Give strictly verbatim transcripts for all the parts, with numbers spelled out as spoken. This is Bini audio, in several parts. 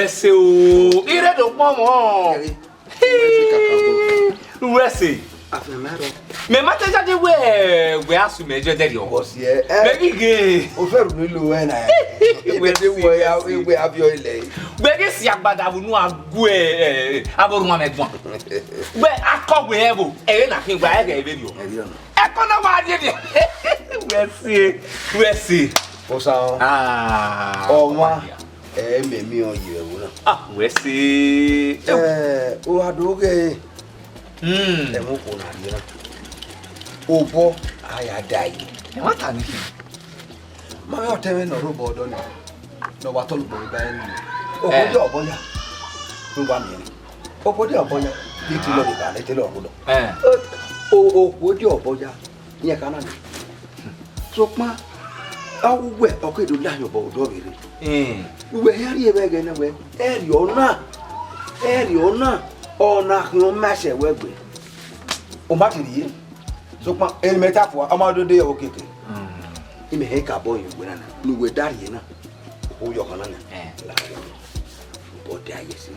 Ẹse o, ire do kpọnmwọ. Kẹre, uwẹ ẹse kakabọ. Uwẹ ẹse. Afẹn mẹ rọ. Mẹ ma te jade wẹ, wẹ a su mẹ jẹ dẹrriọ. Bọ si ẹ, ẹ. Mẹ ghi ghe. O fẹ ru ni lo wẹ na. Wẹ ẹse, wẹ ya, wẹ ya viọ ilẹ. Wẹ ghe si agbada vbe unu a gu ẹ, ẹ, ẹ, avbe orhuan mẹ guan. Wẹ akọ wẹ ẹvbo, ẹre na khin gba ẹghẹ vberriọ. Ẹ viọ na. Ẹkọ na wa rrie rrie. Wẹ ẹse, wẹ ẹse. Osa o. Ah, ọmwa, ẹ mẹ mi ọ ye ẹvbo na. Ah, wẹ ẹse. Ẹ, o gha do ghe. Hmm. Ẹmwẹ okhuo na rrie na. Obọ, a ya da yi. Ẹ wa ta ni khin. Ma vbe ọtẹn mwẹ ne ọ rre obọ ọdọ ni, ne ọ wa tọlọ obọ vbe ba ẹre ni. Okhuo, eh, de ọbọ ya, ne uwa miẹn ni. Okhuo de ọbọ ya, ne te lọ vbe ba ne te lọ rhunmwuda. Eh. O, okhuo de ọbọ ya, rẹn kha na ni. Sokpan, a wu wẹ, ọ ke do lahin obọ odọ vbe rre. Hmm. Uwẹ hia rhie vbe ẹghẹ na wẹ, ẹrriọ na, ẹrriọ na, ọ na khian ma sẹ wẹ gbe. U ma te rhie. Sokpan, eni mẹ ta fua, ọ ma do de ye okiekie. Mm. Imẹ hẹ ka bọ yin uwẹ na na, ne uwẹ da rhie na. Okhuo yọ ọkhan na na. Eh. La obọ, obọ de a ye ẹse.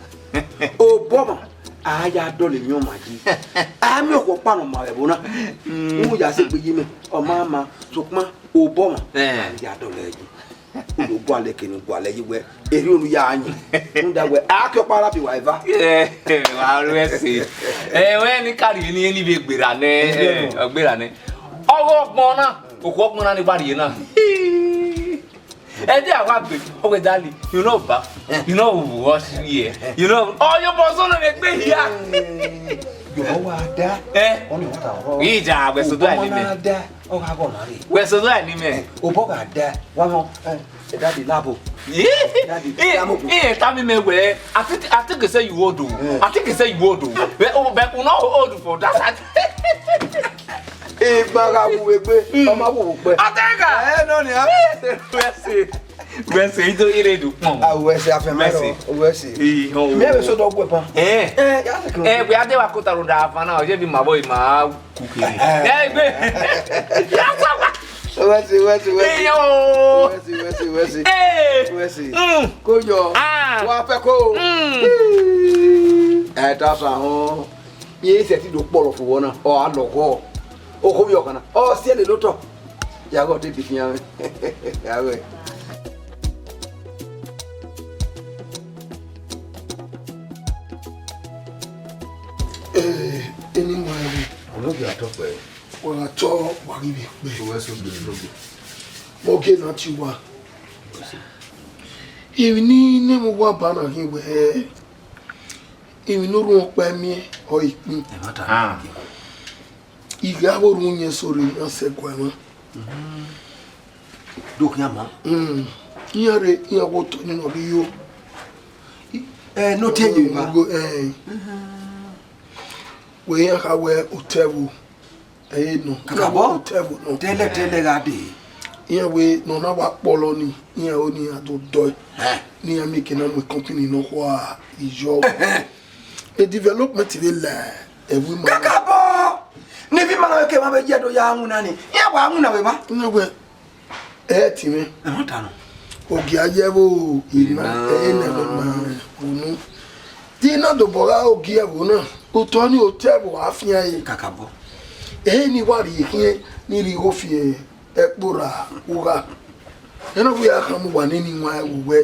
Obọ ma, a ya dọlọ emwi ọmwa yi. A miẹn okhuo ọkpa ne ọ ma vbe ẹvbo na. Mm. U ya sẹ egbe yi mẹ, ọ ma ma, sokpan, obọ ma, eh, a ya dọlọ ẹre yi. U do gualọ eke ne u gualọ yi wẹ, erriọ unu ya yin. Rhunmwuda wẹ, a ke ọkpa ra bi wa eva. Eh, wa ru ẹse. Eh, wẹ ni ka rhie ni, ni vbe gberra nẹ, eh, ọ gberra nẹ. Ọghe ọgbọn na, okhuo ọgbọn na ni wa rhie na. Ẹdẹ a wa gbe, ọ wẹ dali, you know ba, you know wash here, you know, ọ yọ bọ zọ na vbe gbe hia. Yọ wa da. Eh? Ọni wa ta rọ. Ija, wẹ so do a ni mẹ. Obọ na da, ọ gha gọ na rre. Wẹ so do a ni mẹ. Obọ gha da, wa mọ, eh, daddy labo. Daddy, labo. Eh, tell me, me wẹ, I think, I think he say you old o. Eh. I think he say you old o. But, oh, but you not old for that side. Egba gha wu egbe, mm, ọ ma wu ukpẹ. Atẹga. Ẹ nọ nia. Wẹ ẹse. Wẹ ẹse, ido ire do kpọn. A, wẹ ẹse, afẹn mẹ rọ, wẹ ẹse. Ii, họn o. Mẹ vbe so dọ gu ẹban. Eh. Eh, ya se kiro. Eh, wẹ a de wa kota rhunmwuda avan na, ọ ye vbe ima vbọ ima ku kere. Eh. Eh, egbe. Ya sa wa. Wẹ ẹse, wẹ ẹse, wẹ ẹse. Iyo. Wẹ ẹse, wẹ ẹse, wẹ ẹse. Eh. Wẹ ẹse. Mm. Ko yọ. Ah. Wa fẹ ko. Mm. Ẹ ta sa họn. Irẹn sẹtin do kpọlọ fo vbọ na, ọ gha lọghọ. Okhuo vbe ọkhan na, ọ si ẹre lele otọ. Ya ghe ọ te di khian mwẹ. Ya ghe. Eh, eni wa ẹvbo. Ọmọ ghi a tọ kpẹ. Wa gha tọ, wa ghi vbe kpẹ. Owẹ so gbe logbe. Mọ gie na tie uwa. Emwi ni ne mu uwa ba na ghi wẹ, emwi ne orhuọn ọkpa miẹn, ọ i kpin. Ẹ ma ta. Ah. I gha vbe orhu yin eso rre, iran sẹ guan mwa. Do khian ma. Mm. Iran rre, iran wo otọ ni nọ ghi yo. Ẹ, ne ọ tie ye ma. Go, eh. Wẹ iran kha wẹ otẹvbo. Ẹ nọ. Kakabọ? Otẹvbo nọ. Tẹlẹ, tẹlẹ gha dee. Iran wẹ ne ọ na wa kpọlọ ni, iran ho ne iran do dọe. Ẹ. Ne iran mieke na mu company nọ khua iyọ. Ẹhẹn. E development vbe la ẹvbo ima. Kakabọ! Ne ivbi ima na ke ma vbe ye do ya winna ni. Iran wa winna vbe ma. Iran wẹ, ẹ ti mwẹ. Ẹ ma ta nọ. Ogie a ye ẹvbo ima, ẹ na ma unu. Te I na dobọ gha ogie ẹvbo na. Otọ ni otẹvbo a fian ẹre. Kakabọ. Ẹ ni wa rhie khian ni rhie igho fi ẹkpo ra ugha. Ẹ na wẹ a khama uwa nene iwan ẹvbo wẹ,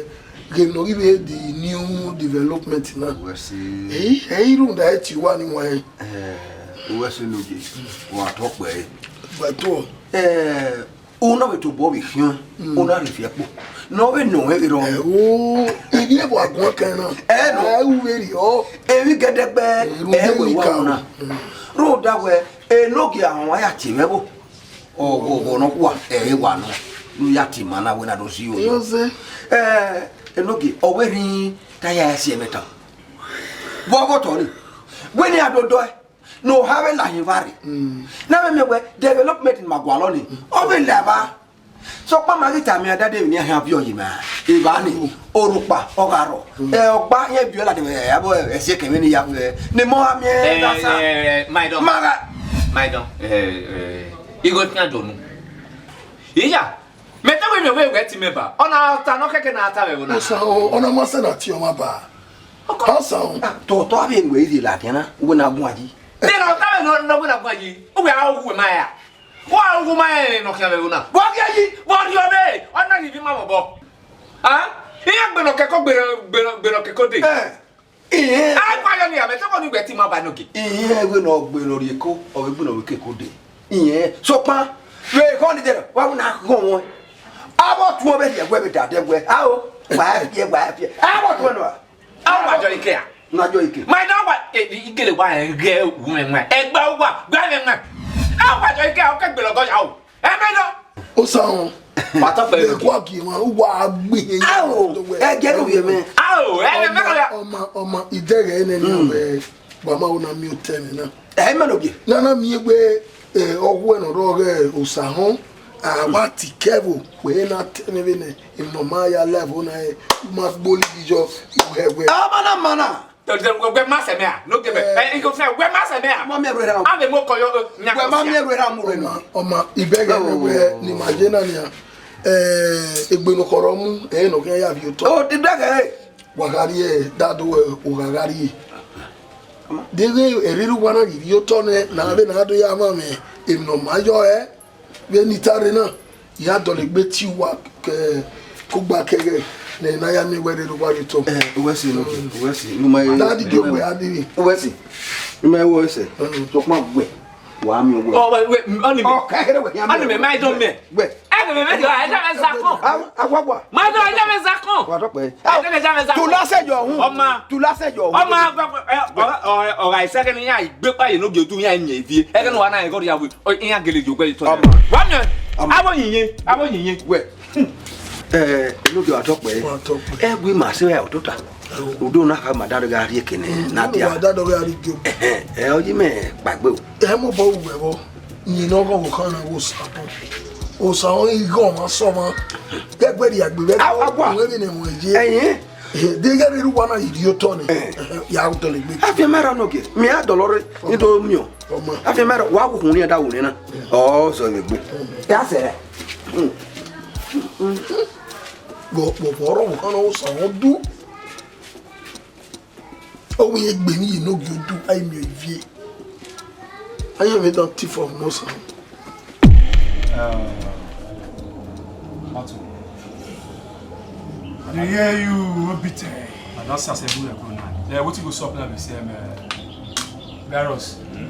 ghe ne ọ ghi vbe the new development na. Wẹ se. Ẹ i, ẹ i rhunmwuda ẹ tie uwa ni wan ẹn. Ẹ, wẹ se ne ogie, wa tọ kpẹ. Wa tọ. Ẹ, u na vbe tobọ vbe khian, mm, u na rhie fi ẹkpo. Ne ọ vbe nọ ẹre rọ. Ẹ o, ivbi ẹvbo a guan kan na. Ẹ nọ. Ẹ u vbe rriọ. Emwi gẹdẹgbẹ, ẹ wẹ wa ka na. Mm. Rhunmwuda wẹ, enogie ahọn wa ya tie mwẹ ẹvbo. Ọghọghọ nọkhua, ẹ i wa nọ, ne u ya tie ima na wẹ na do si oro. Iyo ze. Ẹ, enogie, ọ wẹ rhin ta ya si ẹmwẹ tan. Vbe ọghe otọ ni, wẹ ne a do dọe, ne oha vbe lahin evba rre. Mm. Ne a vbe miẹn wẹ, development ne ima gualọ ni, ọ vbe la evba. Sokpan ma ghi tama iran dada emwi ne iran khian viọ ye ima, evba ni, orhukpa, ọ gha rrọọ. Mm. Ẹ, ọgba, iran biẹ ladian, ẹ, abọ, ẹ, ẹsiẹkẹ vbene I ya ru, ẹ, ne emọ gha miẹn, ẹ, ẹ, ẹ, my don. Ma gha. My don. Ẹ, ẹ, igho fian donu. Iya, mẹ Ẹdẹ wẹ miẹn wẹ wẹ ti mẹ ba, ọ na ta nọ kẹkẹ na ta vbe ẹvbo na. Osa o, ọ na ma sẹ na tie ọmwa ba. Osa o. Tọtọ avbe nuẹ rhie ladian na, uwẹ na guan yi. Nene ọ ta vbe nọ, nọ wẹ na guan yi, uwẹ a wu ma ya. Wa wu ma ya ne nọ khian vbe ẹvbo na. Vbọ ghi yi, vbọ rhie ọvbe, ọ na ghi vi ma vbọ. Ah? Iran gbe nọ kẹkọ, gbe nọ, gbe nọ, gbe nọ kẹkọ de. Eh. Iran. A gba yọ ni amẹ, tọkọ ni wẹ ti ma ba nọ ke. Iran vbe nọ gbe nọ rhie ko, ọ vbe gbe nọ rhie keko de. Iran, sokpan, vbe ekhọe ni dẹrẹ, wa na ghọn wọn. Avbe ọtuẹn vbe rhie ẹguẹ vbe da dẹ wẹ, ao, wa fiẹ, wa fiẹ. Avbe ọtuẹn nọ. A wa jọ ike a? Na jọ ike. Ma na wa, e, igele wa ghẹ wu mwẹ mwẹ. Ẹgba wa, gba mwẹ mwẹ. A wa jọ ike a, ọ ke gbe lọgọ ya o. Ẹ mẹ nọ. Osa họn. Pata fẹ. Ẹ kua gie ma, uwa gbe he. Ao, ẹ jẹ do ye mẹ. Ao, ẹ mẹ mẹ ya. Ọma, ọma, idẹghẹ nẹ ni ọmẹ. Wa ma wo na miẹn otọ ẹmwẹ na. Ẹ ma nọ gie. Na na miẹn egbe, eh, ọghuẹ ne ọ rrọọ ghe Osa họn, a wa ti kẹvbo, wẹ na tẹ ẹmwẹ vbene emwi ne ọ ma ya live na, eh, ma gboli ghi yọ, wẹ, wẹ. A ma na ma na. Tọ, tọ, wẹ, wẹ ma sẹ mẹ a? No ke mẹ. Eh. Eh, iko fẹ, wẹ ma sẹ mẹ a? Ma miẹn ruẹ ra. A vbe mu ọkọ yọ, eh, nya. Wẹ ma miẹn ruẹ ra mu ruẹ nọ. Ọma, ọma, ibẹghẹ ne wẹ ni ma ye na nia. Eh, egbe ne ọ khọrọ mu, eh, ne ọ khian ya vbe otọ. O, di dẹghẹ re. Wa gha rrie, dadu, eh, u gha gha rrie. Deghẹ erriọ uwa na ghi rrie otọ nẹ, na vbe na do ya mwamwa emwi ne ọ ma yọ ẹ, vbene I ta rre na, I gha dọlegbe tie uwa ke, ke ugba kẹghẹ ne na ya miẹn wẹ rre ne uwa rrie otọ. Eh, uwẹ si, no, uwẹ si, ne u ma ye. Dadi, gie wẹ a diri. Uwẹ si, ne u ma ye wẹ sẹ. Mm. Sokpan wẹ, wa miẹn wẹ. Ọ, wẹ, wẹ, ọni mẹ. Ọ, ka here wẹ, ya miẹn wẹ. Ọni mẹ, ma dọ mẹ. Wẹ. Ẹgbẹmẹ mẹ dọ, ẹ da mẹ zakọn. Awa, awa. Ma dọ, ẹ da mẹ zakọn. Wa dọkpẹ. Ẹ da mẹ, ẹ da mẹ zakọn. Tulase yọ hun. Ọma. Tulase yọ hun. Ọma, ẹ, ọ, ọ, ọ, ọgha isẹkẹ ne iran gbe kpa ye ne ogie odu iran yẹn ivie. Ẹghẹ ne uwa na ẹghọ rria we, ọ, iran gele ye ogbẹ ye otọ. Ọma. Wa miẹn. Ọma. Avbe oyin ye, avbe oyin ye. Wẹ. Ẹ, enogie wa dọkpẹ. Wa dọkpẹ. Ẹ gu ima sẹ ra otota. Udo na kha ma da gha rrie kene, mm, na dia. Wa da dọghe a rrie gie. Ẹhẹn, ẹ, ọ yi mẹ kpaegbe o. Ẹ mobọ ru wẹ vbọ, yin ne ọghọghọ khan na ghe Osa bọ. Osa ọnrẹn ighe ọmwa sẹ ọmwa. Gẹgbẹ rhie egbe vbe. A, a gua. Wẹ vbene ẹmwẹ ye. Ẹyin. Eh, deghẹ rre uwa na ghi rrie otọ nẹ. Eh. Ya dọlegbe. Afianma rọ nọ gie. Mẹ a dọlọ rre, I do miẹn. Ọma. Afianma rọ, wa wu khun ni da wu nẹ na. Ọ zọ vbe egbe. Ya sẹ rẹ. Vbe, vbe, vbe ọrọre ọvbokhan ne ọ sa ọ du. Ọ wẹ egbe ni ye ne ogie odu, a i miẹn ivie. A i miẹn dan thief of no sound. Uh, Matu. I dey hear you, Obite. I don see as everywhere go now. Yeah, wetin go sup now be say, um, uh, Virus. Hmm?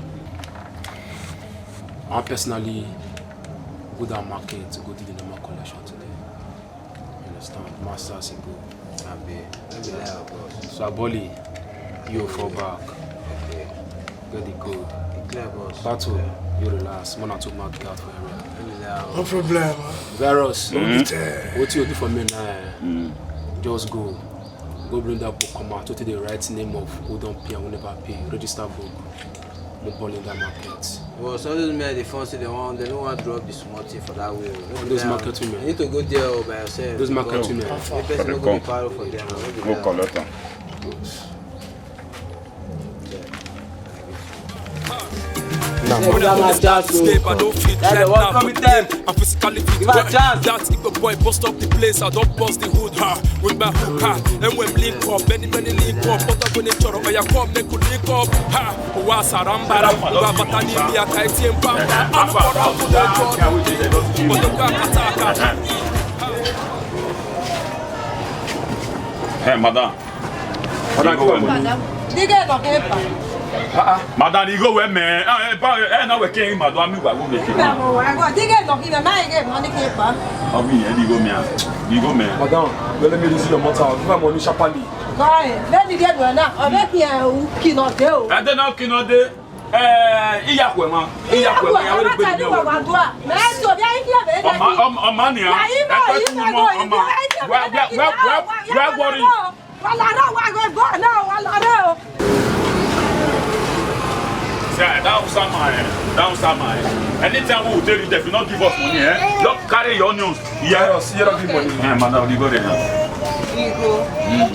I wan personally go that market to go do the normal collection today. You understand? Masters ago. Abi, no be lie, boss. So Aboli, you fall back. Okay. Get the code. E clear, boss. Battle, you relax. Man, I took my guard for area. No be lie. No problem. Virus, wetin you do for me now? Just go. Go bring that book come out. Wetin dey write name of who don pay and who never pay. Register book. Mo ball in that market. Well, so those men, they fancy they want, they don't want to drop the small thing for that way. All those market women. You need to go there all by yourself. Those market women. The person no go be power for them. Go collect am. Una must just escape, I don't fit. That's the one coming time. I'm physically fit. Give a chance. That Igbo boy bust up the place, I don't bust the hood. Ha, with my hook, ha. And when link up, many, many link up. But I'm gonna choro, I come, make we link up. Ha, wa sarambara, wa batani, mi akai tiempa. I'm for out to the choro. But the back attack. Hey, madam. Madam, igho wẹ mẹ. Madam, igho wẹ mẹ. Ah, eh, pa, eh, na wẹ ke madam mi wa wo me ke. Madam, igho mẹ, igho mẹ. Madam, let me see your mother. Give her money sharply. Ẹ dẹ na kino de. Eh, iya khuẹ ma. Iya khuẹ ma, ya wẹ gbe ni wa. Mẹ so bi ayi fi ebe. Ọma, ọma, ọma ni a. Ẹ pẹ tu mọ, ọma. Wẹ, wẹ, wẹ, wẹ, wẹ worry. Wa la rẹ, wa ghe bọ na, wa la rẹ o. See, that Hausa man, eh, that Hausa man, eh. Anytime we will tell you, they will not give us money, eh? Just carry your onions. Yeah, see, you don't give money. Eh, madam, you go there now. You go. Mm.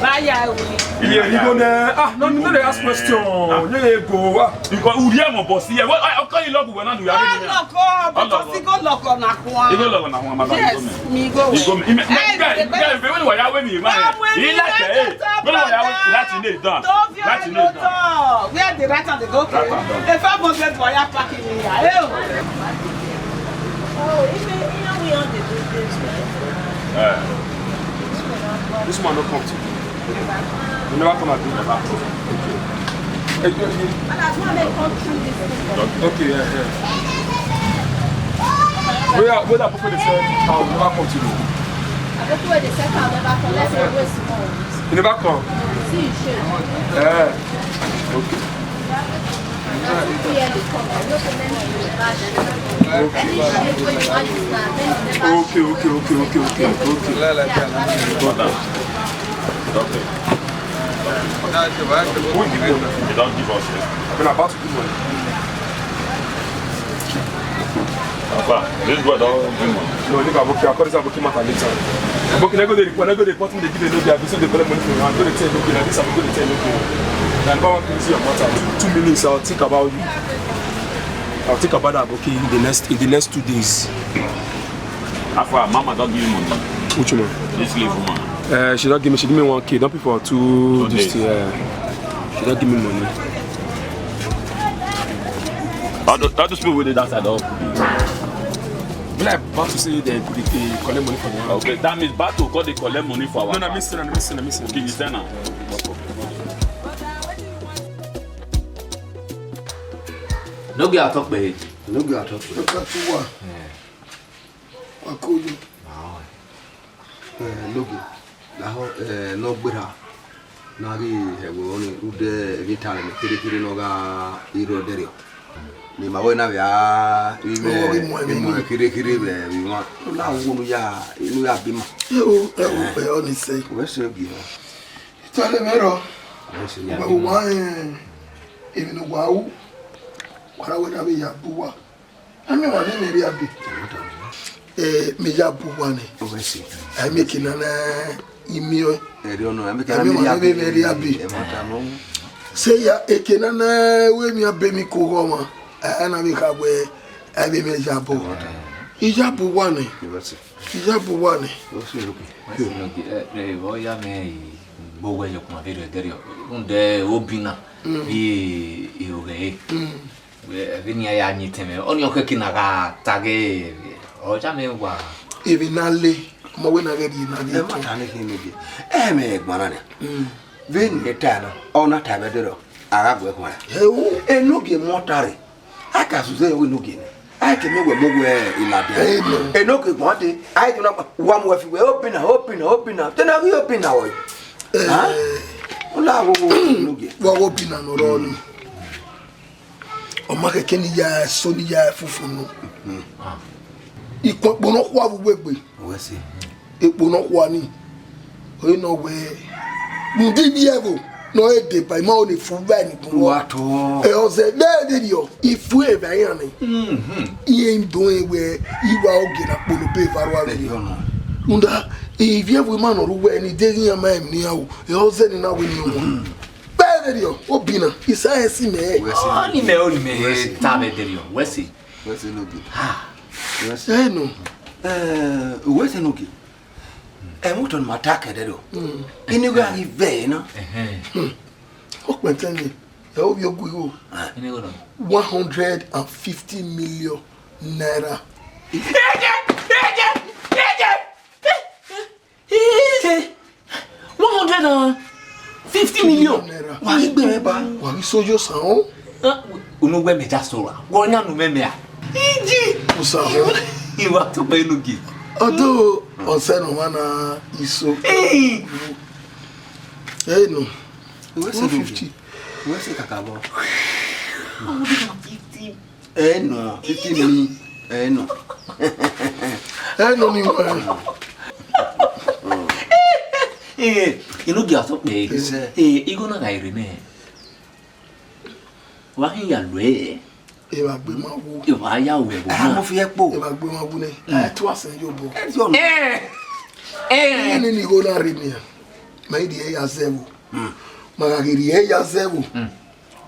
Ba ya ru. Iye, you go there. Ah, no, no, they ask question. Yeah, yeah, go. Ah. Because we hear more boss here. What, I can't lock when I do. Go lock up, because he go lock up na kwa. He go lock up na kwa, my. Yes, me go. He go. He me, guy, guy, when we are with me, man. He like, eh, when we are with, that's in it done. That's in it done. Where the rat and the goat? Rat and dog. If I was there, why you packing me here? Eh. This one no come to you. You never come again. Okay. Hey, you, you. Okay, yeah, yeah. Where, where that book wey dey sell cow never come to you? I go to where they sell cow never come. Let's say wait small. You never come? See you shame. Eh. Okay. Okay, okay, okay, okay, okay, okay. Go down. Okay. Who give you? They don't give us. We're about to give money. Papa, this boy don't give money. No, leave Aboki. I'll call this Aboki matter later. Aboki, let go the report. Let go the report. They give a no, they have to collect money from you. I'll go to tell Aboki like this. I'll go to tell Aboki. Then, Baba, please, your matter. Two, two minutes. I'll think about you. I'll think about that, Aboki, in the next, in the next two days. How far? Mama don't give you money. Which one? This slave woman. Uh, she don't give me. She give me one K. Don't pay for two. Two this days. Thing, uh, she don't give me money. All those, all those people with that side up. Well, I about to say they, they, they collect money from one. Okay, that means back to God they collect money for our. No, no, miss, no, miss, no, miss. Okay, you send now. No get at all, babe. No get at all, babe. Look at you, what? Yeah. Wa koyo. Ah. Eh, nogie, lahọ, eh, ne ọ gberra, ne a ghi hẹ ẹvbo ọnii rhunmwuda emwi talent ne kherhe kherhe ne ọ gha rre ẹdẹrriọ. Ne ima wẹ na vbe a, vbe, ọghe mu ẹmwẹ mu nii. Kherhe kherhe vbe emwa. U na wo ne u ya, ne u ya biẹ ima. Ẹ o, ẹ o, ẹ ọnii sẹ. Wẹ sẹ ogie. Italẹ mwẹ rrọọ. Wẹ sẹ ogie. Uwa, uwa, eh, emwi ne uwa ru, wa ra wẹ na vbe ya bu uwa. Amẹ wa ne mẹ rhie abe. Eh, mẹ ya bu uwa nẹ. Ovẹn si. Ai mẹ ke nana imiọ. Ẹrẹ ọnọ, ai mẹ ke nana mẹ rhie abe. Ẹ ma ta nọ. Se ya, eke nana wẹ mẹ abe mi ko ghọ ọmwa. Ai na vbe kha wẹ, ai vbe mẹ ya bọ. Ẹ ma ta nọ. I ya bu uwa nẹ. Ovẹn si. I ya bu uwa nẹ. Ovẹn si, okay. Ovẹn si, okay. Ẹ, ẹ, ọ ya mẹ i gbe owẹ ye ọkpọnmwa vberriọ ẹdẹrriọ. Rhunmwuda obinna, mm, vbe iroghe ẹre. Mm. Vbene iran ya yin etẹn mwẹ, ọnii ọ khẹke ne a gha ta ghe, ọ ya mwẹ wa. Emwi ne a le, ọmọ wẹ ne a ghẹ rhie ne a rhie. Ẹ ma ta nẹ khin nogie. Ẹ mwẹ ẹgbọn na nian. Mm. Vbene irẹn ta na, ọ na ta vbe ẹdẹrriọ, a gha gu ẹre khuan. Ẹ o. Enogie mu ọta rre, a ka suzẹ wẹ enogie nẹ. A ke miẹn wẹ mu wẹ iladian. Ẹ nọ. Enogie guan dee, a ke na wa mu wẹ fi wẹ obinna, obinna, obinna. Te na ghi obinna ọre. Ẹ. Ha? Ọ na wo wo enogie. Wa wo obinna nọ rọ ni. Ọ ma khẹke ne I ya so ne I ya fufu nọ. Ikun ekpo ne ọ khua vbe uwu egbe. Wẹ si. Ekpo ne ọ khua ni. Ọre nọ wẹ, rhunmwuda ivbi ẹvbo ne ọ re deba, ima ọnii fu vbe ni bun. Wa tọ. Ẹ, ọzẹ, vbe ẹdẹrriọ, I fu evba iran nẹ. Mhm. Irẹn do rẹn wẹ, I wa ogie na kpolo be eva rua vbe. Ẹ, ọnọ. Rhunmwuda, ivbi ẹvbo ima nọ rre uwẹ ni, deghẹ iran ma emwi ne iran ru, ẹ, ọzẹ ne I na wẹ ne iran ru. Mhm. Vbe ẹdẹrriọ, obinna, I sa rẹn si mẹ. Wẹ si. Ọnii mẹ, ọnii mẹ, wẹ si. Ta vbe ẹdẹrriọ, wẹ si. Wẹ si nogie. Ha. Wẹ si. Ẹ nọ. Ẹ, wẹ si nogie. Ẹmwẹ otọ ne ima ta kẹ ẹdẹrriọ. Mm. Ini gha ghi vẹ na. Ẹhẹn. Hmm. Okpẹn tẹ ni, ẹ ovbi ogu igho. Ẹ. Ini gho nọ. One hundred and fifty million naira. Eje! Eje! Eje! One hundred and fifty million. Naira. Wa ghi gbe mwẹ ba. Wa ghi so yo san o. Ah, unu wẹ mẹ ja so ra. Wọ yan nu mẹ mẹ a. Iji. Usa ho. Iwa to pe nu gi. Ọdọ ọsẹ nọ wa na iso. Eh. Eh, no. One fifty. Wẹ se kaka bọ. One hundred and fifty. Eh, no. Fifty mi. Eh, no. Eh, no, ni wẹ. Eh, inu gi aso pe. Yes, sir. Eh, igho na ga ire nẹ. Wa hin ya lu ẹ. Evba gbe ma wu. Evba ya wu ẹvbo. Ah, na. Mo fi ẹ kpo. Evba gbe ma wu nẹ. Mm. Eh, tu asen yo bo. Eh, yo no. Eh. Eh. Ni ni igho na rre nian. Ma i rhie ya zẹ ẹvbo. Ma gha ghi rhie ya zẹ ẹvbo,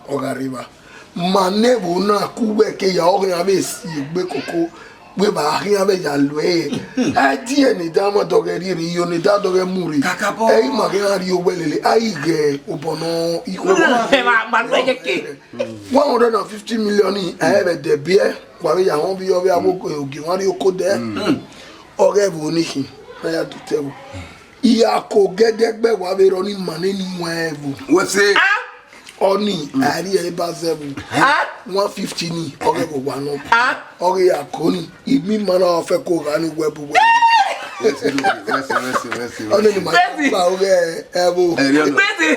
ọ gha rre evba. Ma ne ẹvbo na ku uwẹ ke ya, ọ khian vbe si egbe koko, wẹ vba khian vbe ya lo ẹre. A die ne da ma dọghẹ rhie rre, iyo ne da dọghẹ mu rre. Kakabọ. Ẹ i ma khian rhie owẹ lele, a i ghẹ obọ nọ ikhuo. Ẹ ma, ma lo ẹyẹ ke. One hundred and fifty million ni, ẹ vbe dẹ biẹ, wa vbe ya họn vbe yọ vbe abo ogie wan rhie oko dẹ. Ọghe ẹvbo ni khin, na ya du te ẹvbo. Iyako gẹdẹgbẹ wa vbe rọ ni ma ne ni wan ẹvbo. Wẹ se. Ọni, a rhie ẹre ba zẹ ẹvbo. One fifty ni, ọghe ẹvbo wa nọ. Ọghe iyako ni, imi ma na fẹ ko gha ni wẹ bu wẹ. Wẹ se, wẹ se, wẹ se, wẹ se, wẹ se. Ọni ni ma gba ọghe ẹvbo. Ẹ, ẹ, ẹ. Wẹ se,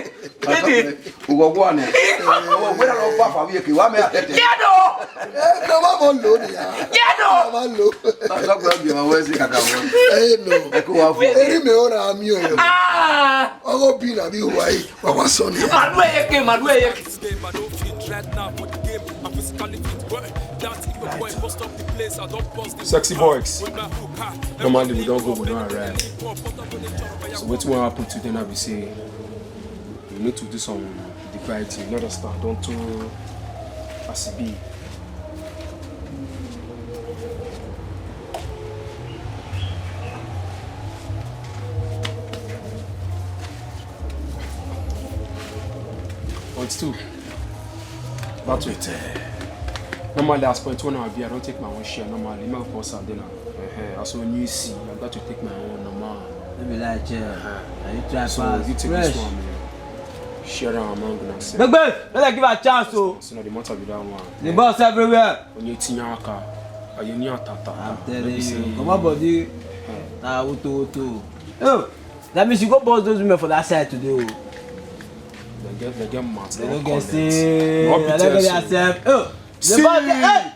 wẹ se. Ughọghọ nẹ. Ughọghọ na lọ fa fa vbe eke, wa mẹ atẹtẹ. Yẹ do. Ẹ, ne ọ ma mọ lo nia. Yẹ do. Ọ ma lo. Ọsọ gbọdọ bi ọmọ wẹ si kaka wẹ. Ẹ no. Ẹ ko wa fọ. Eri mẹ ora mi o. Ah. Ọgọ bi na bi wa yi, wa wa sọ ni. Ma lu ẹyẹ ke, ma lu ẹyẹ ke. Sexy boys. Normally we don go, we don arrive. So wetin wan happen today na be say, you need to do some dividing, you understand? Don't do as e be. Point two. Battle. Normally, as point one, I be, I don't take my own share. Normally, my boss and then, uh, as when you see, I got to take my own normal. Let me like, uh, are you try So pass? You take Fresh. This one, man. Share am among una sef. Gbegbe, let them give a chance, oh. So now the matter be that one. The boss everywhere. Onye tinyaka, aye ni atata. I'm telling you, come on, body. Nah, wuto, wuto. Oh, that means you go boss those women for that side today, oh. They get, they get mad. They don't get say, they don't get yourself. Oh, the boss, hey.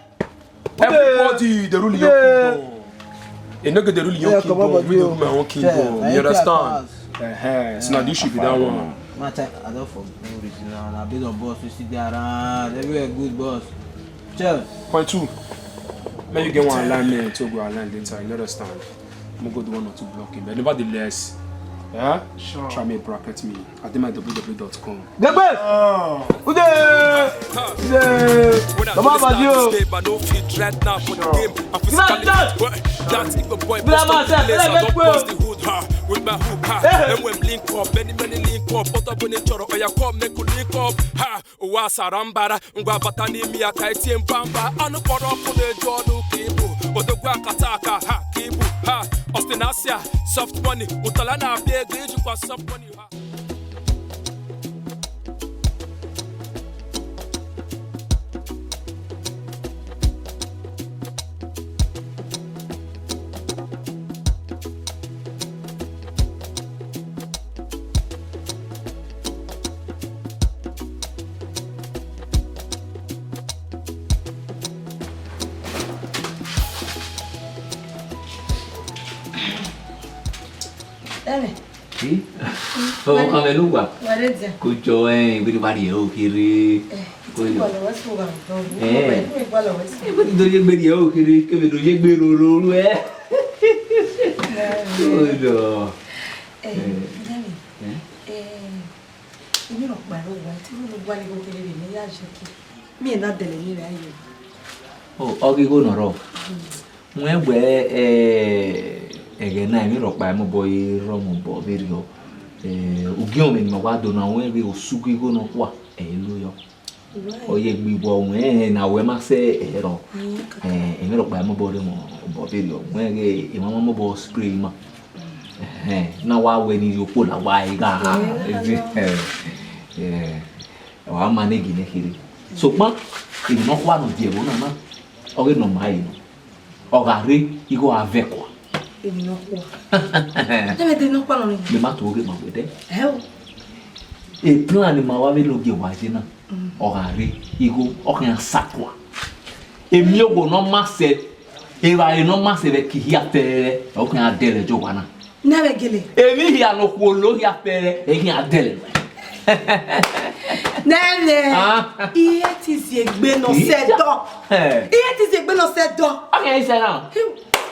Everybody dey rule your kingdom. E no get dey rule your kingdom, we dey rule my own kingdom. You understand? Uh-huh. So na this should be that one. Matter, I don't for no reason now. Na based on boss we see there around. Everywhere good boss. Chill. Point two. Make you get one alignment to go align later. You understand? I'm gonna go do one or two blocking, but nevertheless, yeah, sure. Try me bracket me. I think my W W W dot com. Gbegbe! Ude! Ude! Baba Badio! With my hoop, ha. And when link up, many, many link up, but I'm gonna choro, oh, yeah, come make we link up, ha. Wa sarambara, ngwa bata ni mi aka etie mbamba, anu kpọrọ ọkụ na-eju ọnụ ka ibu, odogwu akata aka, ha, ka ibu, ha, Austin Asia, soft money, ụtala na-abịa ego ijikwa soft money, ha. Dami. Eh? Ọmọ kan mẹ ne uwa. Wa re dia? Ko jọ, eh, iwere wa rhie ro kherhe. Eh, ko ti jọ. Gbalọ wẹ so gha. Eh. Iwere gbalọ wẹ so. Iwere do ye gbe rhie ro kherhe, kevbe do ye gbe ro ro ru ẹ. Eh. Ko jọ. Eh, eh. Dami. Eh? Eh, emi rhọkpa ẹre owa, te unu gualọ igho kherhe vbe ne I ya ye ke. Miẹn na dẹlẹ ne I ra ye. O, ọ ghi igho nọ rrọọ. Mm. Wẹ wẹ, eh, ẹghẹ na, emwi rhọkpa mobọ i rrọọ mobọ vberriọ. Eh, ugiọnmwẹ ne ima wa do na, wẹ vbe osugu igho nọkhua, ẹ i lo yọ. Right. Ọ ye gbe iwọ wẹ, eh, na wẹ ma sẹ ẹrọ. Mm, kaka. Eh, emwi rhọkpa mobọ rre mobọ vberriọ. Wẹ ghe emwa ma mobọ spray ima. Mm. Eh, na wa wẹ ni yo kpo la wa i gha. Eh, eh, eh, wa manage nẹ kherhe. Sokpan, emwi nọkhua ne ọ die ẹvbo na na, ọ ghe ne ọ ma ẹre nọ. Ọ gha rre, igho a vẹ kua. Emwi nọkhua. Ẹmwẹ de nọkhua nọ ni. Mẹ ma to ghe ma wẹ dẹ. Ẹ o. E plan ne ima wa vbe ne ogie wa ye na. Mm. Ọ gha rre, igho, ọ khian sa kua. Emiogho ne ọ ma sẹ, evbare ne ọ ma sẹ vbe ke hia fẹẹrẹ, ọ khian dẹlẹ jọ wa na. Ne vbe gele. Emwi hia ne okhuo lo hia fẹẹrẹ, e khian dẹlẹ. Nene, ah. Iye ti ziegbe nọ sẹ dọ. Eh. Iye ti ziegbe nọ sẹ dọ. Okay, he said now. Hmm.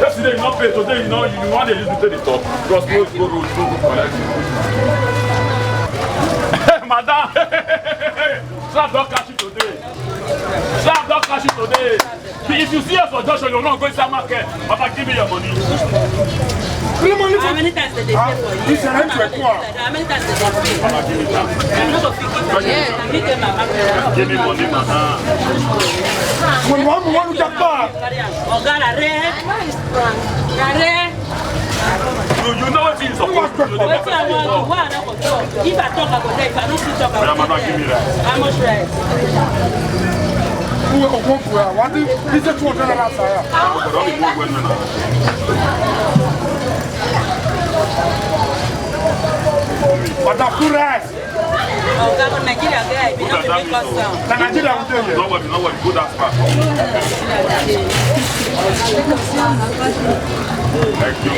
Yesterday you no pay, today you no, you, you wan dey use me take dey talk. Bros, no go road, no go collect. Madam, slap don catch you today. Slap don catch you today. If you see us for junction, you no go inside market. Papa, give me your money. Give me money for— How many times did they pay for you? This is a rent to a poor. How many times did they pay? Papa, give me that. I'm not a figure. Yes. Give me money, madam. When one, one look at bar. Oga, rare. Rare. You, you know what you suppose to do. Wetin I wan do? Why I no go talk? If I talk, I go die. If I no fit talk, I go die. Madam, give me rice. How much rice? Who, who, who, what? This is two hundred naira, sir. But don't be moving now. Madam, put rice. Oga, for Nigeria, guy, we no dey make us sound. Na Nigeria we dey here. No worry, no worry. Go that far. Thank you.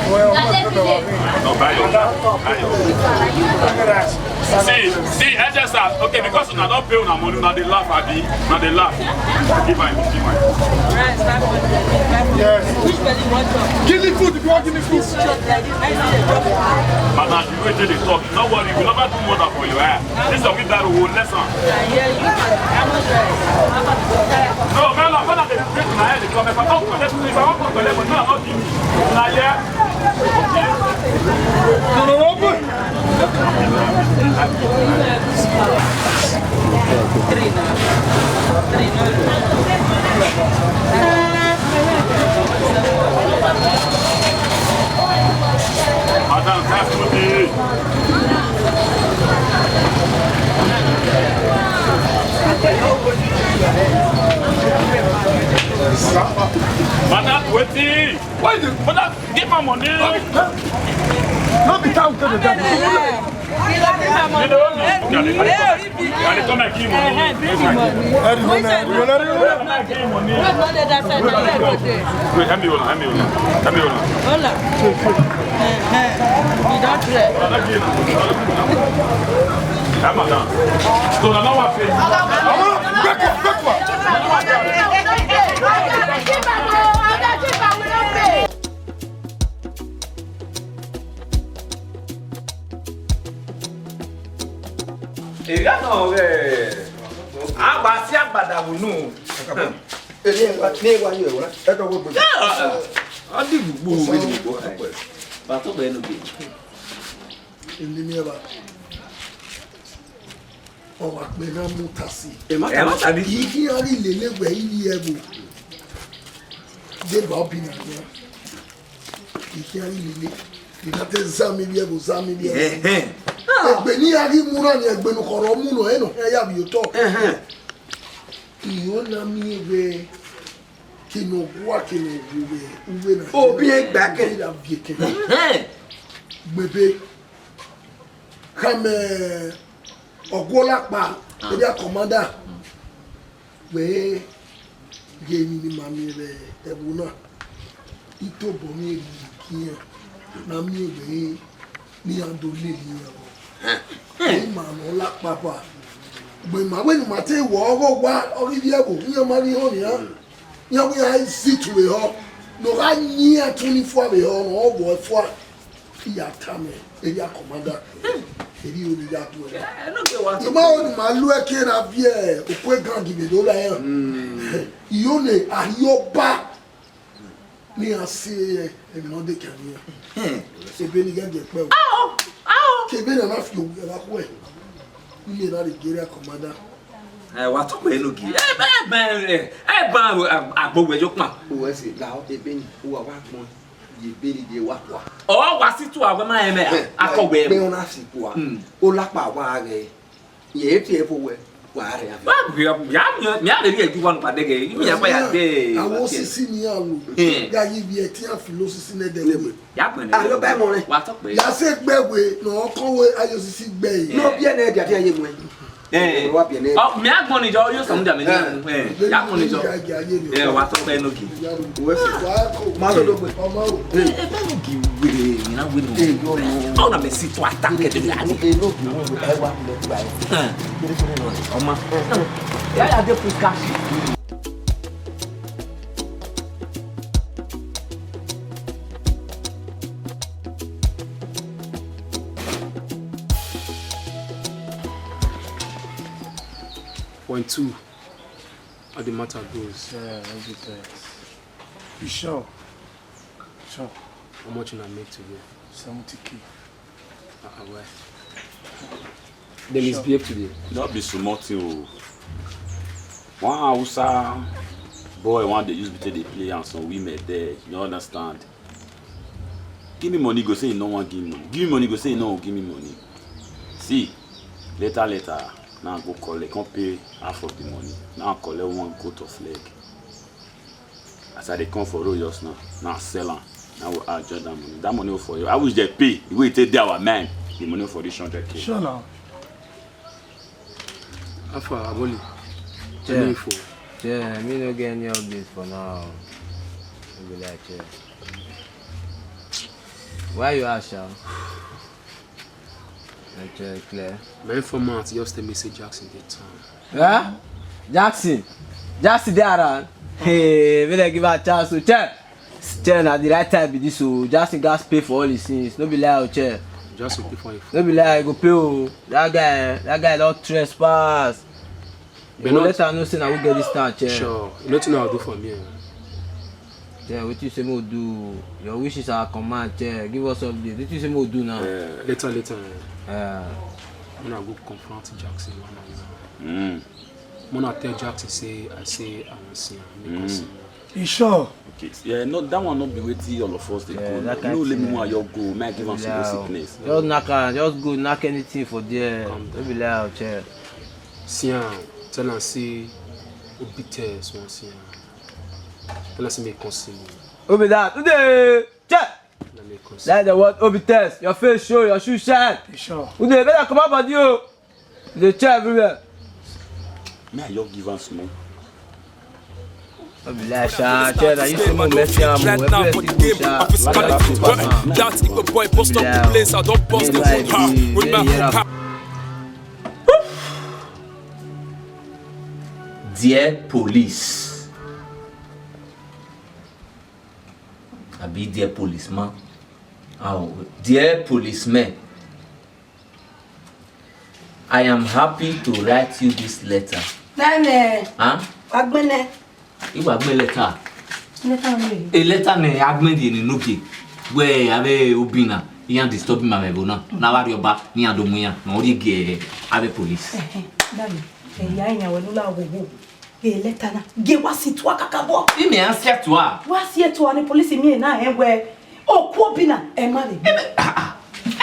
Well, no, buy your, buy your. See, see, N S S, okay, because una don pay una money, una dey laugh, abi? Una dey laugh. Give am, give am. Yes. Which belly you want chop? Give me food if you want, give me food. Madam, the way they dey talk, no worry, we never do murder for your eye. This is a wheelbarrow, we less am. No, man, I'm gonna get this na head come. If I don't collect, if I don't collect, but no, I'm not giving. Na here. No, no, no, good. Madam, that's good. Madam, wetin? Why the— Madam, give my money. No be time to the devil. You know me. Can you come and give money? Wait, hand me over, hand me over, hand me over. Hola. He don try. Come on now. So now, now I pay. Come on, back up, back up. Ne wa ye ẹwẹ, ẹ dọghe gbe. Ọ di gbogbo vbe ni gbogbo. Ba tọ bẹ no gbe. Eni ni eva. Ọ wa kpẹ na mu tasi. Ẹ ma, ẹ ma tadi. Kì í kí a rí lele wẹ iri ẹvbo. Deba ọbi na nian. Kì í kí a rí lele. Kì í na te zami iri ẹvbo, zami iri ẹvbo. Ẹhẹn. Egbe ni a ghi mu na ni egbe ne u khọrọ mu nọ, ẹ nọ, ẹ ya vbe otọ. Ẹhẹn. Iyo na miẹn wẹ kene ọ gua kene ọ wu vbe uwẹ na. Obi egbe akẹ. Obi ra viẹ kẹ. Ẹhẹn. Gbebe. Khama ọguọlakpa, area commander. Wẹ ghe emwi ne ima miẹn vbe ẹvbo na, I tobọ miẹn rhie ikian ne a miẹn wẹ ne iran do lele iran vbọ. Ima ne ọ la kpakpa. Ugbẹn ima wẹ ne ima te wọ ọghe owa, ọ ghi vbiẹ ẹvbo, iran ma ghi họn nian. Iran wẹ iran zẹ itu vbe họ, ne ọ gha yin iran twenty-four vbe họ, ne ọ vbọ ẹfua. I ya tama area commander, erriọ ne I ya do ẹre. I ma ho ne ima lu ẹki na viẹ okue gang vbe do la iran. Iyo ne Arriọba ne iran si emwi ne ọ de kan nian. Ebe ni ghẹ gie kpẹ o. Ke ebe na na fi owa khuẹ. Ile na de area commander. Ẹ, wa tọ pé enogie. Ẹ, ẹ, ẹ, ẹ, ẹ ba agbo wẹ yo kpan. Uwẹ sẹ la ebe ni, uwa wa gbọn. Ye beri ye wa kua. Ọ wa si tua wẹ ma rẹn mẹ, akọ wẹ. Gbe ọna si kua. Olakpa wa ghẹ. Ye tie fo wẹ, wa rẹn. Wa ya, ya, ya, ya, ya, ya, wa nu pa dẹgẹ. Imi ya pa ya de. Awo sisi ni a lo. Ya yi bi ẹ ti a fi lo sisi nẹ dẹgẹ. Ya gbẹn. Aro bẹ mọ rẹ. Wa tọ pé. Ya se gbẹ we, nọ kọ we ayo sisi gbẹ yi. No bi ẹnẹ dia dia ye mu. Ẹ, wa bi ẹnẹ. Ọ, mẹ agbọn ni jọ, yo sọ mu da mẹ ni. Ẹ, ya gbọn ni jọ. Ẹ, wa tọ pé no gi. Uwẹ si. Ma do do gbe. Ọmọ o. Ẹ, ẹ, bẹ no gi were, ni na we no. Ẹ, yo no. Ọ na mẹ si to attack ẹ de la. Ẹ, no gi were, ẹ wa lẹ gba ẹ. Ẹ. Ọmọ. Ya ya de pu cash. Point two, how the matter goes. Yeah, everything. You sure? Sure. How much una make today? Seventy K. Ah, ah, well. They misbehave today. No be small thing o. One Hausa boy wan dey use me take dey play and some women there, you understand? Give me money, go say you no wan give me money. Give me money, go say you no wan give me money. See, later, later, now I go collect, come pay half of the money. Now I collect one goat of leg. As I dey come for road just now, now I sell am. Now we add join that money. That money for you. I wish they pay. The way you take dey our mind, the money for this hundred K. Sure now. How far, Aboli? Tell me info. Yeah, me no get any update for now. No be like, yeah. Why you ask, sha? Okay, clear. My informant just tell me say Jackson dey town. Huh? Jackson? Jackson dey around? Hey, make dem give am chance o, che. Che, na the right time be this o. Jackson gats pay for all his sins. No be lie o, che. Jackson pay for him. No be lie, he go pay o. That guy, that guy don trespass. But you go not let am know say na we get this town, che. Sure. You know wetin una do for me, eh? Yeah, wetin you say make we do? Your wishes are command, che. Give us update. Wetin you say make we do now? Eh, later, later, eh. Eh. Una go confront Jackson one on one. Mm. Una tell Jackson say I say I wan see am. Make us see am. You sure? Okay. Yeah, no, that one no be wetin all of us dey go. Yeah, that kind thing. No, let me wan your go. Make I give am some sickness. Just knack am, just go knack anything for there. Calm down. No be lie o, che. See am, tell am say Obi Test wan see am. Tell am say make e come see me. Who be that? Who dey? Che! Tell am make e come see me. Like the word Obi Test, your face show, your shoe shine. You sure? Who dey? Better comot body o. You dey che everywhere. May I just give am small? No be lie, sha. Che, na you say make we mess am o. Everywhere still good, sha. That Igbo boy bust up the place. I don bust the whole house with my whole pa- Dear police, abi dear policeman, oh, dear policeman, I am happy to write you this letter. Nene. Huh? Agbene. I wa gbẹn lẹta. Lẹta vbe? E lẹta ne a gbẹn rhie ne Enogie, wẹ avbe Obinna iran disturb ima vbe ẹvbo na, ne a vbe rhie ọba ne iran do mu iran, ne ọ rhie gie avbe police. Ẹhẹn, dami, ẹya iran wẹ ne u la wo wo. Ghe lẹta na, gie wa si tua kakabọ. Imẹ a si tua. Wa si tua ne police miẹn na hẹn wẹ oku Obinna ẹ ma vbe. Imẹ, ah, ah.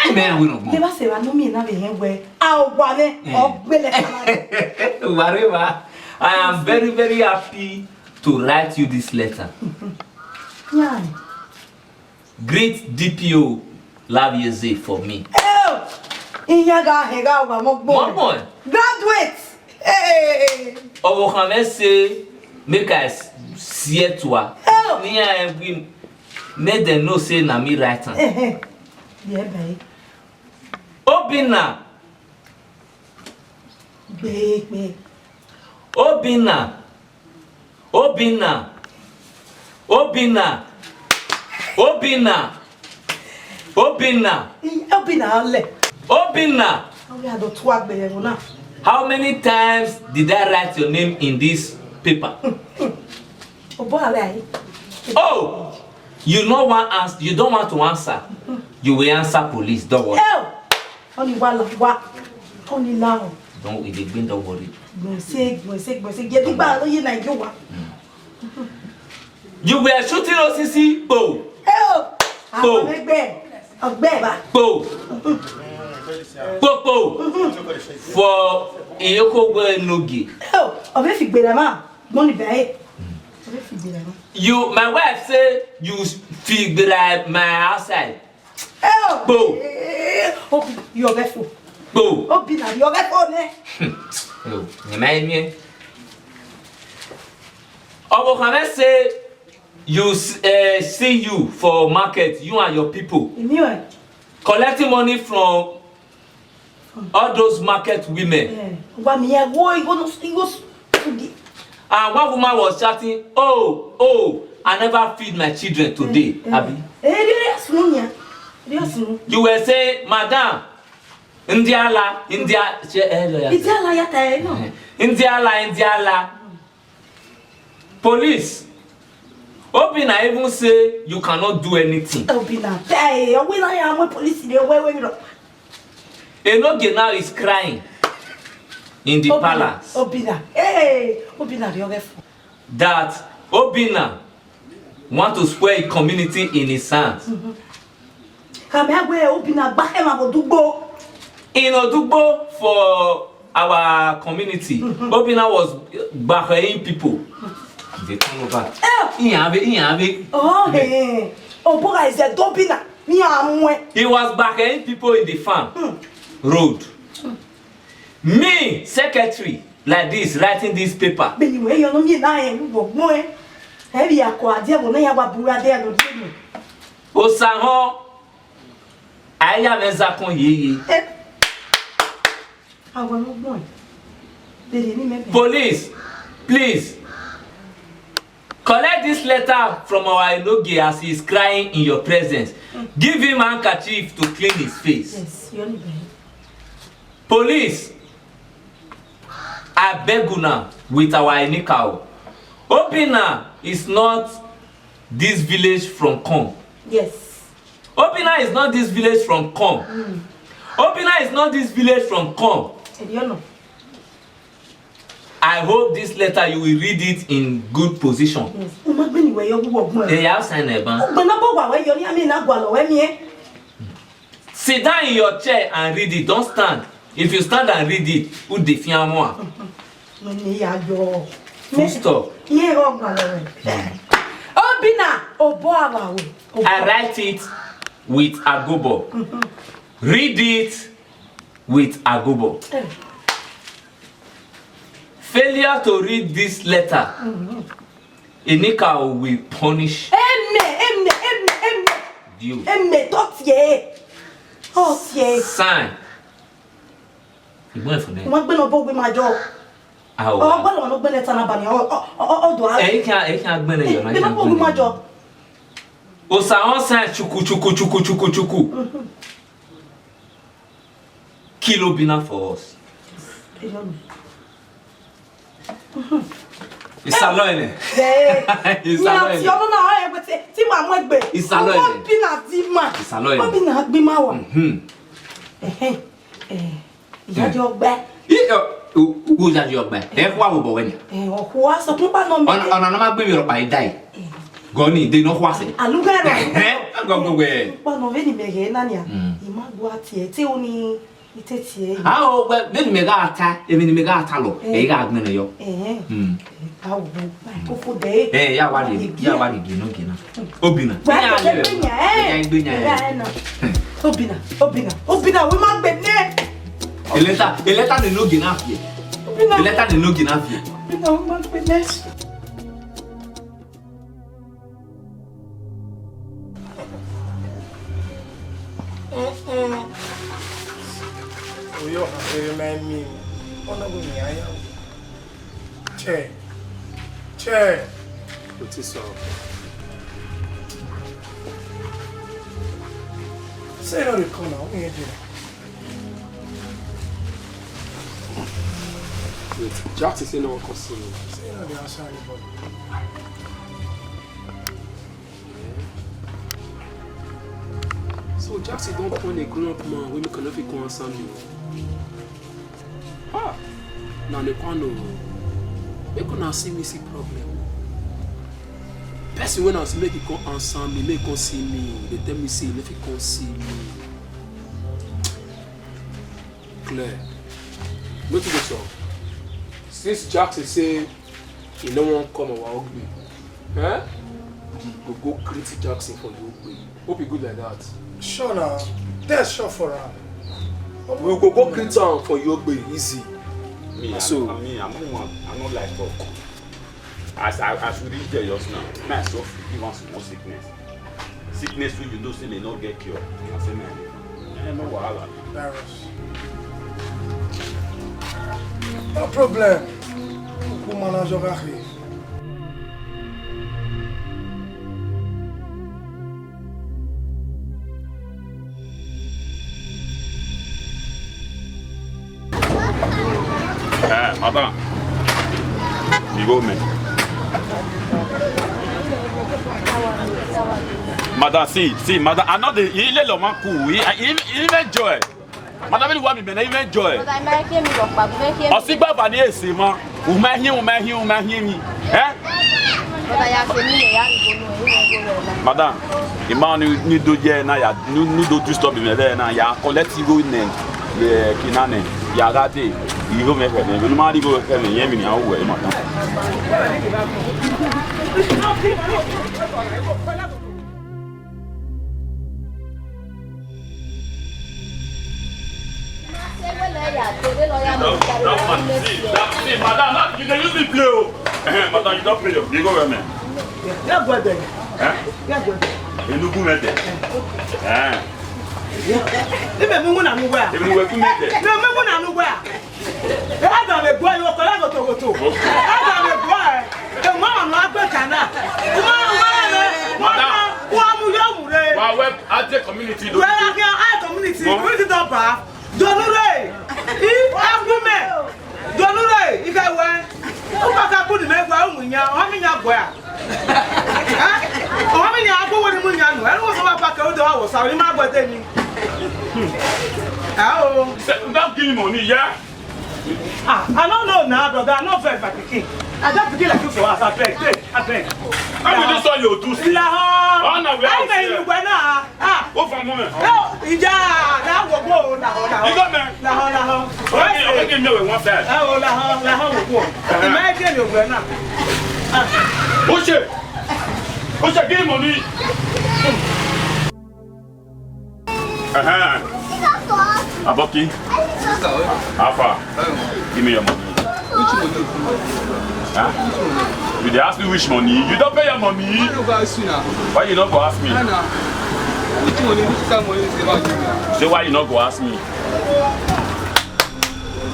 Imẹ a wẹ nọ gbọn. Gie wa sẹ evba ne miẹn na vbe hẹn wẹ a owa mwẹ, eh, ọ gbe lẹta na. Wa rre evba. I am very, very happy to write you this letter. Yan. Greet D P O Lavie Eze for me. Eo! Iyan gha hẹn gha wa mọ gbọ. Mọ gbọ. Graduate. Hey! Ọvbokhan mwẹ say make I s-, si tua. Eo! Ne iran win, make dem know say na me write am. Ehe. Ye bẹe. Obinna. Gbegbe. Obinna. Obinna. Obinna. Obinna. Obinna. I, Obinna lẹ. Obinna. Ọ ghi a do tua gbe ẹvbo na. How many times did I write your name in this paper? Obọ a lẹ ae. Oh, you no want ans-, you don't want to answer. You will answer police, don't worry. Eo! Ọni wa la, wa. Ọni la o. Don't, if you been, don't worry. Gbẹn se, gbẹn se, gbẹn se. Ye digba lo ye na yo wa. You were shooting osisi, kpo. Eo! Kpo. Àwọn ẹgbẹ́, ọgbẹ́ ba. Kpo. Kpo, kpo. For Iyoko we Enogie. Eo! Ọbẹ fi gbera ma. Money bẹẹ. Ọbẹ fi gbera ma. You, my wife say you fi gbera my outside. Eo! Kpo. Eh, Obi, you ọbẹ fo. Kpo. Obinna, you ọbẹ fo nẹ. Yo, ne ma emiẹn. Ọvbokhan mwẹ say you s-, eh, see you for market, you and your people. Emi wẹ? Collecting money from all those market women. Eh, wa mi ya wo, igho no, igho s-, fugi. And one woman was shouting, "Oh, oh, I never feed my children today." Eh, eh. Abi? Eh, eri, eri asunu nia. Eri asunu. You were saying, "Madam, Ndiala, Ndia-," she, eh, lawyer. Ndiala ya ta, eh, no. Eh, Ndiala, Ndiala. Police. Obinna even say you cannot do anything. Obinna, eh, Obinna ya mu police ni we we ro. Enogie now is crying in the palace. Obinna, eh, Obinna rhie ọghẹ fo. That Obinna want to spoil community in his hands. Khama wẹ Obinna gba khẹ emwa vbe Odugbo. In Odugbo for our community, Obinna was gbakhẹin people. They turn over. Eh. Iran vbe, iran vbe. Oh, eh. Obogha is a Obinna. Iran muẹ. He was gbakhẹin people in the farm. Hmm. Road. Me, secretary, like this, writing this paper. Beni wẹ yọ nọ miẹn na rẹn vbe ọgbọn ẹn. Ẹ vbe ya kọ adiẹ vbe ne ya wa bu ra de ẹre nọ die nọ. Osahọn, a ya mwẹ zakọn yeye. Eh. Awẹ vbe ọgbọn ẹn. Beni ni mẹ bẹ. Police, please. Collect this letter from our Enogie as he is crying in your presence. Mm. Give him handkerchief to clean his face. Yes, you only beg. Police, I beg una with our Enikao. Obinna is not this village from come. Yes. Obinna is not this village from come. Mm. Obinna is not this village from come. Ẹ di ọnọ. I hope this letter you will read it in good position. Yes. U ma gbe ni wẹ yọ vbe ọgbọn ẹn. Ẹ ya sign ẹ ban. Ugbẹn ne ọ bọ wa wẹ yọ ni, a miẹn ne a gualọ wẹ miẹn. Sit down in your chair and read it. Don't stand. If you stand and read it, u de fian mwa. Mo ni ya yọ. Full stop. Iye rọ gualọ wẹ. Obinna, obọ a wa wẹ. I write it with agobo. Read it with agobo. Eh. Failure to read this letter, Enikao will punish. Amen, amen, amen, amen. You. Amen. Tó tiẹ̀. Tó tiẹ̀. Sign. Ìgbọ́n ẹ̀fọ́ náà. Wọ́n gbé lọ bó gbé máa jọ. Àwọn. Ọ gbọ́dọ̀ wọn ló gbé lẹ́tà náà bá mi. Ọ, ọ, ọ, ọ dùn á. Èyí kí a, èyí kí a gbé lẹ́yìn náà. Gbé lọ bó gbé máa jọ. Osa wọn sàn chuku chuku chuku chuku chuku. Kill Obinna for us. Isalọ ẹnẹ. Ẹ, Isalọ iran ti ẹnẹ. Ọmọ na ọre ẹgbẹ te, te ima mu egbe. Isalọ ẹnẹ. Obina di ima. Isalọ ẹnẹ. Obina gbe ima wa. Mhm. Ẹhẹn. Ẹ, iyayi ọgba. I, ẹ, u, u yayi ọgba. Ẹ, khua vbe obọ wẹ nia. Ẹ, ọ khua sọkun kpa nọ mẹ. Ọna, ọna nọ ma gbe emwi rhọkpa i dae. Gọni, de nọ khua sẹ. Alugha rọ. Ẹ, gọgọ wẹ. Kpa nọ vbene imẹ ghẹ na nia. Mm. I ma gua tie, te oni I te tie. A o, wẹ, vbene imẹ gha ta, emwi ne imẹ gha ta lọ, ẹ, ẹ i gha gbẹnnẹ yọ. Ẹhẹn. Hmm. Ẹ, a wo, ko fo dẹ. Ẹ, ya wa le, ya wa le gina, gina. Obina. Wa ya le gbe yan, ẹ. Ya gbe yan, ẹ. Ya na. Obina, Obina, Obina, wẹ ma gbe nẹ. Eleta, eleta ne no gina fie. Obina. Eleta ne no gina fie. Obina, wẹ ma gbe nẹ. Mm-mm. Oyo, ere ma emi, ọ na gu mi aya. Che, che. What is up? Say no dey come now, we dey. Wait, Jackson say no one come see me. Say no dey answer anybody. So Jackson don turn a grown up man wey make una fit come answer me. Ah, na ne kwa no. Make una see me see problem. Person wey na say make he come answer me, make he come see me, dey tell me say he no fit come see me. Clear. Wetin dey sup? Since Jackson say he no wan come our Ogbe, eh? We go go greet Jackson for the Ogbe. Hope e good like that. Sure na. That's sure for am. We go go greet am for Ogbe, easy. Me, I, so I mean, I no wan, I no like talk. As I, as we reach there just now, na so give am small sickness. Sickness wey you know say may not get cure. I say, man, eh, no wahala. Virus. No problem. Woman, I just got here. Eh, madam. Igho mẹ. Madam, see, see, madam, I know the, he let Loma cool. He, he, he even joy. Madam, really want me, man, even joy. But I might hear me, but I might hear me. Osigba vani ese, man. U ma hin, u ma hin, u ma hin mi. Eh? But I have to me, I have to know, you know, go well. Madam, ima ni, ni do ye na ya, ni, ni do disturb me there na ya collect igho nẹ, ye kina nẹ, ya gha de, igho mẹ fẹ nẹ, ni ma di igho fẹ nẹ, ye mi ni a wẹ, madam. That, that woman, see, that, see, madam, that, you dey use me play, oh. Eh, madam, you don pay your, you go where, man? Yeah, go there. Eh? Yeah, go there. Enugu mẹ dẹ. Eh. Ime mu na nu wẹ. Ime mu wẹ ku mẹ dẹ. Ime mu na nu wẹ. Adam egbua yo, kọlẹ gotogoto. Adam egbua ẹ. Emọ ọmọ agbe kana. Emọ ọmọ rẹ, emọ ọmọ, wa mu yo mu re. Wa wẹ a de community do. Wẹ a kẹ a community, community do ba. Donu re. I agbu mẹ. Donu re, I kẹ wẹ. U ka ka bu ni mẹ gua, u mu yan, ọ mi yan gua. Eh? Ọ mi yan agbo wo ni mu yan nu. Ẹ wo so wa pa kẹ u do wa wo sa, ni ma gua de ni. Ah, oh. Don't give me money, yeah? Ah, I don't know now, brother. I no vex my pikin. I just pikin like you for us. I beg, beg, I beg. How will this one you do? Lahọ. Oh, no, we are here. Inugbe na. Ah. Go for a moment. Oh, ija, na wo go, na ho, na ho. You got me? Na ho, na ho. Okay, okay, give me one side. Eh, oh, na ho, na ho, wo go. Uh-huh. Imagine you go now. Ah. Uche. Uche, give me money. Uh-huh. Aboki. How far? Give me your money. Which money? Huh? You dey ask me which money? You don pay your money. Why you no go ask me now? Why you no go ask me? Nah, nah. Which money? Which kind money is about you now? Say why you no go ask me?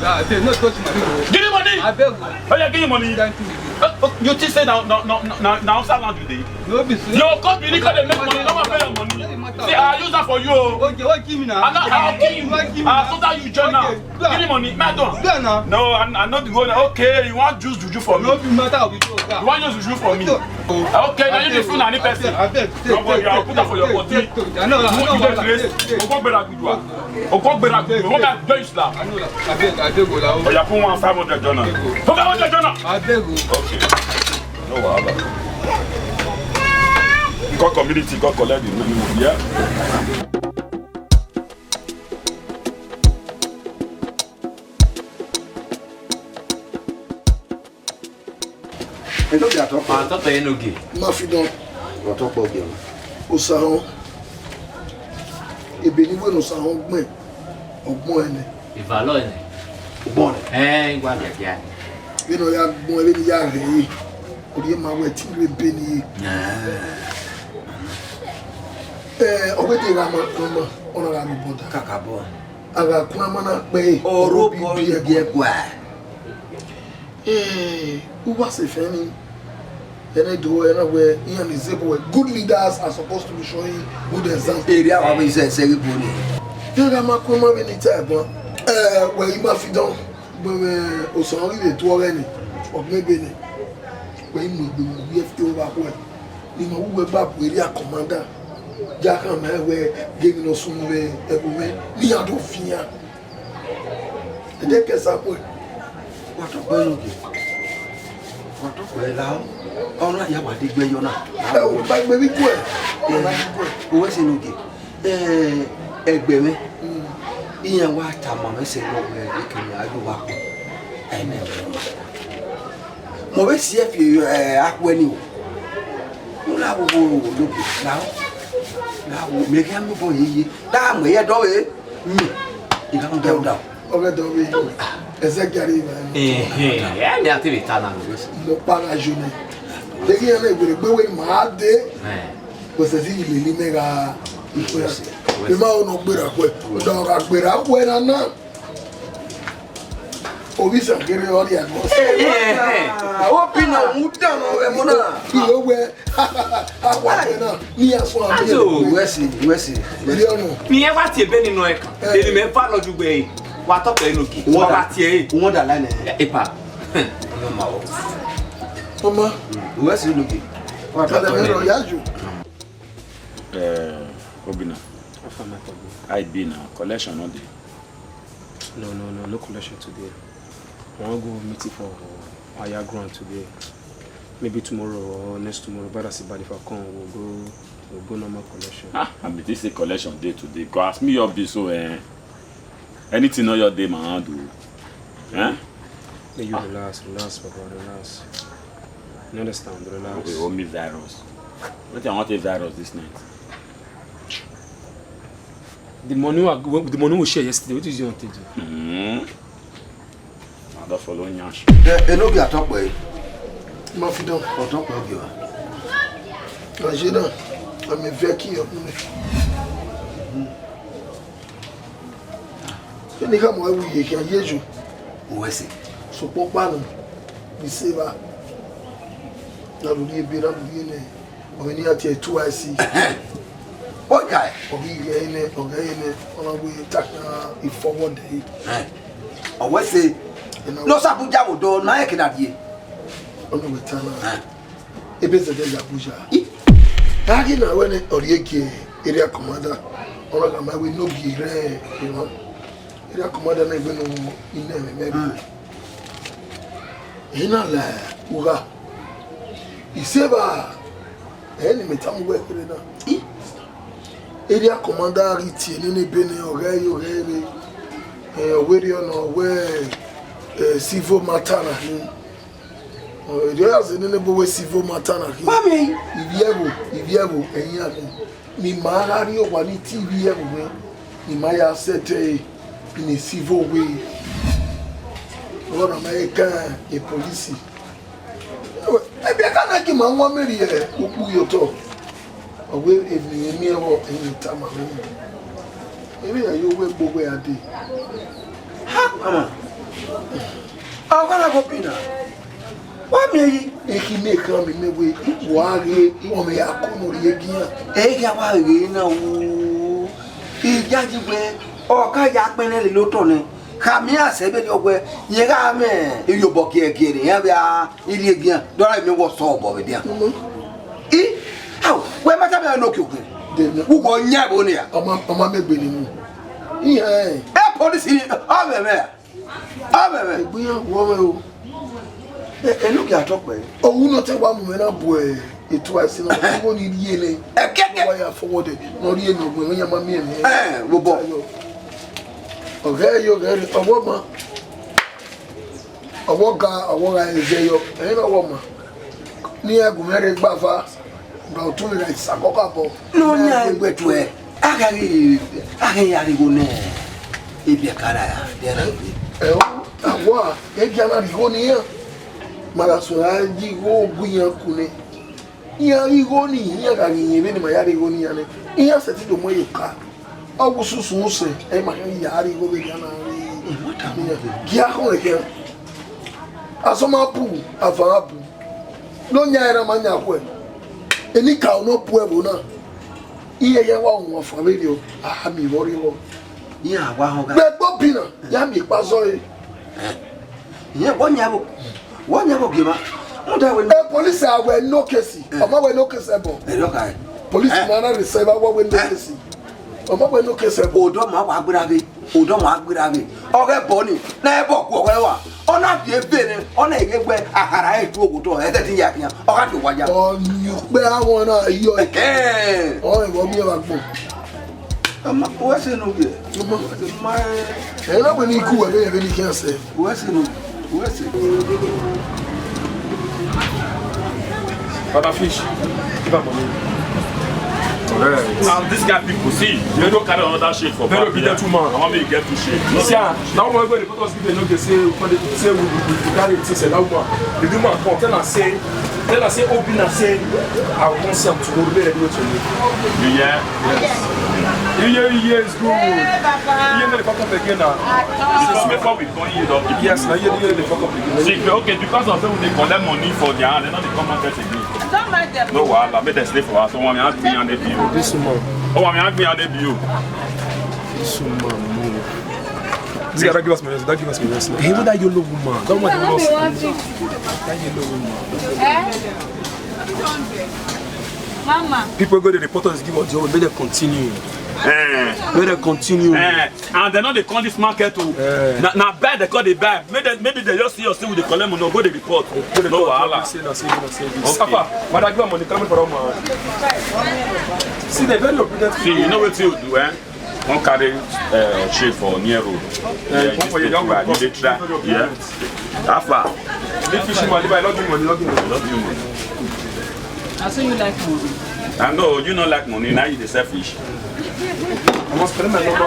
Nah, they no touch money. Give me money. I beg. Oh yeah, give me money. Thank you. You think say na na na na na outside land you dey? No be so. Your company come dey make money, no wan pay your money. See, I use that for you. Okay, what give me now? I no, I kill you. What give me I now? Total you join now. Okay, give me money, man, don't. Go now. No, I, I know the one. Okay, you want use juju for me? No be matter of you, oga. You want use juju for me? Okay, now you dey fool na any person. Abeg, abeg, take, take, take, take. No worry, I will put that for your body. I know, I know. You dey craze? Take, take. Ogbon gbera gbigba. Ogbon gbera gbigba. Ogbon gbera gbigba. Abeg, abeg, oga. Oya, put one five hundred join am. Put five hundred join am. Abeg o. Okay. No wahala. You go community, go collect the money, yeah? Enogie Atọkpẹ. Atọkpẹ Enogie. Ma fi dọn. Atọkpẹ Ogie. Osahọn. Ebe ne I wẹ ne Osahọn gbẹn, ọgbọn ẹnẹ. Ivalọ ẹnẹ. Ọgbọn ẹnẹ. Ẹn, I wa giagia. Vbene ọ ya gbọn, vbene I ya rhie ẹre, ọ rhie ma wẹ te I rre ebe ne I ye. Ẹn. Ẹ, ọ wẹ te gha ma, ọ ma, ọ na gha rre obọ da. Kakabọ. A gha kun ama na kpẹre, Orobo ọ rhie biẹ gua. Eh, uwa sẹ fẹn ni, ẹne do ẹre na wẹ iran ni zẹ obọ wẹ, good leaders are supposed to be showing good example. Area wa be zẹ zẹ ghi bun ni. Vbe gha ma kun ma vbe ni ta ẹbọn. Eh, wẹ I ma fi dọn, gbẹmwẹ Osahọn ghi vbe tuẹ ọghẹ ni, ọgbẹn ebe ni, wẹ I mu egbe mu wiẹ fi ovba khuẹ, ne ima wu wẹ gba bu area commander, ya khama ẹre wẹ ghe emwi ne ọ sunu vbe ẹvbo mwẹ, ne iran do fian. Ẹdẹ kẹsa kue. Wa tọ kpẹ Enogie. Wa tọ kpẹ la. Ọ na ya wa de gbe yọ na. Ẹ o, ba gbe vbe ikue. Ọ na gbe ikue. Uwẹ sẹ Enogie. Ẹ, ẹgbẹ mwẹ. Mm. Iran wa tama mwẹ sẹ wẹ ekẹn a yo wa kue. Ẹ nẹ wẹ ma. Mọ vbe si ẹfe, ẹ, akhuẹ ni o. U na wo wo wo Enogie. La o. La o. Mẹ gha mu bọ yeye. Da mu ẹyẹ dọ re. Mi, I gha mu dẹ uda. Ọghẹ dẹ ọvbe, ẹzẹ gia rre evba nọ. Ẹhẹn, ẹ, mẹ a te vbe ta na nọ. Mẹ ọkpa gha yo nẹ. Deghẹ iran na werriegbe wẹ ma dee, wẹ sẹtin ghi lele imẹ gha ikue. Ima ọnọ gberra khuẹ, ọdọ gha gberra khuẹ na na. Ovbi Isan kherhe ọ rria nọ. Ẹhẹn, Obi na mu dan nọ vbe ẹmwẹ na. Iro wẹ, Awa ẹgbẹ na, ne iran suẹn amẹ. Ayo, wẹ si, wẹ si, wẹ si. Iri ọnọ. Mẹ iran wa tie ebe ni nọ ẹkan. Eh. Eni mẹ va lọ ju gbe, wa tọ kẹ Enogie. Wa va tie e. Wọ́n dà lánàá. Epa. Ọmọ ma o. Ọmọ. Wẹ si Enogie. Wa tọ kẹ Enogie. Eh, Obinna. How far, my cousin? How e be now? Collection no dey? No, no, no, no collection today. I wan go meeting for higher ground today. Maybe tomorrow or next tomorrow, but as bad if I come, we'll go, we'll go normal collection. Ah, I be think say collection dey today. 'Cause as me your be so, eh, anything on your day, my hand do. Eh? May you relax, relax, Papa, relax. You understand? Relax. Okay, hold me virus. What I want a virus this night? The money we, the money we share yesterday, what is your thing? Mm-hmm. I don't follow Nyash. Eh, Enogie Atọkpẹ. Ma fi dọn. Ọtọkpẹ Ogie wa. Ajena, I'm a very key of me. Eni ka mu ẹwu ye khian ye ju. Uwẹ sẹ. Sokpan ọkpa nọ, ni se evba. Na lele ebe, na lele nẹ. Ọ vbe ne iran tie two I C. Okai. Ọ ghi ghẹ nẹ, ọ ghẹ nẹ, ọ na wẹ ta khian ifọwọde. Eh. Ọ wẹ sẹ. Ena ne ọ sa bu ja vbe odọ, na rẹn ke na rrie. Ọ na wẹ ta na. Eh. Ebe zẹdẹ ya Abuja. I. A ghi na wẹ nẹ, ọ rhie gie area commander. Ọ na gha ma wẹ ne Ogie rre emwa. Area commander na egbe ne ọ i nẹ ẹmwẹ mẹ rre. Ena la ugha. Iseva, ẹ ne mẹ tama uwẹ kherhe na. I. Area commander ghi tie nene ebe nẹ, ọ ghẹ ye, ọ ghẹ rre. Eh, ọ wẹ erriọ nọ, ọ wẹ, eh, civil matter na khin. Ọ, erriọ ya zẹ nene ebe wẹ civil matter na khin. Mami. Ivbi ẹvbo, ivbi ẹvbo, ẹyin a khin. Ne ima gha rrie owa ni te ivbi ẹvbo mwẹ, ne ima ya sẹtin ẹre, ne civil wẹ. Ọ na ma he kan e polisi. Ewe, ebiẹka na gie ima wan mẹ rhie ukpu ye otọ. Ọ wẹ emwi ne I miẹn vbọ, emwi ne I tama mwẹ. Emwi ya ye owẹ gbe owẹ a dee. Ha, mama. Ọ gha na ghe Obinna. Wa miẹn yi, ekhi ne ekhan miẹn mẹ wẹẹ, wa ghe ọmwa ya ko ne ọ rhie egian. Ẹ ghi a wa ghe na o. Iyayi wẹẹ, ọ ka ya kpẹnnẹ lele otọ nẹ. Khama iran sẹ vberriọ wẹẹ, rẹn gha mwẹ iriobọ giẹgiẹ ne iran vbe a rhie egian, dọrọ emwi wọ sẹ obọ vbe dian. I, ao, wẹ ma tama ẹn ne okiokian. Dẹmẹ. Uwẹ ọ yan ẹvbo nia. Ọ ma, ọ ma miẹn egbe ne imẹ. Iran ẹn. E polisi ni, ọ vbe mwẹ. Avbe ẹmwẹ. Egbe iran wọ mwẹ o. E, enogie atọkpẹ. Owu ne ọ te wa mu mwẹ na bu, e, etu a ese na, igho ni rhie nẹ. Ẹkẹkẹ. Wa ya forward, ne ọ rhie ne ọ gbẹn, ya ma miẹn mwẹ. Ẹ, vbobọ. Ọghẹ yo, ọghẹ rre, ọvbọ ma. Ọvbọ ga, ọvbọ gha ẹzẹ yọ, ẹre ọvbọ ma. Ne iran gu mwẹ rre gba eva, gba otu mwẹ gha isa kọkabọ. Ne ọ yan egbe tuẹ, a gha ghi, a ghi ya rhie igho nẹ, ebiẹka ra ya, de ẹre. Ẹ o, awa, e gia na rhie igho ne iran. Ma gha suẹn gha rhie igho gu iran ku nẹ. Iran rhie igho ni, iran gha ghi yin vbene ma ya rhie igho ne iran nẹ. Iran sẹtin do mu ẹre ye oka. Ọ wu susu sẹ, ẹ ma khian ya rhie igho vbe gia na rhie. Gia khọn ẹkẹn. Asọn ma bu, avan a bu. Ne ọ yan ẹre ma yan khuẹ. Enikaro ne ọ bu ẹvbo na. Iye ya wa wọn fa vberriọ, a miẹn vbe ọ rre vbọ. Iran wa họn gha. Vbe ẹgbẹ obina, ya miẹn ekpa zọre. Iran wa yan vbo, wa yan vbo gie ma. Rhunmwuda wẹ. E polisi a wẹ no case, ọ ma wẹ no case ẹbọ. Ẹ dọ ka ẹ. Polisi na na receive a wẹ no case. Ọ ma wẹ no case ẹbọ. Odọ ma wa gbera vbe, odọ ma gbera vbe. Ọghe ẹbọ ni, na ẹbọ ku ọghe wa. Ọ na viọ ebe nẹ, ọ na ghe wẹ akhara ẹre tu oghotọ, ẹ tẹtin ya khian, ọ gha do wa ya. Ọ ni ukpẹ awọ na yọ. Ẹhẹn. Ọ ẹvbo miẹn vbe agbọn. Ama, wẹ sẹ ne u viẹ? Ama. Ma, ẹ, ẹ na wẹ ne I ku wẹ vbe, vbe ne I khian sẹ. Wẹ sẹ ne u, wẹ sẹ. Father Fish, give am money. Correct. And this guy people, see, you don't carry another shade for back. Very obedient woman. I want me to get two shades. You see, ah, that woman wey dey put us give no dey say, we dey say we, we, we carry things, eh, that woman. The woman come, tell her say, tell her say, Obina say, I wan see am tomorrow, make dem do it to me. You hear? Yes. Iye, iye is good. Iye no dey fuck up again now. Because before we come here, don't give. Yes, na iye, iye no dey fuck up again. See, okay, because of say we dey collect money for their hand, they no dey come market again. Don't mind them. No wahala, make dem stay for house. Ọmọ mi á gbìyàn débi o. This woman. Ọmọ mi á gbìyàn débi o. This woman move. See, that give us my rest. That give us my rest. Hey, what that yellow woman? That one, that yellow woman. Eh? Mama. People go dey report us, give us the whole, make dem continue. Eh. Make dem continue. Eh. And dem no dey come this market o. Eh. Na, na buy dem come dey buy. Make dem, maybe dem just see us say we dey collect money, go dey report. No wahala. Say na, say na, say this. Okay. Papa, madam, give am money, come for am. See, dem very obedient. See, you know wetin you do, eh? Come carry, eh, shade for near road. Eh, yeah, come for your young people, you dey try. Yeah. How far? Leave fish money, buy, no give money, no give money. No give money. I say you like money. I know you no like money, now you dey selfish. I must spend my number.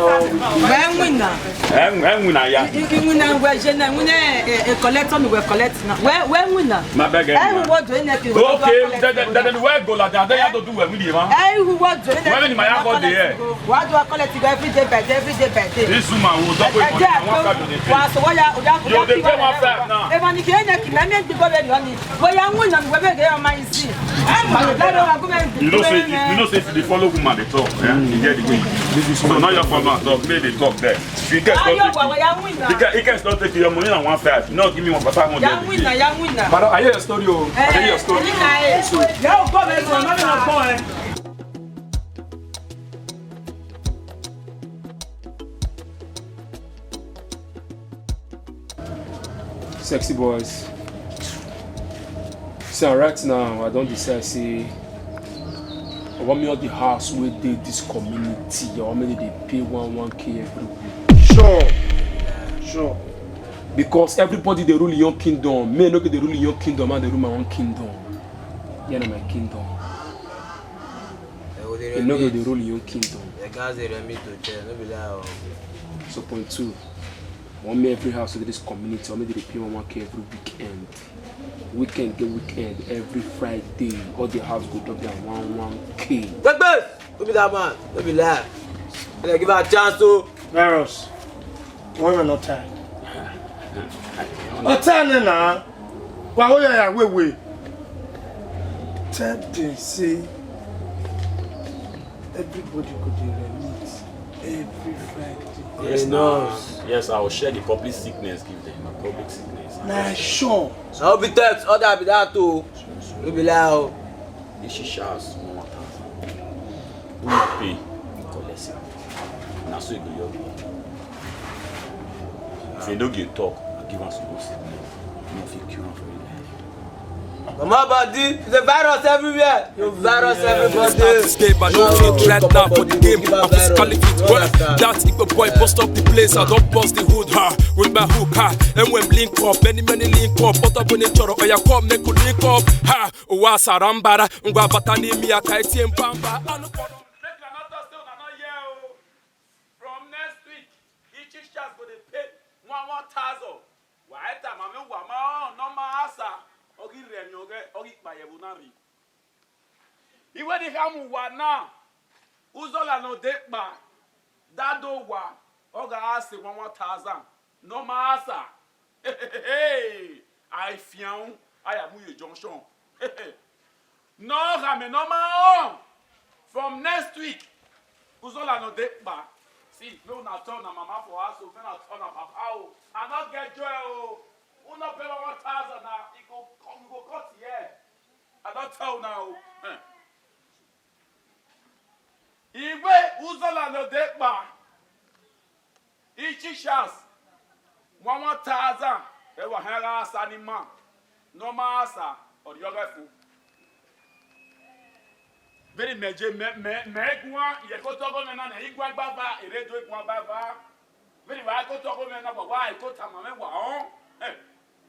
Wẹ winner. Eh, eh, winner, yeah. I, I, I winner, wẹ je na, winner, eh, eh, collect on, wẹ collect na. Wẹ, wẹ winner. My bag, eh, winner. Who what do anything? Okay, then, then, then where go like that? Then you have to do well with you, man. Eh, who what do anything? Where in my yard go there? What do I collect every day by day, every day by day? This woman will double it for you. One five you dey pay. Wa so wa ya, ya, you dey pay one five now. If I need to, let me go there, honey. Wẹ ya winner, wẹ vbe ghe ọma isi. You know say, you know say if you dey follow woman dey talk, eh? You get the way. So now your follow am talk, make dem talk there. If you get, if you get, if you get take your money na one five, no give me one five hundred. Ya winner, ya winner. Madam, I hear your story o. I hear your story. Eh, eh, eh. Sexy boys. See, right now, I don decide say I wan make all the house wey dey this community, I wan make dem dey pay one, one K every week. Sure. Sure. Because everybody dey rule your kingdom. Me no go dey rule your kingdom, I dey rule my own kingdom. Yeah, na my kingdom. You no go dey rule your kingdom. The guys dey run me to chair, no be lie o. So point two. I wan make every house wey dey this community, I wan make dem dey pay one, one K every weekend. Weekend get weekend, every Friday, all the house go drop their one, one K. Gbegbe! Who be that man? No be lie. They give her chance o. Virus. Why we not time? What time now? Wa ho ya ya wewe. Tell them say everybody go dey remit every Friday. Yes, now. Yes, I will share the public sickness give them. Na public sickness. Na sure. So be text order be that o. We be like o. This is Charles, one thousand. Who no pay, he collect am. Na so e go your be. If you no get talk, I give am some good signal. No fit cure am for your life. Comot body, the virus everywhere. You virus everybody. Escape, I don't fit right now for the game. I'm physically fit. Well, that Igbo boy bust up the place. I don't bust the hood, ha, with my hook, ha. And when link up, many, many link up. But up when they choro, oh, yeah, come make we link up, ha. Owa sarambara, ngwa batani mi aka etie mbamba. Make una no talk say una no hear o. From next week, each teachers go dey pay one, one thousand. Wa eta ma me wa ma ọ, no ma asa. Ọ ghi rẹ emwi ọghẹ, ọ ghi kpa ye ẹvbo na rri. Iwe ni kha mu wa na, Uzọla ne ọ de kpa, dado wa, ọ gha sẹ one, one thousand. Ne ọ ma asa. A fian, a ya mu ye junction. Ne ọ gha mẹ ne ọ ma rẹn. From next week, Uzọla ne ọ de kpa. See, me una tell una mama for house o, me una tell una papa o. I no get joy o. Una pay one, one thousand na, e go come, e go cut here. I don tell una o. Eh. Iwe Uzọla ne ọ de kpa. Each teachers, one, one thousand, ẹ wa hẹn gha sa ni ma, ne ọ ma sa, ọ rhiọghẹ fo. Vbene imẹ je, mẹ, mẹ, mẹ guan, ye ẹko tọghọ mwẹ na, ne I guan gba va, ere do guan gba va. Vbene wa ẹko tọghọ mwẹ na, wa, wa ẹko tama mwẹ wa họn. Eh,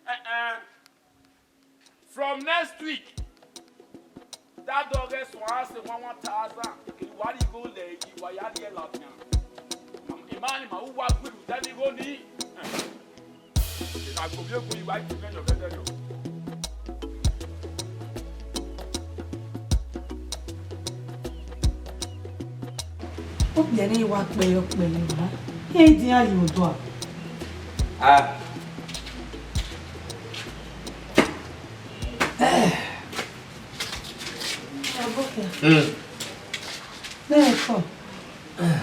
eh, eh. From next week, that dog gets one, say one, one thousand. Wa rhie igho lẹ yi, wa ya rhie lafian. Ima ni ma uwa gbe ru tẹn igho ni. Ena gbe ovbi egu yi wa yi tẹn yọ vbe ẹdẹrriọ. Okpia ne wa kpẹre ọkpẹre na, iran i dian ye odua. Ah. Abokia. Mm. Nẹrẹn kọ.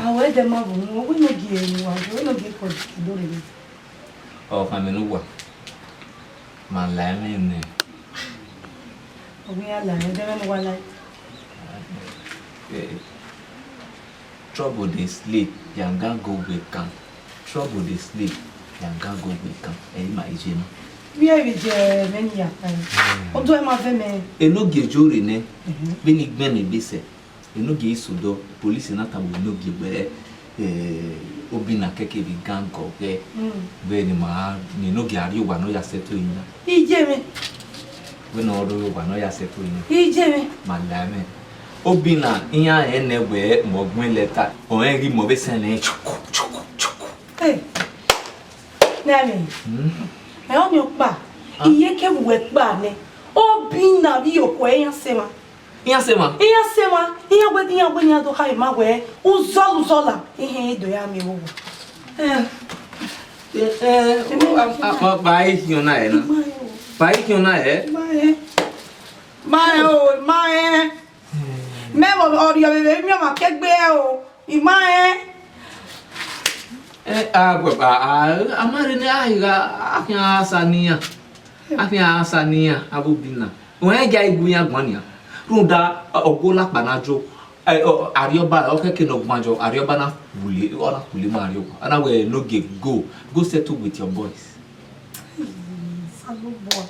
Awẹ dẹ ma vbo wọn, wẹ ne ogie ne uwa jọ, wẹ ne ogie kọ do rere. Ọ khama ne uwa. Ma la ẹmwẹ nẹ. Ọ ghi ya la ẹmwẹ, de ẹmwẹ ne uwa la. Eh, trouble dey sleep, yanga go wake am. Trouble dey sleep, yanga go wake am. Ẹ i ma iye na. Vbe ẹ vbe je ẹmwẹ ni ya kpa ẹre? Odọ ẹmwẹ vẹ mẹ. Enogie jọ rre nẹ, vbene I gbẹn ne egbe sẹ, enogie i sẹ odọ, police na tama enogie wẹ, eh, Obinna kẹkẹ vbe gang ọghẹ. Mm. Vbene ma, ne enogie a rrie owa ne ọ ya sẹtin na. Iye mwẹ. Vbene ọ rrie owa ne ọ ya sẹtin na. Iye mwẹ. Ma la ẹmwẹ. Obinna, iran rẹn nẹ wẹ mẹ ọ gbẹn lẹta, ọ rẹn ghi mẹ ọ vbe sẹ nẹ chuku, chuku, chuku. Hey. Nẹmẹ. Hmm? Ẹ ọnii ọkpa, ah, iye kevbe uwẹ kpa nẹ, Obinna vbe iyoko iran sẹ emwa. Iran sẹ emwa? Iran sẹ emwa, iran wẹ, iran wẹ ne iran do khare ma wẹ, Uzọla, Uzọla, iran do ya miẹn vbe owa. Eh, eh, eh, a, a, a, ba e khian na ẹ na. Ba e khian na ẹ. Ma rẹn o, ma rẹn. Mẹ vbe ọ rhie vbe vbe miẹn ọmwa ke egbe ẹre o, I ma rẹn. Eh, a, a, a, a ma rẹn ne a gha, a khian a sa ne iran. A khian a sa ne iran, avbe Obinna. Wẹ gia gu iran guan nian. Rhunmwuda, ọ, ọ gu lakpa na jo. Eh, ọ, Arriọba, ọ khẹke ne ọ guan jọ, Arriọba na kpule, ọ na kpule ma Arriọba. A na wẹ enogie go, go settle with your boys. Osanobua.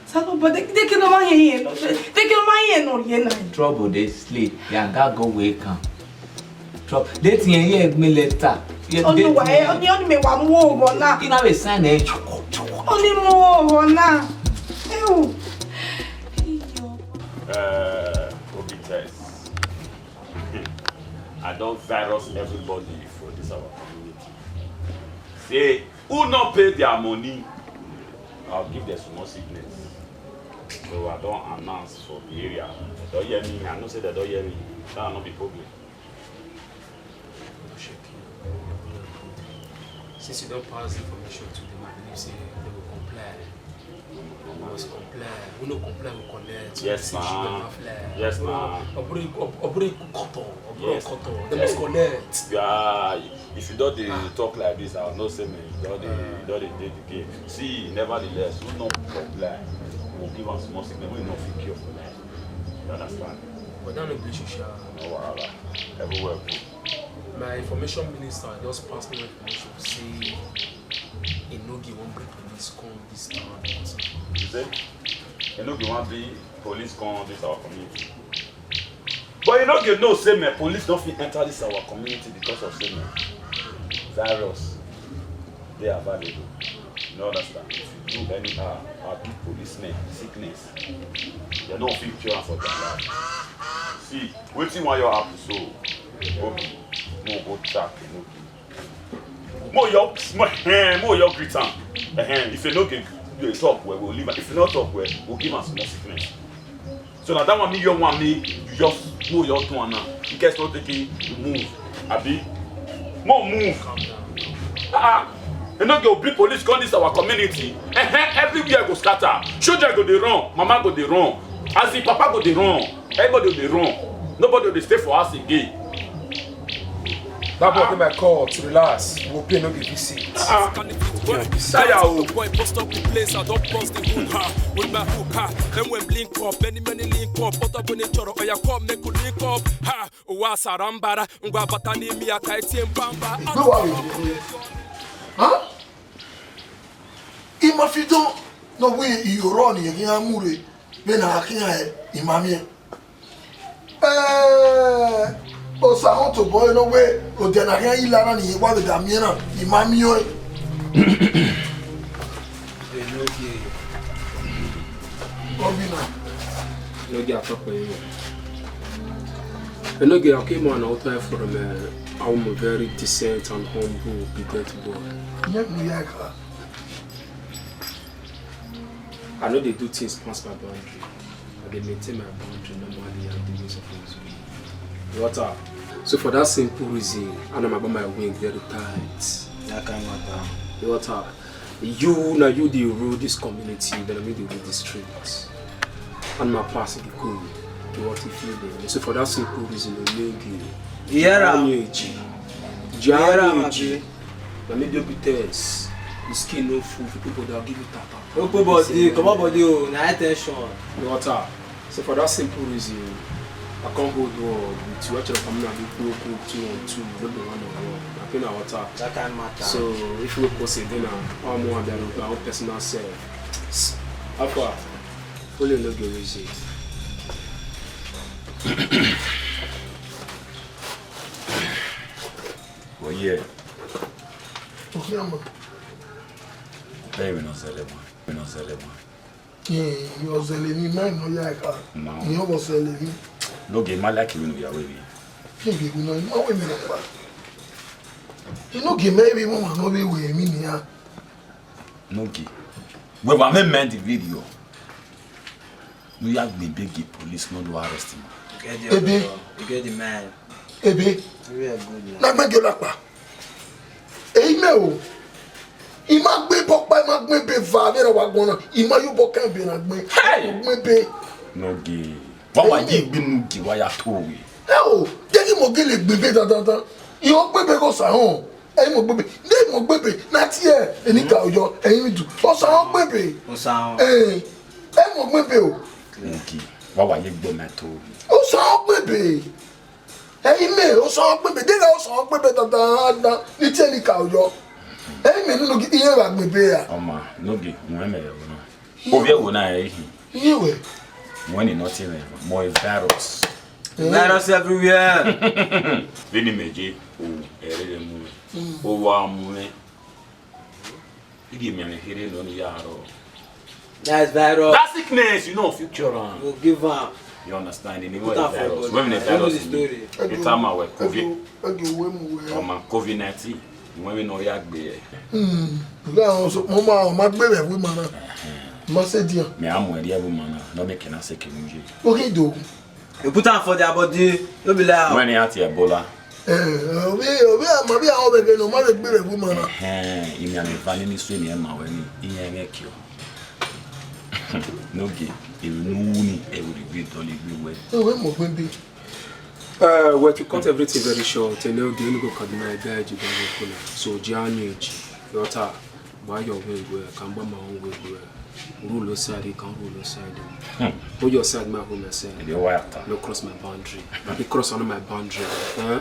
Osanobua, de, de ke ne ọ ma rẹn irẹn nọ, de ke ne ọ ma rẹn irẹn nọ rhie na. Trouble dey sleep, yanga go wake am. Trouble, de tiẹn ye egbe lẹta. Ọni wa, ọni, ọni mẹ wa mu obọ na. I na vbe sign ẹ, chuku, chuku. Ọni mu obọ na. Ewu. Eh, Obi test. I don virus everybody for this our community. Say, who no pay their money, I'll give them small sickness. So I don announce for the area. They don hear me. I know say they don hear me. That no be problem. Since you don pass the information to them, I believe say they go comply. We must comply. We no comply, we connect. Yes, man. Yes, man. Obure, obure koto, obure koto. They must connect. Yeah, if you don't dey talk like this, I know say, man, you don't dey, you don't dey dey the game. See, nevertheless, we no comply. We give am small signal. We no fit cure for life. You understand? But that no be issue, sha. No wahala. Everywhere good. My information minister just pass me information say Enogie wan bring police come this town. You say? Enogie wan bring police come this our community. But Enogie know say, man, police don't fit enter this our community because of say, man, virus dey available. You no understand? If you do anyhow, I give policemen sickness. They no fit cure am for their life. See, wetin wan your happen so? Obi, no go track Enogie. Mo yo, mo, eh, mo yo greet am. Eh, if Enogie dey talk well, we leave am. If e no talk well, we give am small sickness. So na that one me yo wan me, you just mo yo do am now. In case no take it, move. Abi? Mo move. Ah, ah. Enogie bring police come this our community. Eh, eh, everywhere go scatter. Children go dey run, mama go dey run. As in, papa go dey run. Everybody go dey run. Nobody go dey stay for house again. That boy dey my court, relax. We go pay Enogie visit. Ah, ah. Tire o. Boy, post up the place, I don't post the hook, ha. With my hook, ha. Then we link up, many, many link up. But I wanna choro, oya come make we link up, ha. Wa sarambara, ngwa batani mi aka etie mbamba. Igbe wa we. Huh? Ima fi do, no we i oro ni eghi a mu rre, vbene a khian ima miẹn. Eh, Osahọn tobọ ẹre nọ wẹẹ, odẹ ne a khian yi la na ni wa vbe da miẹn na, ima miẹn ọẹn. Enogie. Obi na. Enogie, I talk for you. Enogie, I came on out there from, uh, I'm a very decent and humble, obedient boy. Nyẹ mu ya ka. I no dey do things pass my boundary. I dey maintain my boundary normally and the way suppose be. You water. So for that simple reason, I know my, my wing very tight. That kind matter. You water. You, na you dey rule this community, then na me dey rule the street. And my pass dey go. You want to feel them. So for that simple reason, Enogie. Hear am. Jani Eji. Hear am, Jani Eji. Abi? Na me dey be test. The skin no full, people go dey give you tap tap. No put body, comot body o, na attention. You water. So for that simple reason, I can't hold word with you. Actually, I'm not be cool, cool, two on two, no be one on one. I feel na water. That kind matter. So if you go say dinner, I'm more than my own personal self. How far? Only no go easy. Well, yeah. Okay, I'm. Baby, no sell it, man. No sell it, man. Ẹ, ọ zẹlẹ emwi, ima nọ ya ẹka. Ma. Ẹ, ọ zẹlẹ emwi. Enogie, ma like vbene u ya ru emwi. Enogie, wẹ nọ, ima wẹ emwi nọkpa. Enogie, mẹ vbe emọ ma nọ vbe ru emwi nian. Enogie, wẹ wa mẹ mind the video. Ne u ya gbe ebe gie police ne ọ do arrest ima. Ebe. You get the man. Ebe. Very good, man. Na gbẹn gie lakpa. Eyi mẹ o, I ma gbe ebe ọkpa, I ma gbe ebe eva vbe erha wa guan na, I ma ye obọ kan ebe na gbe. Hey! Gbe ebe. Enogie. Wa wa ye egbe Enogie, wa ya to owe. Ẹ o, de ghi mọ gele gbe ebe dandandan. I ọ gbe ebe ghe Osahọn. Ẹ i mọ gbe ebe. De i mọ gbe ebe, na tie eni ka oyọ, ẹ i du. Osahọn gbe ebe. Osahọn. Ẹ, ẹ i mọ gbe ebe o. Enogie. Wa wa ye egbe ma to owe. Osahọn gbe ebe. Ẹ i mẹ, Osahọn gbe ebe, de gha Osahọn gbe ebe dandandan, ne I tie eni ka oyọ. Ẹ i mẹ ne Enogie, iran gha gbe ebe ra? Ọ ma, Enogie, wẹ mẹ ẹvbo na. Ovbi ẹvbo na ẹ i hin. Iye wẹ. Wẹ ni nọ tie mwẹ, mọ e virus. Virus everywhere. Vbene imẹ ye, o, ẹre mu mwẹ. O wa mu mwẹ. I ghi miẹn mwẹ kherhe nọ ne I ya rrọọ. That's virus. That sickness, you know, future am. We'll give am. You understand? Put am for virus. When the virus, you know the story. It am our covid. Enogie, wẹ mu wẹ. Ọ ma covid nineteen. When we know ya gbe. Hmm. Mo ma, ma gbe vbe ima na. Ma sẹ dian. Mẹ a mu ẹre vbe ima na. No make na sẹ kenu ye. Okay, do. You put am for their body, no be lie. When he had Ebola. Eh, obi, obi, ma bi a o bege no, ma le gbe vbe ima na. Eh, imi ame va ni ni su eni ma wẹ ni, iyan mwẹ kio. Enogie, emwi ne u ru ni, ẹ i vbe dọlegbe wẹ. Ẹ wẹ mọ gbẹn be. Uh, well, to cut everything very short, Enogie, unu go Kaduna, I guide you down to Kuna. So, journey, your time. Why your way where? Can buy my own way where? Rule your side, you can rule your side. Hmm. Hold your side, my hold my side. You why after? No cross my boundary. If you cross under my boundary, eh?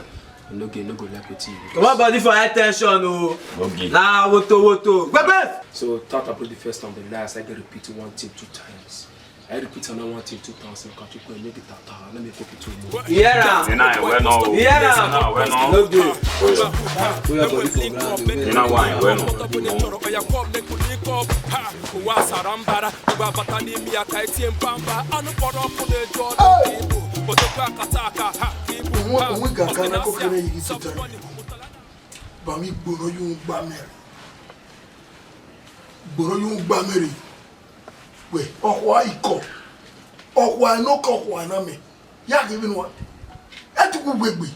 Enogie, no go like wetin you do. Comot body for high tension o. Enogie. Na woto woto. Gbegbe! So, tata put the first and the last, I dey repeat one thing two times. I repeat another one thing two thousand, catch you, make it tata, let me cook it too much. Hear am. Enogie. Enogie. Put your body for ground. Enogie. Oya, come, make we link up. Ha! Uwa sarambara, uwa batani mi aka etie mbamba. Anu kpọrọ ọkụ na-eju ọdụ igbo. Odogwu akata aka, ha, igbo, ha. Uwe ga ka na kokere yi sita. Ba mi gboro yu gba mere. Gboro yu gba mere. Wẹ, ọkhua ikọ. Ọkhua eno ke ọkhua na mẹ. Ya ghe vbene uwa. Ẹ tuku wegbe.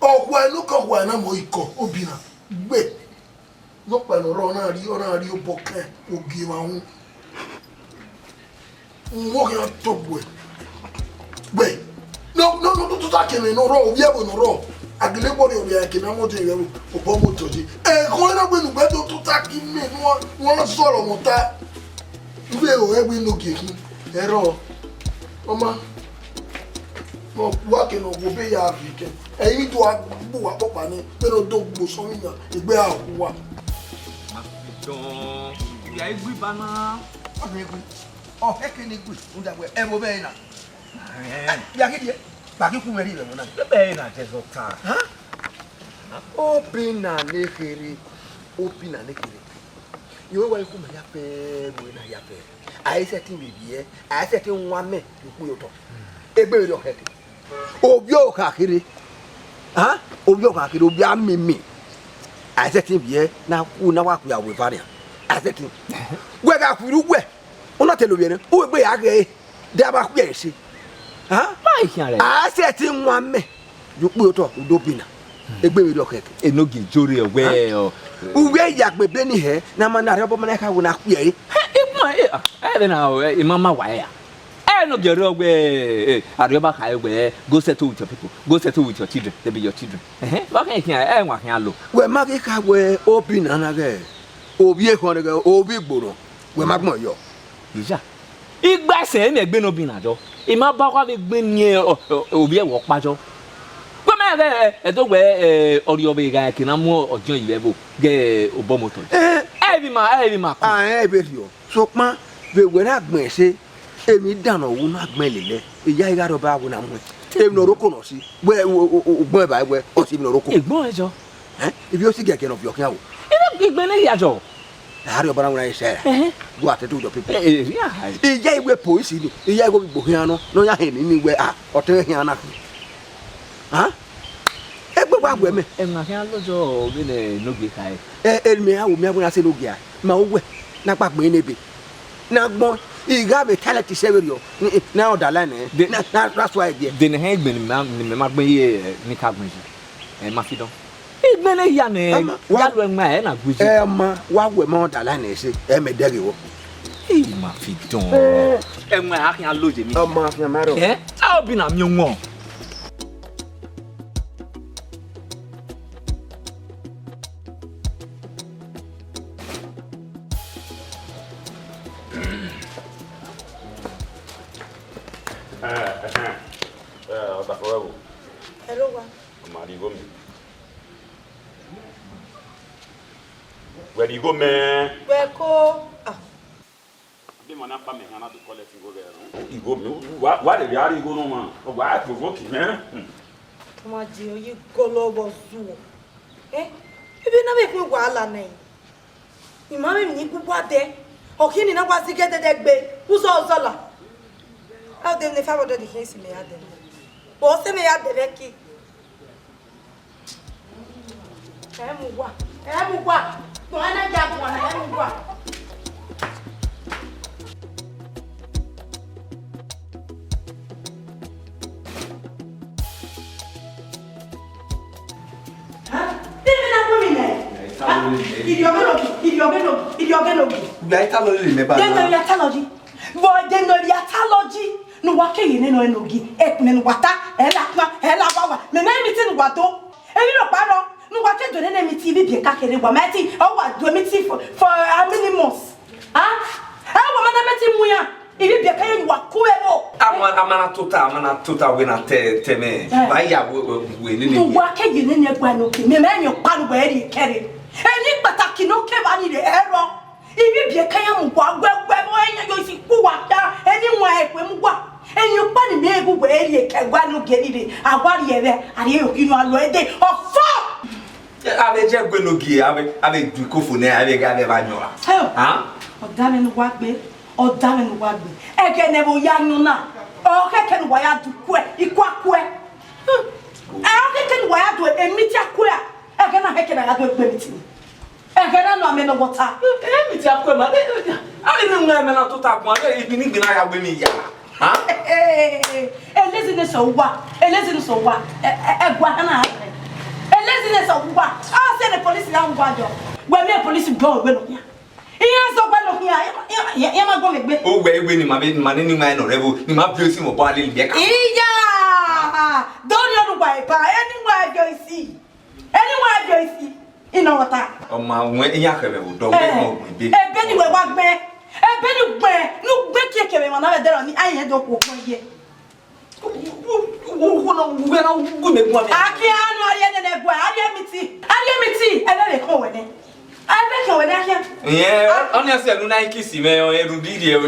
Ọkhua eno ke ọkhua na mẹ ikọ, Obinna. Gbe. Nọkpa ne ọ rrọọ, ọ na rhie, ọ na rhie obọ kẹ ogie emwa hu. Uwẹ khian tọ gbe. Gbe. No, no, no, no, tota kene ne ọ rrọọ, ovbi ẹvbo ne ọ rrọọ. A gele gbe ọrriọ vbe ẹke ne a mu ọdẹ vbe obọ motọ ye. Ẹghẹ ọre na wẹ ne ugbẹn do tota ki mẹ ne uwa, ne uwa zọlọ mwẹ ọta. Uvbe ẹvbo ẹvbo Enogie khin, ẹrọ, ọ ma, ne ọ gua ke ne ọ gbe obọ ya rhie kẹ. Ẹ i ghi do gbe uwa kpọkpa nẹ, vbene ọ do gbe osọmwi yan, egbe a hu uwa. Ma fi dọn, ya egbe ba na. Ọ rhie egbe, ọ hẹke ne egbe, rhunmwuda wẹ ẹvbo mwẹ na. Ya ghi die, ba ghi khu mwẹ rhie vbe ẹvbo na. Ebe ẹre na Jesu ta. Ha? Obinna ne kherhe, Obinna ne kherhe. Irẹn wa ikhu ma ya fẹ ẹvbo na ya fẹ. A i sẹtin vbe viẹ, a i sẹtin wan amẹ ye ukpo ye otọ. Egbe vberriọ khẹke. Ovbi okha kherhe. Ha? Ovbi okha kherhe, ovbi amimi. A i sẹtin viẹ na khu na wa khu ya vbe eva nian. A i sẹtin. Wẹ gha khuiru wẹ, u na te lovbiẹ nẹ, u wegbe ya ghee. De a vba khuiẹ ẹse. Ha? Ma i khian rẹ. A sẹtin wan amẹ. Ye ukpo ye otọ, u do Obinna. Egbe vberriọ khẹke. Enogie jore wẹ ọ. Uwẹ ya gbe ebe ni hẹ, ne a ma na rhie obọ ma na kha wẹ na khuiẹ ẹre. Hẹ, ikpọn, ẹ, ẹ, vbe na, ẹ, ima ma wa ẹre a. Enogie rre wẹ, ẹ, Arriọba kha wẹ, go settle with your people, go settle with your children, they be your children. Ẹhẹn, wa khian khian, ẹ, wa khian lo. Wẹ ma ghi kha wẹ Obinna na ghẹ, ovbi ekhọnrẹn ghẹ, ovbi igborọ, wẹ ma gbọn yọ. Iya. Igba ẹsẹ ẹmwẹ egbe ne Obinna jọ. I ma ba ọkpa vbe egbe ni ọ-, ọ-, ovbi ẹvbo ọkpa jọ. Wẹ ma ghẹ, ẹ, ẹdẹ wẹ, ẹ, ọrriọ vbe gha ẹke na mu ọdiọn yi vbe ẹvbo ghe obọ motọ. Eh. Ẹ i vbe ima, ẹ i vbe ima ku. A rẹn vbe rriọ. Sokpan, vbe wẹ na gbẹn ẹse, emwi dan ne ọ wu na gbẹn lele, eya i gha rhọba wẹ na muẹn. Emwi ne ọ roko ne ọ si, wẹ, o, o, o, ugbẹn ba wẹ, ọ si emwi ne ọ roko. Egbọn ẹjọ. Eh? Ivbi osi gẹgẹ ne ọ viọ khian o. Ivbi igbẹn ne ya jọ. Arriọba na wẹ na ye sẹ. Ẹhẹn. Go attend to your people. Eh, eh, yeah. Iye iwe police ni, iye iwe gbogbo khian nọ, nọ ya hẹ ni ni wẹ, ah, ọtẹn khian na. Ha? Egbe wa wẹ mẹ. Ẹmwẹ khian lọjọ vbene Enogie khae. Ẹ, ẹ, mẹ a wo, mẹ a wo na sẹ Enogie a. Ma wo wẹ, na gba gbẹn ne ebe. Na gbọn, I gha vbe talent sẹ vberriọ. Ni, na underline, eh. De- na, na, that's why I dey. De ne hẹ egbe ni ma, ni mẹ ma gbẹn ye, eh, ni ka gbẹn yi. Ẹ ma fi dọn. Igbẹn ne hia nẹ, Ama, wa- ya lu ẹmwẹ ẹ na gbe yi. Ẹ ma, wa wẹ ma underline ẹse, ẹ mẹ dẹghe wọ. I ma fi dọn. Ẹ. Ẹmwẹ a khian lo ye mi. Ama, a khian ma rọ. Ẹ, a Obinna miẹn wọn. Ẹ, ẹ, ẹ, ọdafẹn wẹ wo? Hello, wa. Ọ ma rhie igho mẹ. Wẹ rhie igho mẹ. Wẹ ko. Ah. Ebe ma na kpa mẹ hia na do collect igho ghẹ rọ. Igho mẹ, wa, wa rhe vbe a rhie igho nọ ma. Wa provoke mẹ. Hmm. Ọ ma je oyi golo vbe ọzuọ. Eh? Ibi na vbe khin wahala nẹ. I ma vbe emwi ni gu uwa dẹ. Ọ khian ne I na wa zẹ igho ẹdẹdẹ gbe. Uzọ, uzọ la. A de ne five hundred khin si mẹ ya dẹ. Ọ sẹ mẹ ya dẹ vbe ẹki. Ẹ mu uwa, ẹ mu uwa, tọn ẹn na ya guan, ẹ mu uwa. Hẹn? Te mẹ na gu emwi nẹ? Iriọghenogie, iriọghenogie, iriọghenogie. Ugbẹ a i ta lọji lele mẹ ba na. Deno ria ta lọji. Vbe deno ria ta lọji. Ne uwa keghi nene ọnrẹn nogie. Ẹkpẹn ne uwa ta, ẹ la kpan, ẹ la wa wa. Mẹ ne meeting ne uwa do. Emwi rhọkpa rrọọ, ne uwa ke do nene meeting, ivbi ibiẹka kherhe wa. Ma ti, ọ wa do meeting for, for how many months? Ah? Ẹ wa ma na meeting mu iran. Ivbi ibiẹka ye ne uwa ku ẹvbo. A ma, a ma na tota, a ma na tota wẹ na te, te mẹ. Eh. Ba ya wẹ, wẹ, wẹ nene. Ne uwa keghi nene ẹguae nogie. Mẹ, mẹ yẹn ọkpa ne uwa rhie kẹre. Eni kpataki ne ọ kevba ni rre, ẹ rrọọ. Ivbi ibiẹka ya mu uwa wẹ, wẹ, wẹ, ẹ yan yo isi ku uwa ta, eni wan ẹkue mu uwa. Eni ọkpa ni mẹ gu wẹ rhie ke ẹguae nogie ni rre, a wa rhie ẹvbo, a rhie okinu a lọ ẹdẹ. Ọfọ! Avbe je gbe nogie, avbe, avbe du ikofo nẹ, avbe gha avbe va yọnra. Hell. Hàn? Ọdavẹn ne uwa gbe, ọdavẹn ne uwa gbe. Ẹghẹ ne ẹvbo ya yọn na, ọ khẹke ne uwa ya du kuẹ, ikua kuẹ. Hmm. Ẹ, ọ khẹke ne uwa ya du emiti a kuẹ. Ẹghẹ na khẹke ne a ya du egbe emiti. Ẹghẹ na nọ amẹ ne ọ wọta. Emiti a kuẹ ma, avbe ne uwa ẹmẹ na tota guan, avbe igbinigbi na ya wẹ emwi ya. Hàn? Eh, eh, eh, eh, laziness uwa, laziness uwa, ẹguae na, laziness uwa. A sẹ ne police ya uwa yọ. Wẹ miẹn police gbọ wẹ nọ ya. Iran zọ wẹ nọ ya, iran ma gbọ mẹ gbe. O wẹ iwe ni ma be, ni ma nene ima nọ rẹ vbo, ni ma bi osi mobọ a lele ibiẹka. Iya! Dọni ọnugba eba, eni wa ẹjọ isi. Eni wa ẹjọ isi. Ina wọta. Ọ ma wẹ iran khẹ vbe vbo dọ wẹ Eh, ọgbẹn ebe. Ebe ni wẹ wa gbẹn. Ebe ni gbẹn, ne u gbẹn kieke vbe emwa na vbe ẹdẹrọ ni, a i rẹn do khuo gbẹn ye. Wo, wo, wo, wo, wo, wo, mẹ guan mẹ. Akia nu a rhie nene ẹguae, a rhie emiti, a rhie emiti, ẹvbo vbe khọn wẹ nẹ. Ẹvbo khọn wẹ nẹ, akia. Iyẹn, ọ, ọ nian sẹ ne u na i kisi mẹ, ọ, erhunmwuda irri ẹvbo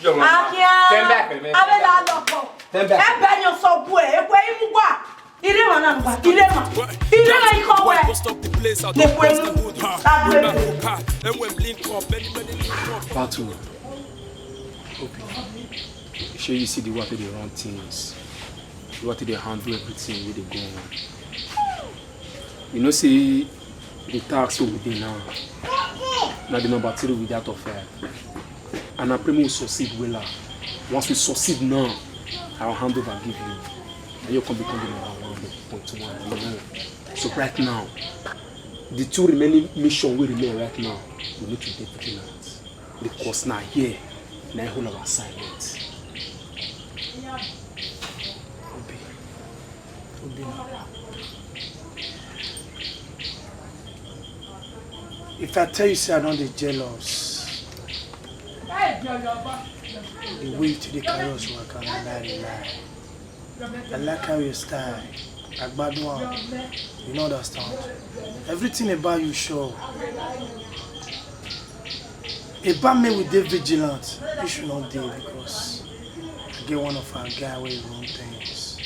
yọ mẹ. Akia. Tẹn bẹk mẹ. Avbe la lọkọ. Tẹn bẹk. Ẹbẹ ni ọ sọ gu ẹ, ekhue i mu gua. Iremwa na nua, iremwa. Iremwa i khọn wẹ. Ne ekhue mu, a gu ẹ. Battle. Obi, shey you see the way I take dey run things? The way I take dey handle everything wey dey go on. You know say the task wey we dey now, na the number three with that of five. And I pray make we succeed wella. Once we succeed now, I will hand over give you. And you come become the number one, the point one, you know. So right now, the two remaining mission wey remain right now, we need to dey vigilant. Because na here, na him hold our assignment. Obi. Obi na. If I tell you say I don dey jealous, the way you take dey carry us waka, na lie dey lie. I like how your style. I gbadun am. You no understand. Everything about you sure. Eba make we dey vigilant, issue no dey because I get one of our guy wey run things,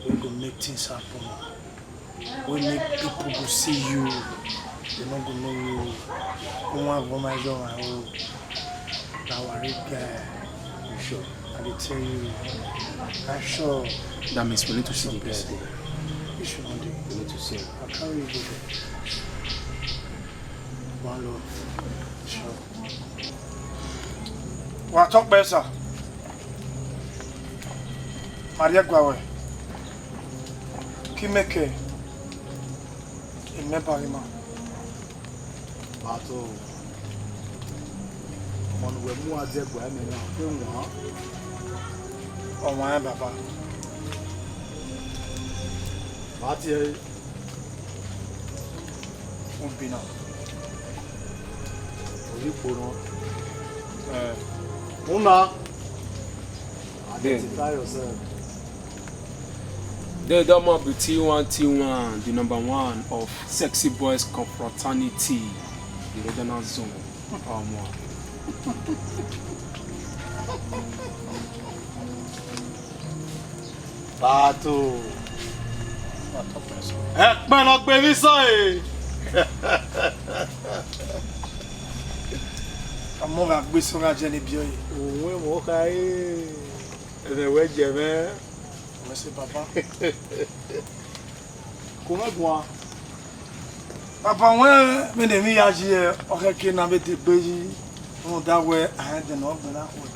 wey go make things happen, wey make people go see you, they no go know you. One of my job, I will. Na worry guy. You sure? I dey tell you, I sure. That means we need to see the guy there. You sure no dey? We need to see him. I carry you go there. One love. Sure. Wa tọ kpẹ sa. Maria gua wẹ. Ki mẹ kẹ. Emẹ ba ghi ma. Bato. Ọmọ ne uwẹ mu a die ẹguae mẹ na, ke wan. Ọmwa rẹn baba. Ba tie ẹre. Ubi na. Oyi kpo nọ. Eh. Una. Identify yourself. They don't be T one T one, the number one of sexy boys confraternity, the regional zone. Ọmọ. Bato. Ẹkpẹn nọ gbe vbe sọ e. Ọmọ gha gbe sọ gha jẹ ne biẹ ọye. Òun ẹ mọ kha e. Ẹmwẹ wẹ jẹ mwẹ. Wẹ sẹ baba. Ko mwẹ guan. Papa wẹ, vbene emwi ya yi, ọ khẹke ne a vbe degbe yi, rhunmwuda wẹ a rẹn ẹdẹ ne ọ gbẹn na khuẹ.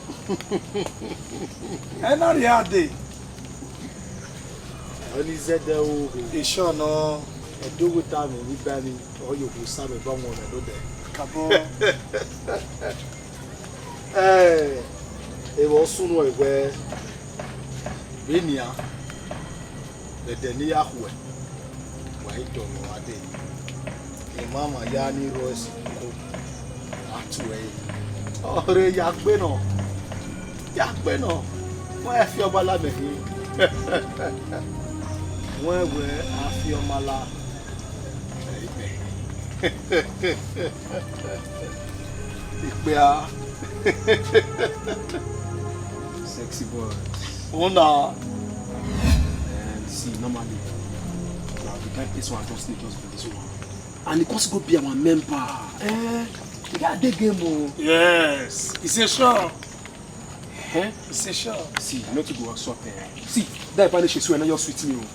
Ẹ na rhie a dee. Ọni zẹdẹ o. Isọ nọ, Ẹdẹ oghẹ tama emwi ba emwi, ọ ye okhuo sa mwẹ ba wọn mwẹ nodẹ. Kabọ. Ẹ, evba ọ sunu ẹre wẹẹ, vbenian, vbe ẹdẹ ne I ya khuẹ, wa i dọlọ a dee. Emwamwa ya ni rrọọ ẹse ko, a tu ẹre. Ọ rhe ya gbe nọ, ya gbe nọ, wẹ a fi ọmala mẹ khin. Wẹ wẹ a fi ọmala. Ikpia. Sexy boy. Una. And see, normally, now the kind place where I just need just be this one. And he comes go be our member. Eh, the guy dey game o. Yes, it's a sure. Eh? It's a sure. See, you no too go work shop, eh. See, that Spanish is when you sweet me o.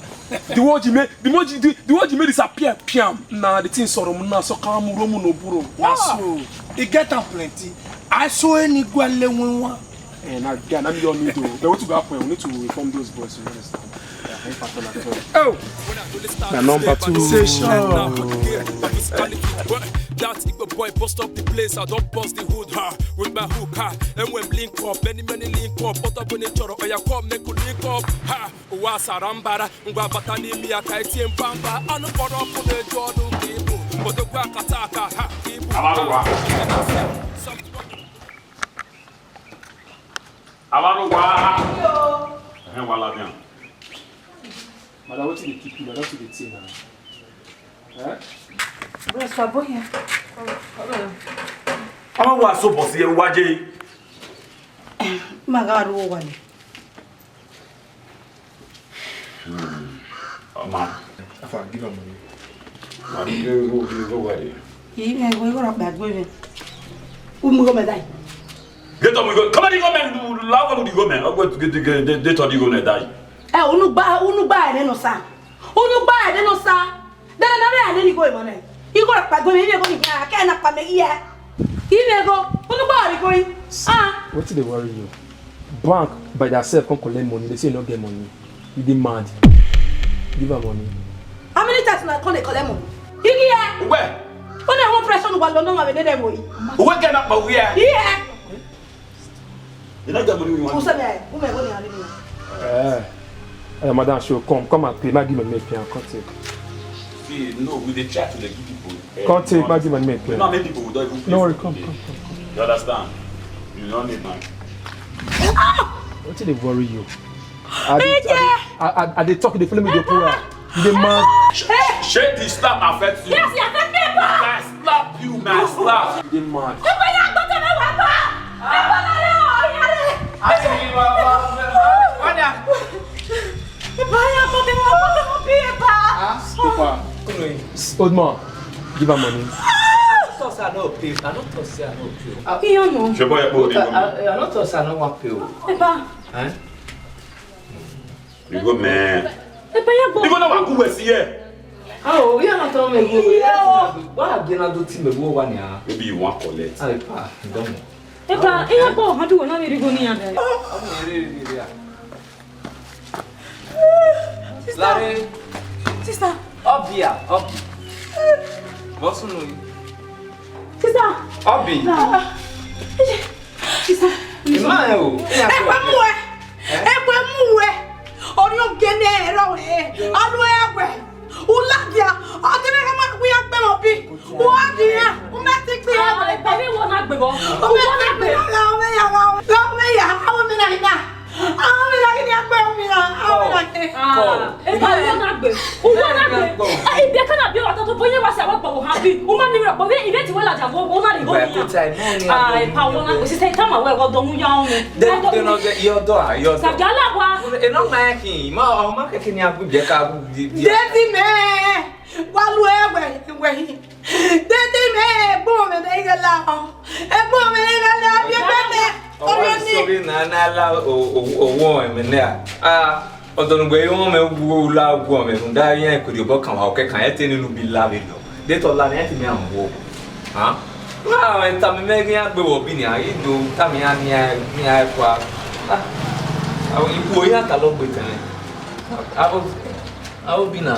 The word you made, the word you, the, the word you made disappear, piam. Nah, the thing sọ̀rọ̀ mu na so ka mu ro mu no buro. Na so. He get am plenty. I saw any gwale when one. Eh, na guy, na me your need o. But what to go happen? We need to inform those boys, you understand? Yeah, very important at all. Oh! Na number two. Say sure. That Igbo boy bust up the place. I don't bust the hood, ha, with my hook, ha. And when link up, many, many link up. But up when it choro, oya come make we link up, ha. Wa sarambara, ngwa batani mi aka etie mbamba. Anu kpọrọ ọkụ na-eju ọnụ ka ibu. Odogwu akata aka, ha, ka ibu. Abaruwa. Abaruwa. Yo. Ẹhẹn, wa ladian. Madam, wetin dey keep you? Madam, wetin dey tey now? Eh? Bros, wa bo here. Ama wa so boss ye wa je. Ma ga ru wa ni. Hmm. Ọma. Afa, give am money. Wa ni go go go wa de. Yi me go go ra gba gbe mi. U mu go me dai. Get up, we go. Come on, go, man. La go, go, man. Go, go, go, go, go, die. Eh, unu gba, unu gba ene no sa. Unu gba ene no sa. Dere na me ane ni go mo ne. Igho ra kpa gbe mi, ivbi ego ni gha, ke na kpa me ye. Ivbi ego, unu gba ri go yi. Ah. Wetin dey worry you? Bank by theirself come collect money, they say you no get money. You dey mad. Give her money. How many times una come dey collect money? Igi ya. Where? Una wan pressure unu wa lọ nọ ma vbe nene mo yi. Uwe get na pa uwe ya. Yeah. You no get money when you want. Who said that? Who me go there? Eh. Eh, madam, show, come, come and pay. Ma give me pay and come take. See, no, we dey try to dey give people, eh, come take, ma give me pay. You know how many people we don't even pay. No worry, for come, today? Come, come, come. You understand? You don't need money. Wetin dey worry you? I dey, I dey, I, I, I dey talk, you dey follow me, dey pull am. You dey mad? Shey the slap affect you? Yes, e affect me, pa. I slap you, man, slap. You dey mad? Ẹ bá yà gbọ́dọ̀ mẹ́wàá pa. Ẹ bá yà yà yà. Àti mi wá wá. Wọ́n yà. Ẹ bá yà gbọ́dọ̀ mẹ́wàá pa. Ah, super. Old man, give her money. I no talk say I no pay. I no talk say I no pay. Iye ọmọ. Ṣé bọ́ yẹ kó o di gómìnà? I, I, I no talk say I no wan pay o. Ẹ bá. Eh? You go, man. Ẹ bá yà gbọ́. You go now, I go where see here. Ah, oh, we are not on me go. Why again I do team go one ya? Maybe you want collect. Ah, pa, don't. Ẹ bá, ẹ yà gbọ́, how do we not really go near there? Sister. Larry. Sister. Obia, Obi. What's on you? Sister. Obi. Ah. Sister. Ima ẹ o. Ẹ pẹ́ mu ẹ. Ẹ pẹ́ mu ẹ. Orí oge ni ẹ rọ ẹ. Anu ẹ wẹ. Ulagia. Ọdún ẹ ma wí agbẹ́ wọn bí. Wọ́n á di ya. Wọ́n bẹ ti gbé ya. Ah, ẹ pẹ́ mi wọ́n náà gbé bọ́. Wọ́n bẹ ti gbé ya. Wọ́n bẹ ya. Wọ́n bẹ ya. Àwọn mi náà yìí náà. Àwọn mi náà yìí ni agbẹ́ wọn mi náà. Àwọn mi náà yìí. Ah, ẹ pẹ́ mi wọ́n náà gbé. Wọ́n náà gbé. Ẹ, ibi ẹ kánà bí ọ̀rọ̀ tó tó bóyá wá sí àwọn gbọ̀wọ̀ hàn bí. Wọ́n má mi rọ̀ pé ìrètí wọ́n làjà wọ́n, wọ́n má lè gbọ́. Ìwé kúta inú ni. Ah, ẹ pa wọn náà gbé. Sísẹ́ ìtàn àwọn ẹ̀rọ dọ̀hún yá wọn. Dé, dé náà, dé, yọ dọ́ à, yọ dọ́. Sàgálà wa. Ẹ náà máa kì í, má, ọmọ kékeré ni a gbé jẹ ká gbé. Dé ti mẹ́, wá lu ẹwẹ̀, ẹwẹ̀ yìí. Dede mẹ ẹgbọn mẹ ne ighe la ọ. Ẹgbọn mẹ ne ighe la ọ, biẹ bẹ mẹ. Ọmọ ni. Sorry na, na la o, o, o, owó ẹmẹ nẹ a. Ah, ọdọnugbe wọn mẹ wu la wu ọmọ ẹhun da yẹn kò di obọ kan wa ọkẹ kan ẹ tẹ nínú bí la mi lọ. Dé tọ la ni ẹ ti mi àwọn wo. Ah. Wa ẹ ta mi mẹ ghi agbe wọ bi ni a, i do ta mi a ni a, ni a kwa. Ah. Àwọn ikú oyè àtàlọ́ gbé tẹ̀lé. Àwọn Aobina.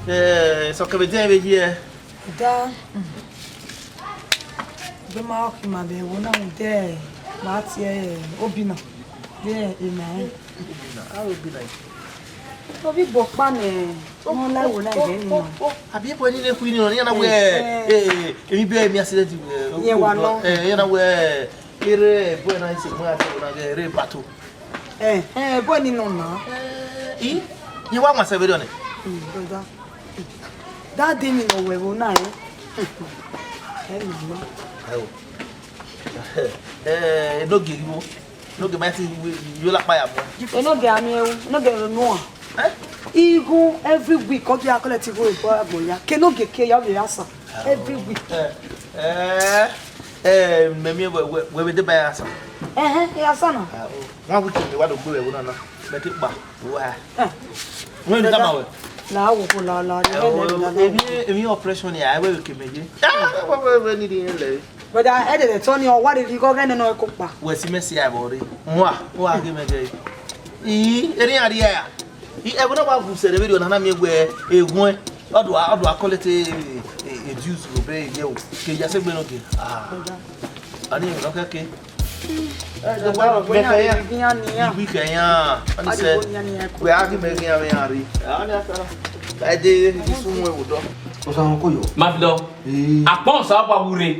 Eh, sọkẹn vbe edian vbe ye. Da. Egbe ma ọ khin ma vbe ẹvbo na mu de ma tie Obina. De ena. Obina, ah, Obina. Obi bọ kpa nẹ, wọn la wo na ivẹ ni ma. Abi ebo ni ne ku ni nọ, ni na wẹ, eh, eh, emi bi emi accident wẹ. Ye wa nọ. Eh, ni na wẹ, ere ebo na ise mo ati na ge ere bato. Eh, eh, ebo ni nọ na. Eh, i, ye wa ma se vbe nẹ. Mm, brother. Daddy ni nọ wẹ vbo na, eh. Eh, mama. Ayo. Eh, no ge wo. No ge ma ti yo la pa ya mo. Enogie ami ẹru, enogie ẹre nuan. Eh? Igho every week, ọ ghi a collect igho ebo agbọn ya. Ke enogie ke ya vbe ya sa. Every week. Eh, eh, eh, mẹ miẹn wẹ, wẹ, wẹ vbe deba ya sa. Ẹhẹn, ya sa na. Ah, oh. One week ni wa do gbe wẹ wo na na. Mẹ te kpa, wa. Eh. Wẹ ni tama wẹ. La wo ko la, la, la, la, la. Emi, emi operation ya, wẹ ke mẹ ye. Ah, wẹ, wẹ, wẹ ni di le. Brother, ẹdẹdẹ tọ ni ọ wa rhirhi igho ghẹ nene ọre ko kpa. Wẹ si mẹ si a ẹvbo rre. Mua, u gha ghe mẹ ghe. I, erriọ iran rhie a. I, ẹvbo na wa wu sẹ rre vberriọ na, na miẹn wẹ eguẹn. Ọ do a, ọ do a collect e, e, e dues vbe obọ ye o. Ke ya sẹ egbe nọ ke. Ah. Brother. Ani emwi nọ kẹke. Ẹ, dọgba, mẹ kẹ ya. Iran ni iran. Iwi kẹ ya. Ani sẹ. Wẹ a ghi mẹ ghi iran vbe iran rre. Ani asa. Ẹ de, isun wẹ wo dọ. Osa wọn ko yo. Ma fi dọ. Ee. Akpọn sa wa wu rre.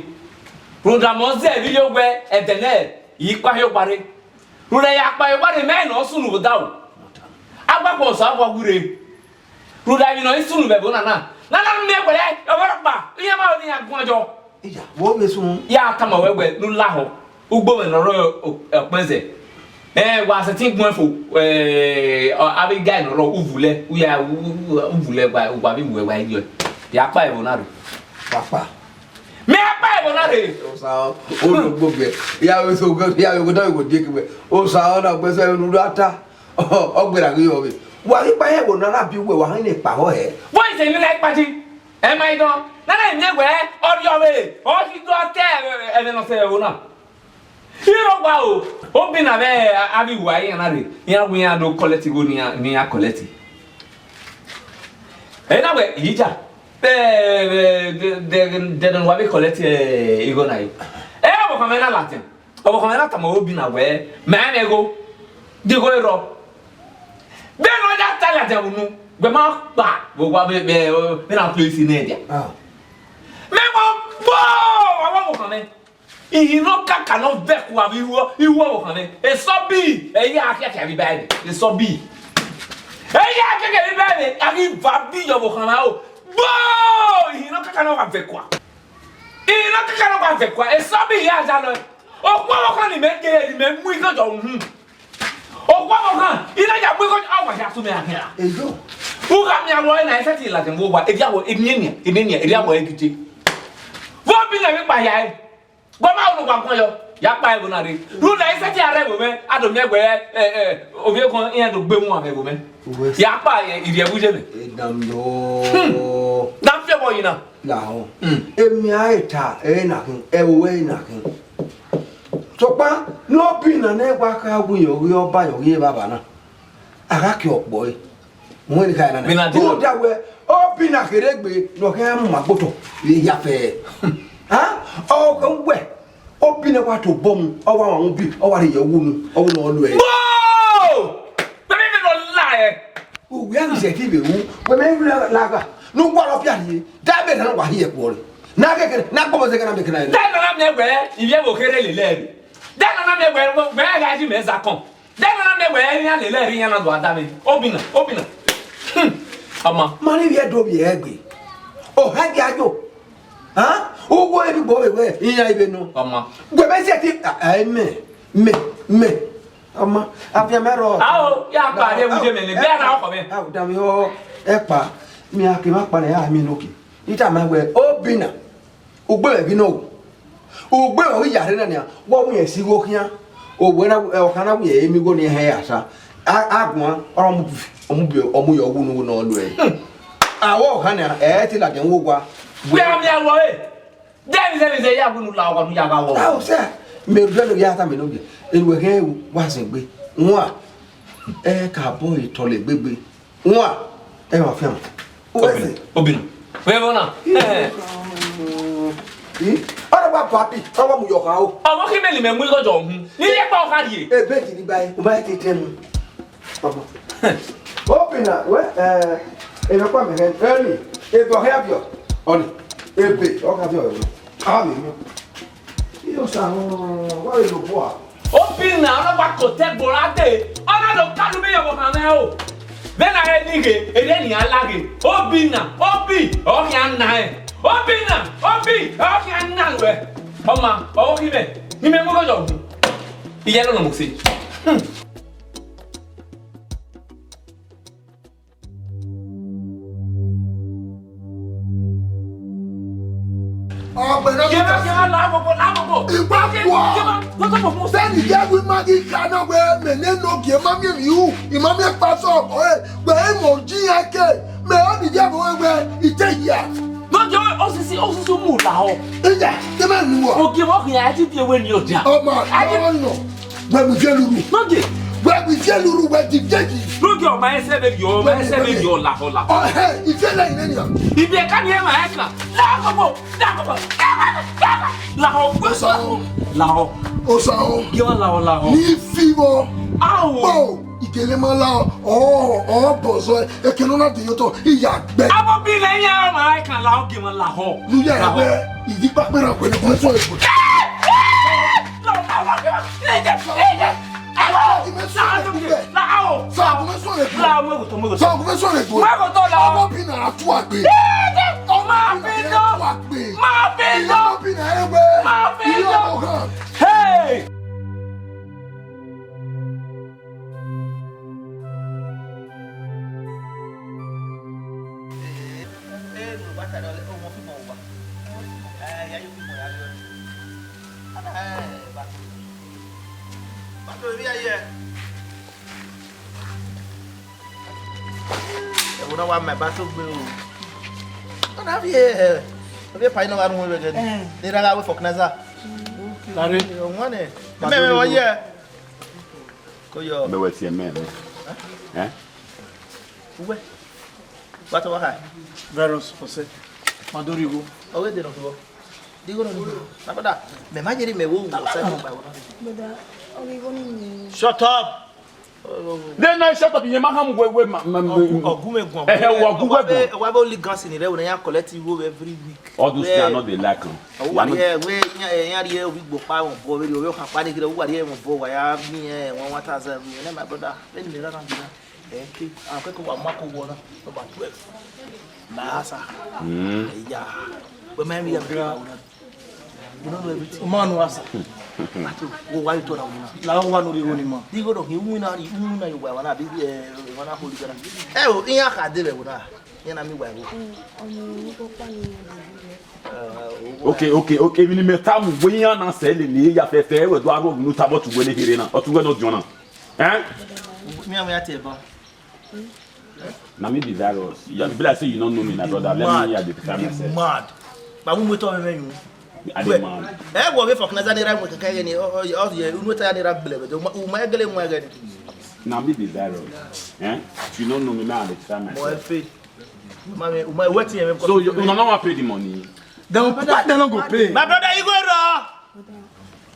Rhunmwuda mẹ ọ zẹ vbe iye owẹ ẹdẹ nẹ, I kpa hiẹ okpa rre. Rhunmwuda ya kpa hiẹ okpa rre, mẹ ne ọ sunu vbe odaro. Agbakpa Osa wa wu rre. Rhunmwuda emwi ne ọ i sunu vbe ẹvbo na na. Na na miẹn wẹẹ, ọmwa rhọkpa, iran ma ho ne iran guan yọ. Iya, wo vbe sunu. Ya tama wẹ wẹ, ne u lahọ. Ugbo mwẹ ne ọ rre ọkpẹn zẹ. Ẹ, wa sẹtin guan fo, ẹ, avbe guy ne ọ rre uvulẹ, u ya, u, u, uvulẹ wa, wa vbe wu ẹwa iye. Ya kpa ẹvbo na rre. Papa. Mẹ a kpa ẹvbo na rre. Osa ọ, ologbo gẹ. Ya vbe so gẹ, ya vbe gọdọ vbe die ke wẹ. Osa ọ na gbẹsẹ unu ra ta. Ọ gbera ghi yọ vbe. Wa ghi kpa ẹvbo na na bi uwẹ, wa hẹn ne kpa họ hẹ. Vọ ise emwi na kpaji? Ẹ ma i dọn. Na na miẹn wẹ, ọ rriọ vbe, ọ ghi do ta ẹmwẹ ne ọ sẹ ẹvbo na. Irọgba o, Obina vbe avbe iwua iran na rre, iran wẹ iran do collect igho ne iran, ne iran collect. Ẹ na wẹ, Iyija, ẹ, ẹ, de, de, de, de, wa vbe collect, ẹ, igho na re. Ẹ, ọvbokhan mwẹ na ladian, ọvbokhan mwẹ na tama Obina wẹ, mẹ rẹn igho, de igho rrọọ. Vbene ọ ya ta ladian unu, wẹ ma kpa vbe owa vbe, vbe, vbe na place nẹ dia. Ah. Mẹ wa gbo, wa wa ọvbokhan mwẹ. Ihin ne ọ kaka ne ọ vẹ kua vbe iruo, iruo ọvbokhan mwẹ. Esọbi, ẹ i ya khiakhia vbe Baibẹl. Esọbi. Ẹ i ya khiakhia vbe Baibẹl, a ghi va bi ye ọvbokhan mwẹ o. Gbo! Ihin ne ọ kaka ne ọ wa vẹ kua. Ihin ne ọ kaka ne ọ wa vẹ kua. Esọbi ya zalọ. Okhuo ọvbokhan ni mẹ kere, ni mẹ mu igho dọ uhunmwu. Okhuo ọvbokhan, I na ya mu igho, ọ wa ya sunu ya khian. Eyo. U gha miẹn aro ẹre na, ẹ sẹtin ladian vbe owa, erriọ avbe, eni enian, eni enian, erriọ avbe ẹre gidi. Vbe Obina vbe kpa hia ẹre. Wẹ ma unu wa guan yọ, ya kpa ẹvbo na rre. Rhunmwuda I sẹtin a rre ẹvbo mwẹ, a do miẹn wẹ, ẹ, ẹ, ovbi ẹkhọn iran do gbe mu avbe ẹvbo mwẹ. Uwẹ. Ya kpa, ẹ, ivbi ẹvbo ye mwẹ. Edamio. Hmm. Da fi ẹvbo yi na. Lahọ. Hmm. Emwi a i ta ẹre na khin, ẹvbo wẹ ẹre na khin. Sokpan, ne Obina nẹ wa kha wu yọ ghi ọba yọ ghi evbavba na. A gha ke ọkpọ ẹre. Wẹ ni kha na. Mina de. Rhunmwuda wẹ, Obina kherhe egbe ne ọ khian mu ma gbotọ vbe hia fẹ. Ha? Ọ wẹ, Obina wa tobọ mu, ọ wa wan ubi, ọ wa rhie ye unu, ọ wu ne ọ lu ẹre. Gbo! Bẹbẹ mi nọ la ẹ. Uwẹ a ghi sẹtin vbe ru, wẹ mẹ rhie lagha, ne u gualọ pia rhie, da ẹmwẹ ne wa hiẹ ẹkuọ re. Na kẹkẹ, na gbọmọ zẹgẹ na mẹ kẹ na. Da ẹmwẹ na miẹn wẹ, ivbi ẹvbo kherhe lele ẹre. Da ẹmwẹ na miẹn wẹ, wẹ a gha ji mẹ zakọn. Da ẹmwẹ na miẹn wẹ, iran lele ẹre, iran na do a da mwẹ. Obina, Obina. Hmm. Ọma. Ma ne ivbi ẹdo vbiẹ ẹgbe. Ọ hẹ ghi ayo. Ha? Uwu eni gbo vbe wẹ, iran ivbe nọ. Ọma. Wẹ mẹ sẹtin, a, a, mẹ, mẹ, mẹ. Ọma, afian mẹ rrọọ. Ao, ya kpa rhie vbe uje mẹ ne, bẹ a na ọkhọ mwẹ. Ao, dami ọ, ẹkpa, mẹ a ke ma kpa nẹ, a miẹn ne oke. I tama wẹ, Obina, ugbe mwẹ ghi nọ o. Ugbe mwẹ ọ ghi ya rre na nian, wẹ ọ wẹ irẹn si igho khian. Owẹ na, ẹ, ọkhan na wẹ irẹn emi igho ne irẹn hẹ ya sa. A, a guan, ọ mu, ọ mu, ọ mu yọ wu ne ugho ne ọ lu ẹre. Avbe ọkhan nian, ẹ i te ladian vbe owa. Wẹ a miẹn wẹ ọre. Dẹmwẹ zẹmwẹ zẹ ya wẹ ne u la owa ne u ya gha wọ. Ao sẹ, mẹ rhie ne u ya tama nẹ ogie. Enu ẹghẹ wa zẹ egbe. Wan, ẹ ka bọ etọlẹ egbegbe. Wan, ẹ wa fian. Obinna, Obinna. Vbe ẹvbo na? Eh. Ih, ọ na wa papi, ọ wa mu yọ kha o. Ọmọ khin mẹ ne imẹ mu igho dọ uhunmwu. Ne I ye kpa ọkha rrie. Ebe di ni ba e, u ma te tẹ mu. Baba. Obinna, wẹ, eh, emwi ọkpa mẹ hẹn, ẹni, ebe ọ hia viọ. Ọni, ebe ọ hia viọ. A vbe miẹn. Iyo sa họn, wa vbe lobọ a. Obinna, ọ na wa kotẹ gbe ora dee, ọ na do kalu vbe yọ vbe ọkhan mwẹ o. Vbene a rẹ ni ghe, erriọ ne iran la ghe. Obinna, Obi, ọ khian na rẹn. Obinna, Obi, ọ khian na ruẹ. Ọ ma, ọ ghi mwẹ, ne imẹ mu igho dọ uhunmwu. Iye ẹre nọ mu se. Hmm. Ọgbẹn na Gema, gema, la agbogbo, la agbogbo. Igba kua. Gema, gema, gema. Sẹni, ye gu ima ghi ka na wẹ mẹ ne nọ gie ma miẹn emwi ru, ima miẹn kpa sọ ọre, wẹ emọ ji iran ke, mẹ ọ ni dia bo wẹ I te ya. No, gema, osisi, osisi mu la ọ. Iya, te mẹ nu wa. Ogie vbe ọ khian, a ti die wẹ ni ọ dia. Ọmọ, a ti ọ nọ. Wẹ mu iviẹ luru. Nogie. Wẹ mu iviẹ luru, wẹ di iviẹ yi. Nogie, ọ ma ẹsẹ vbe rriọ, ọ ma ẹsẹ vbe rriọ, lahọ, lahọ. Ọ hẹ, iviẹ lẹ ine nia. Iviẹ ka ni ẹ ma ẹ kan. Lahọ gbogbo, lahọ gbogbo. Lahọ. Osa o. Lahọ. Osa o. Gema lahọ, lahọ. Ni fi vbọ. Awo. O, igele ma lahọ. Ọ, ọ bọzọ, eke ne ọ na de yotọ, iya gbẹ. Abo bi lẹ ya ma ẹ kan lahọ, gema lahọ. Nu ya lahọ. Ẹgbẹ, ìdí pápẹ́ ra pẹ̀lú ọkùnrin sọ̀rọ̀ èkó. Ọmọ bí na tu agbe. Ọmọ bí na tu agbe. Ìyá ọmọ bí na ẹwẹ. Ìyá ọmọ kan. Hey! Ẹvbo na wa ma ẹba to gbe o. Ọ na vie, ọ vie pa inọ gha rhun vbe ẹghẹ ni. Eh. Ne ra gha wẹ fọknẹza. Tare. Ọmọ nẹ. Mẹ mẹ wọ yẹ. Ko yọ. Mẹ wẹ tie mẹ. Eh? Uwẹ. Wa tọ wa kha. Virus, ọsẹ. Ma do rhie igho. Ọ ghe de nọ tobọ. Digho nọ ni. Na brother, mẹ ma yere mẹ wo wo sa ni gba wo. Brother, ọ ghi igho ni mi. Shut up. Then I shut up, iye ma hamu wẹ, wẹ ma, ma, ma. Ọgu, ọgu mẹ guan. Eh, eh, ọgu wẹ guan. Wa be only gas ni rẹ, we na ya collect igho every week. All those things I no dey like am. Ọwọ wa ye, we ya, ya rie obi gbo pa won bo, we ri obi ọkhan pa ni kire, ọwọ wa ye won bo, wa ya mi, eh, one, one thousand, we, my brother. Let me run am. Eh, ke, ah, ke ko wa ma ko wọ na, number twelve. Na sa. Mm. Yeah. We ma mi ya. You know everything. O ma nu asa. Ati, wo wa ito na wina. La wa nu ri wo ni ma. Di go do hi wina ri wina yo wa na bi, eh, wa na holy gara. Eh, o, iya ka de be wona. Iya na mi wa wo. Mm, ọmọ orúkọ pa ni. Okay, okay, okay. Even me tamu we ya na se le ni ya fe fe we do aro nu tabo tu we le here na. O tu we no diona. Eh? Mi a mi ati eba. Na me be virus. You be like say you don't know me, my brother. Let me hear the defend myself. Mad. Ba mu moto me me yun. I dey mad. Eh, wo be fuck na za ni ra mo keke ni. O, o, o, ye, unu ta ni ra ble be. Ma, ma gele mo gele. Na me be virus. Eh? If you don't know me, man, I dey defend myself. Mo e pay. Ma me, ma wetin e me. So you, una no wan pay the money? They will pay, they no go pay. My brother, you go raw.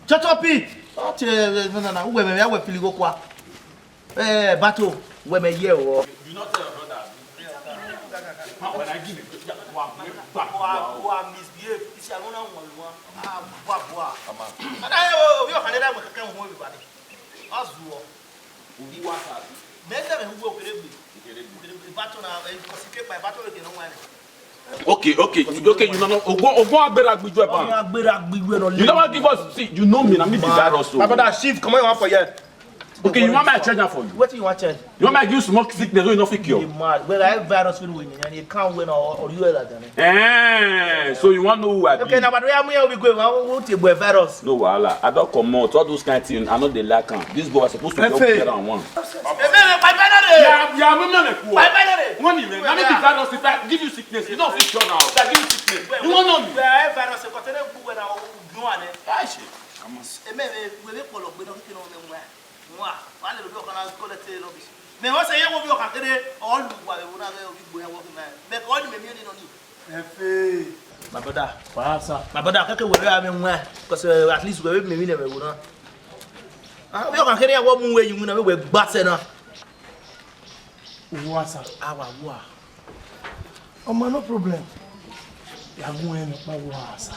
Shut up, Pete. What, eh, no, no, no. Who we, we feel go kwa. Eh, Bato, wẹ mẹ ye o. You not tell your brother. When I give you, wa, wa, wa, wa misbehave. Isi alona wọn lu wọn. Ah, bua, bua. Come on. Ada ye o, yo kan da mo kan mo bi ba ni. Azuo. Obi wa sa. Me se me hu okere gbe. Okere gbe. Bato na, eh, ko si ke pa, Bato ke no wa ni. Okay, okay, okay, you know, no, ogbon, ogbon agbera gbiju ẹ ba. Ogbon agbera gbiju ẹ lọ. You never give us, see, you know me, na me be virus o. My brother, shift, comot your hand for here. Okay, you want me to change am for you? Wetin you wan change? You want me to give you small sickness wey you no fit cure? You mad. Well, I have virus wey we need, and you can't win or, or you like that. Eh, so you wan know who I be? Okay, na but where me we go, we take boy virus. No wahala. I don comot. All those kind things, I no dey like am. This boy suppose to just get am one. Ebe, ebe, bye bye na re. Ya, ya, me me me ku. Bye bye na re. Wọ́n ní rẹ̀, na me be virus if I give you sickness. You no fit cure now. I give you sickness. You wan know me? Where virus e kote ne gbu we na o gun ane. Ai shit. Eme, eme, we be kpọlọ gbe nọ kike nọ me nwa. Nwa, wa le lo bi ọkan na collect rubbish. Mẹ wẹ sẹ ye wo vbe ọkhan kherhe, ọ lu uwa vbe ẹvbo na ghe ovbi igbo ya wọ khin mẹ. Mẹ kọ ni mẹ miẹn ni nọ ni. Efe. My brother. Wow, sir. My brother, kẹkẹ wẹ vbe a mwẹ wan, 'cause, uh, at least wẹ vbe mẹ emwi ne mẹ vbe ẹvbo na. Ah, ovbi ọkhan kherhe ya wọ mu wẹ yi winna vbe wẹ gba sẹ na. Uwa, sir. Awa wa. Ọma, no problem. Ya gu ẹn nọkpa wa, sir.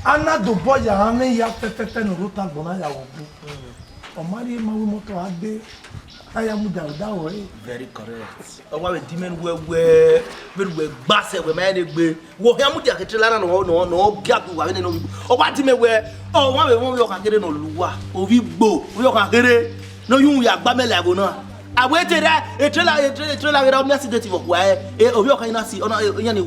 A na dobọ ya mwẹ ya fẹfẹfẹ ne orhota agbọn na ya ghọgbọ. Ọ ma rhie ma ru imọto a gbe, a ya mudia vbe odaro ẹre. Very correct. Ọ wa vbe di mẹ ne uwẹ wẹ, vbene uwẹ gba sẹ wẹ ma rẹn egbe. Wẹ ọ khian mudia ke trailer na nọ, nọ, nọ, ọ gia gbe uwa vbene nọ. Ọ wa di mẹ wẹ, ọ wa vbe mwẹ ovbi ọkhan kherhe ne ọ lu uwa. Ovbi igbo, ovbi ọkhan kherhe. Ne ọ yu ya gba mẹ la ẹvbo na. A wẹ te ra, e trailer, e trailer, e trailer vbe ra ọ miẹn accident vbe ọkua ẹre. E, ovbi ọkhan na si, ọ na, e, iran ni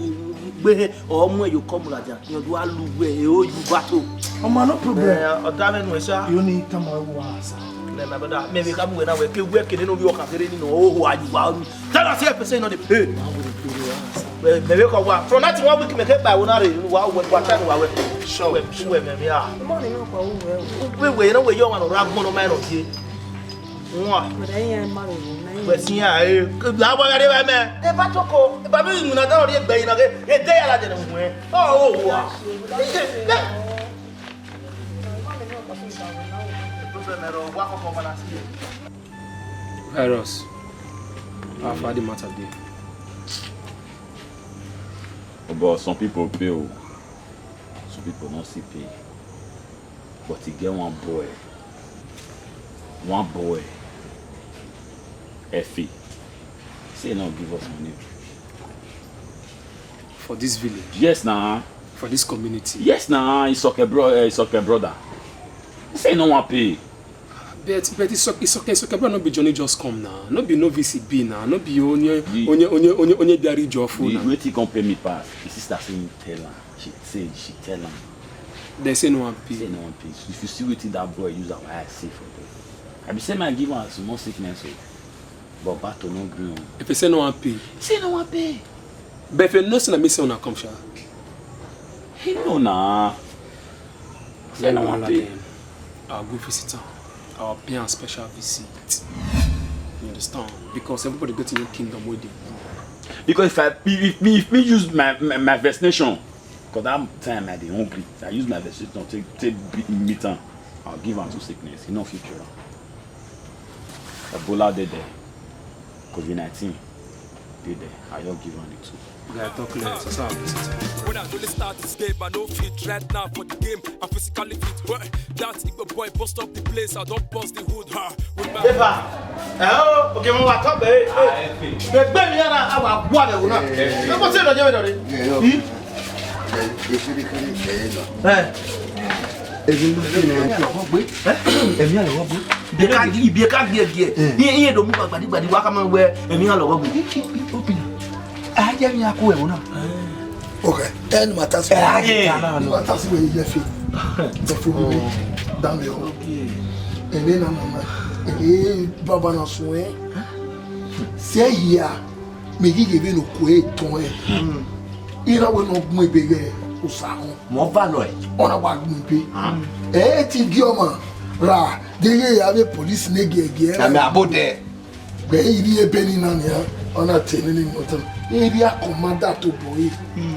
gbe he, ọ mu ẹn ye okọ mu ladian. Iran do a lu wẹ, e o yu bato. Ọma, no problem. Eh, ọ da mwẹ nuẹn sha. You need time I was. Nẹ, my brother, mẹ vbe kha mu wẹ na wẹ, ke wẹ kene ne ovbi ọkhan kherhe ni nọ, o ho a yu wa ru. Tell us if person no dey pay. Mẹ, mẹ vbe kọ wa. From that one week, mẹ ke ba ẹvbo na rre, wa, wa, wa try wa wẹ. Sure, wẹ, sure. Wẹ mẹ, mẹ, ah. Mọ ni no kọ wu wẹ o. Wẹ, wẹ, no wẹ, yọ wa no ra gbọn no ma no ye. Wọn. Wẹ si ya e. La wa gha re ba mẹ. E ba toko. E ba mi mu na da ori egbe yi na ke. E de ya la de no mu e. O, o, wa. Virus, how far the matter dey? But some people pay o, some people no still pay. But e get one boy, one boy, Effie, say he no give us money. For this village? Yes na. For this community? Yes na, Isoke bro, uh, Isoke brother. He say he no wan pay. But, but Isoke, Isoke, Isoke brother no be journey just come na. No be novice he be na. No be onye, onye, onye, onye, onye biari jofu na. Wetin come pay me pass? His sister say he tell am. She say she tell am. Dem say no wan pay. Say no wan pay. If you see wetin that boy use our eye see for there. I be say make I give am small sickness o. But Bato no gree o. If he say no wan pay. Say no wan pay. But if you know say na me send una come sha. He know na. Say no wan pay. I'll go visit am. I'll pay am special visit. You understand? Because everybody get in your kingdom wey dey. Because if I, if, if me, if me use my, my, my vaccination, 'cause that time I dey hungry, I use my vaccination take, take beat, meet am. I'll give am to sickness. He no fit cure am. Ebola dey there. Covid nineteen dey there. I just give am the two. Guy, talk less. That's how I visit. When I really start this game, I no fit right now for the game. I'm physically fit. Well, that Igbo boy bust up the place. I don't bust the hood. Ha. Efa. Ẹ o, oke mo wa tọ bẹ. Ẹgbẹ mi ara a wa gua bẹ wo na. Ẹ ko se dọ je mi dọ re. Ẹ. Èmi ló fi nà ẹ̀ ọ̀gbọ́n gbé. Èmi àlọ́ ọ̀gbọ́n. Ibi ká gi, ibi ká gi ẹ̀gì ẹ̀. Iye, iye ló mú gbàgbàdìgbàdì wá ká máa wẹ èmi àlọ́ ọ̀gbọ́n gbé. Obìnrin. Ayé mi á kó ẹ̀wọ̀n náà. Okay. Ẹni màá tásí. Ẹ, ayé ta náà nù. Màá tásí wẹ̀ yẹ fi. Ẹ fún mi. Dá mi o. Èmi náà màmá. Èmi bàbá náà sùn ẹ́. Sẹ́yìí à, mi yí yẹ bẹ́ẹ̀ ló kó e tán ẹ̀. Ìràwọ̀ náà gún ebe rẹ̀, ó sá wọn. Mọ va lọ ẹ. Ọna wa gbun ibe. Ẹ ti gi ọmọ ra, de ye ya vbe police ne giẹgiẹ. Ẹmẹ abodẹ. Gbẹ iri ebe ni na nia, ọna te ni ni moto. Area commander to boy.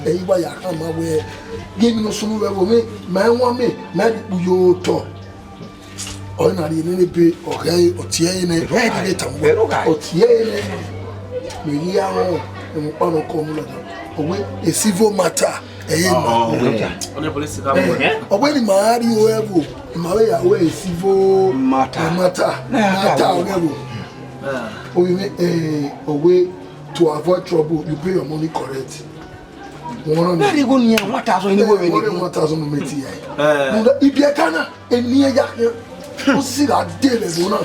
Ẹ yi wa ya kan ma wẹ. Ye mi no sunu vbe wo me, ma wan me, ma bi kpu yo tọ. Ọ na ri nene ebe, ọ ghẹ, ọ tie ẹre nẹ. Ẹ ghẹ dee tama wẹ. Ọ tie ẹre nẹ. Me ghi ya rọ, ẹmwẹ ọkpa nọ kọ mu lada. Ọ wẹ, a civil matter, ẹ ye ma. Ọ wẹ, ọnẹ police ka mu wẹ. Ọ wẹ ne ima gha rrie ẹvbo, ima vbe ya wẹ a civil matter. Matter, matter ọ ghẹ vbo. Ọ wẹ, eh, ọ wẹ, to avoid trouble, you pay your money correct. Wọ́n rán mi. Bẹ́ẹ̀ ni, kò ní one thousand ní wẹ́wẹ́ ni. Wọ́n rán one thousand mi ti yà. Ibiẹka na, eni ẹja kan. Ó sì rà dé rẹ̀ lọ́nà.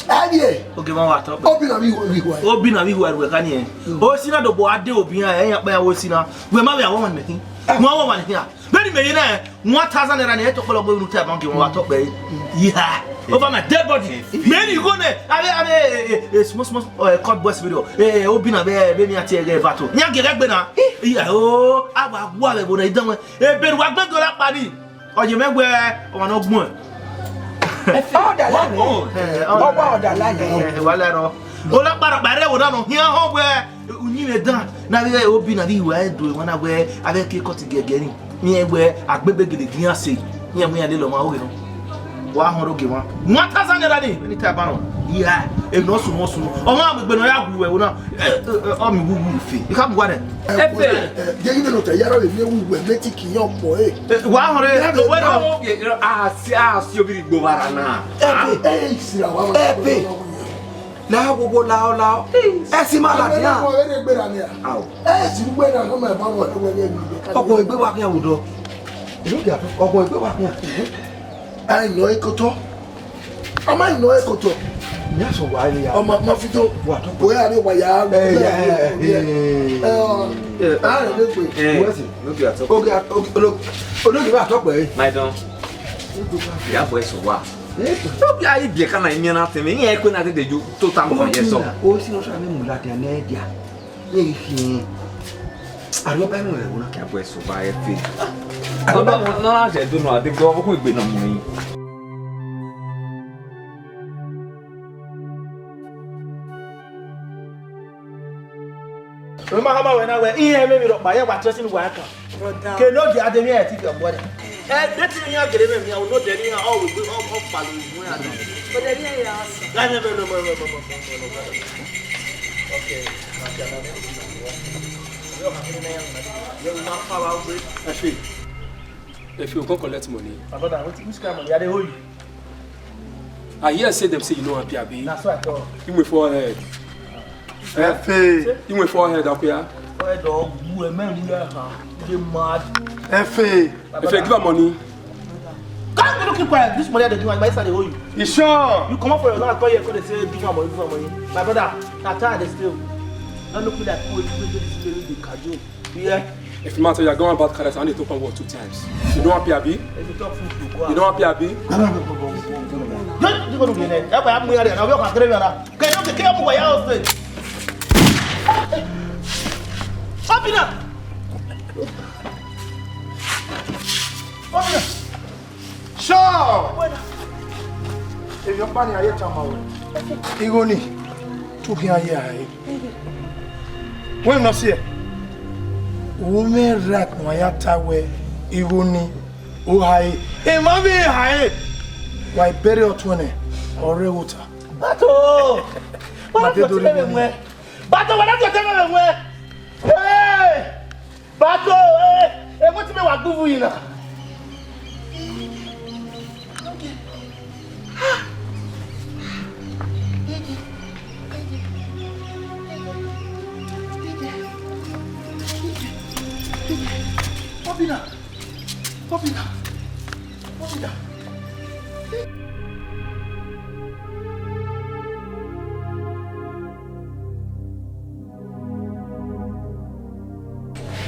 Ẹ yẹ. Oge ma wa tọ. Obi na mi wọ iwa. Obi na mi wọ ẹrù ẹ̀ka nìyẹn. O si na dogbo ade obi yan, ẹ yan pẹ́ ya wo si na. Wẹ ma wẹ àwọn ọmọ nìyẹn. Wọ́n wọ wà nìyẹn. Bẹ́ẹ̀ ni mẹ̀yẹ náà, one thousand naira ni ẹ tọkpọlọ gbe unu ta bank, wọn wa tọkpẹ yi ha over my dead body. Mẹ ni igho nẹ, ave, ave, eh, eh, eh, small, small, eh, callboy video. Eh, eh, obi na vbe, vbe mi ati ẹghẹ vato. Ni a gẹgẹ gbe na. Iya o, a wa gua vbe ẹvbo na, idan wẹ. Eberu wa gbẹn dola kpa ni. Ọ ye mẹ wẹ, ọmwa ne ọ gbẹn. Ọdala nẹ. Ọ wa ọdala nẹ. Wa lẹ rọ. Olakpa rhọkpa rre ẹvbo na nọ, hian họn wẹ uyinmwẹ dan na vbe obi na ghi wa do emwa na wẹ avbe ke kọti gẹgẹ ni. Iran wẹ agbegbe gele gi iran se, iran mu iran lele ọmwa oghe nọ. Wa họn rre ogie mwa. One thousand naira ni, vbene I ta ban nọ. Iya, emwi ne ọ sunu, ọ sunu. Ọmwa mu egbe ne ọ ya wu ẹvbo na. Ọ miẹn uwu uwu fe. I ka mu uwa nẹ. Efe. Jẹ ghi vbe nọ ta, ya rọ vbe miẹn uwu uwu, mẹ ti ki yan ọkpọ ẹre. Wa họn rre, wẹ rọ. A si, a si obirri igbo vbe ara na. Efe. Ẹ, ẹ, ẹ, sira wa ma. Efe. Na wowo lao lao. Ẹ si ma ladian. Ọmọ ẹre gbera nia. Ao. Ẹ si wẹ na, ọmọ ẹ ma wọ ẹwẹ ẹwẹ mi. Ọkọ egbe wa khian wo dọ. Ọkọ egbe wa khian. Ai nọ ekoto. Ọmọ ai nọ ekoto. Nia sọ wa ya. Ọmọ ma fi to. Wa to. Wo ya re wa ya. Ẹ, ya, ẹ, ẹ. Ẹ, ọ. Ẹ, a re le pe. Ẹ, wẹ si. No be at all. Oge, oge, olo-, ologe ba tọkpẹ. My don. Ya boy so wa. No be a ibi ka na imi na teme. Iye ko na te de ju to tam ko ye so. O si no sa ni mu ladian ne dia. Ye fi. Aro ba mu ẹvbo na. Ya boy so ba e fi. Aro ba no na je do no ade go ko igbe na mu yin. Wẹ ma hama wẹ na wẹ, iran ẹmwẹ emwi rhọkpa, iran wa trust ne uwa kan. Brother. Ke ne ogie a de mwẹ ẹre te ivbi ọgbọ nẹ. Ẹ, de te iran gele mwẹ, iran unu de ne iran, ọ wẹ egbe, ọ, ọ kpalo iran. But then, yeah, yeah, awesome. Ghana, no, no, no. Okay, okay, no, no, no. Yo, ma fa wa ugbe. Efe. Efe, you come collect money. My brother, wetin, which kind of money? I dey owe you. I hear say dem say you no happy, abi? Na so I talk. You wait for head. Efe. You wait for head, Akuya. Forehead dog, you a man, you are, huh? You dey mad. Efe. Efe, give her money. Can't you keep quiet? This money I dey give am, my side dey owe you. You sure? You come up for your life, come here, come dey say, "Give am money, give am money." My brother, na tired dey stay o. Don't look me like who you dey this lady dey cajole. Yeah. If you matter, you are going about character and they talk one word two times. You don't happy, abi? If you talk food, you go out. You don't happy, abi? Don't you go to the net? That's why I'm here. Now we are going to get out of state. Open up. Open up. Sure! If your money, I tell my way. Igho ni, tu khian ye ae. Wẹ nọ si ẹ? Wo mwẹ right ne uwa ya ta wẹ igho ni, o hae. Emwa vbe hae. Wa bẹrẹ ọtuẹn nẹ, ọ rre ẹvbo ta. Bato! Ma de do rre igho ni. Bato, wa na do te mwẹ. Hey! Bato, eh, eh, wetin me wa gbuvu yi na? Obina, Obina, Obina.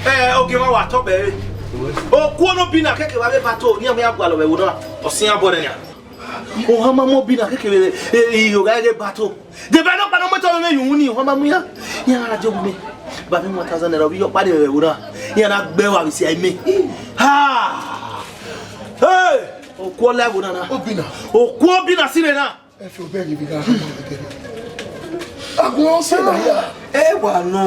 Eh, ogie mwa wa tọ bẹre. Okuo ne Obina keke wa vbe ba to, ne iran ya gualọ vbe ẹvbo na, ọ siẹn abọ nẹ nian. Ohan ma mu Obina keke vbe, eh, iyogha ẹghe ba to. Deba nọkpa ne ọ mu etọ mwẹ ye uhunmwu ni, ohan ma mu iran. Iran gha die owu mẹ. Ba mwẹ one thousand naira, ovbi iyọkpa ni vbe ẹvbo na. Iran na gbe ẹre vbe sia mẹ. Ha! Hey! Okuo la ẹvbo na na. Obina. Okuo Obina sirre na. Efe, obẹ ghi vbe gha rhie ọmọ vbe ẹdẹrẹ. Agbọn ọsẹ na ya. Ẹ wa nọ.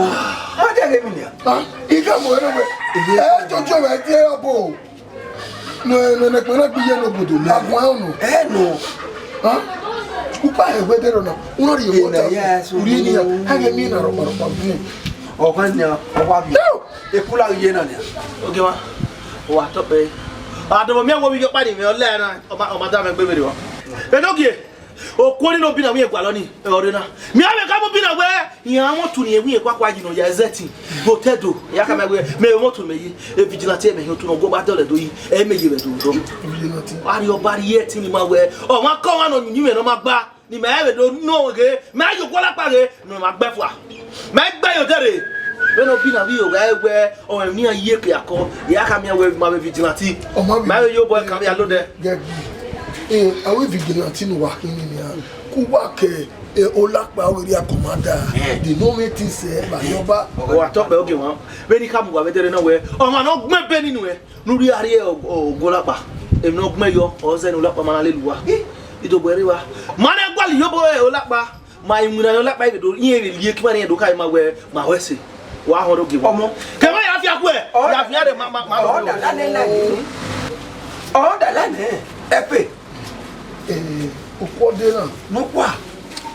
Ma dia ghe mi nia. Ah, I ka mu ẹre wẹ. Ẹ jọjọ wẹ tie ọbo. No, no, no, no, gbe ye no obodo mẹ. Agbọn ẹ nọ. Ẹ nọ. Ah? Upa ẹwẹ dẹrọ na. Uno ri yo ta. Uri ni ya. Ha ghe mi na rọkpa rọkpa bu. Ọkàn ni, ọkwa bi. Ekula ye na nia. Ogie mwa. Wa tọ pẹ. Adọmọ mi wo mi yo pa ni mi ọlẹ na. Ọma, ọma da mẹ gbe vbe wa. Enogie. Okuo ni ne Obina wiẹn gualọ ni, ẹ, ọ rre na. Mẹ a vbe ka mu Obina wẹ, iran mọ otu ne iran wiẹn kuakua yi nọ ya ẹzẹtin. Vbe otẹ do, ya ka mẹ wẹ, mẹ mọ otu mẹ ye, e vigilante mẹ hin otu nọ, gu ọba dọlẹ do yi, ẹ mẹ ye vbe do dọ. Vigilante. Arriọba rhie ẹtin ni ma wẹ, ọmwa kọmwa nọ ni mwẹ ne ọ ma gba, ni mẹ vbe do nọ ghe, mẹ a ye okuo lakpa ghe, ne ọ ma gbe fua. Mẹ gbe ye odẹ rre. Vbene Obina vbe iro gha wẹ, ọ mwẹ iran ye ke akọ, ya ka miẹn wẹ ma vbe vigilante. Ọ ma vbe. Mẹ vbe ye obọ kan vbe ya lodẹ. Gẹgi. Eh, avbe vigilante ne uwa khin ni nia. Ku uwa ke, eh, olakpa ọghe erriọ commander. Eh. The no meeting sẹ, ba yọ ba. Wa tọ pẹ ogie mwa. Vbene I ka mu uwa vbe dẹrẹ na wẹ, ọmwa ne ọ gbẹn ebe ni nuẹn, ne u rhie arriẹ ọ, ọ, ọghe olakpa. Emwi ne ọ gbẹn yọ, ọ zẹ ne olakpa ma na lele uwa. Idobo ẹre wa. Ma na gualọ iyobọ ẹre olakpa. Ma iwinna ne olakpa vbe do, iran vbe lie ekima ne iran do ka ma wẹ, ma wẹ ẹse. Wa họn do gie wa. Ọmọ. Kẹ ma ya fia kuẹ. Ya fia de ma, ma, ma. Ọ da la nẹ la ni. Ọ da la nẹ. Ẹpe. Eh, okhuo de na. Nọkua.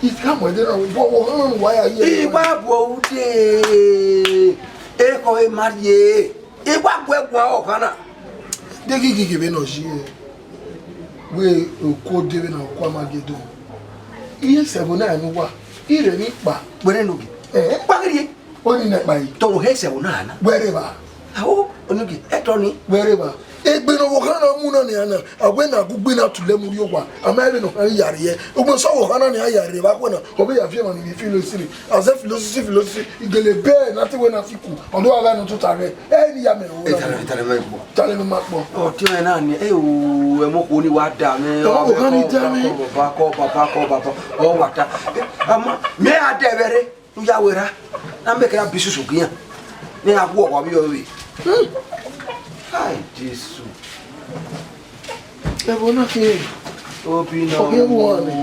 Ikamu ẹde na, vbọ, vbọ, họn wa ya ye. Iwa bu ude. Ekhọe ma rrie. Iwa bu ẹguae ọkhan na. De ghi ghi ghi vbe nọ yi. Wẹ okhuo de vbe na, okhuo Amagedọn. Iye sẹ ẹvbo na ne uwa, irẹn ni kpa. Wẹrẹ nọ ghi. Eh. Kpa ghi rrie. Oni nẹ kpa yi. Tọ wẹ hẹ sẹ ẹvbo na na. Wẹrẹ ba. Aho, onugie, ẹtọ ni. Wẹrẹ ba. Egbe ne ọvbokhan na mu na nian na, a wẹ ne a gu gbe na tule mu rrie owa, a ma vbe ne ọ khan ya rrie. Ugbẹn sẹ ọvbokhan na nian ya rrie vbe akhọe na, ọ vbe ya viọ emwa ni vbe philosophy. A zẹ philosophy, philosophy, igele bẹẹ ne a te wẹ ne a ti ku, ọ do gha gha ne ọ tota rre. Ẹ ni ya mẹ ro. Etale, etale mẹ kpọ. Etale mẹ ma kpọ. Ọtiọnrẹn na ni, ẹ o, ẹmwẹ okhuo ni wa da mwẹ, ọvbokhan ni da mwẹ. Baba kọ, baba kọ, baba, ọ wa ta. Ama, mẹ a dẹ vbe rre. Ne u ya wẹ ra, na mẹ kẹ ra bi susu gie iran, ne iran gu ọghọ vbe ọvbe. Ai, Jesu. Ẹvbo na ke. Obi na. Ọ ghi ẹvbo ọnrẹn.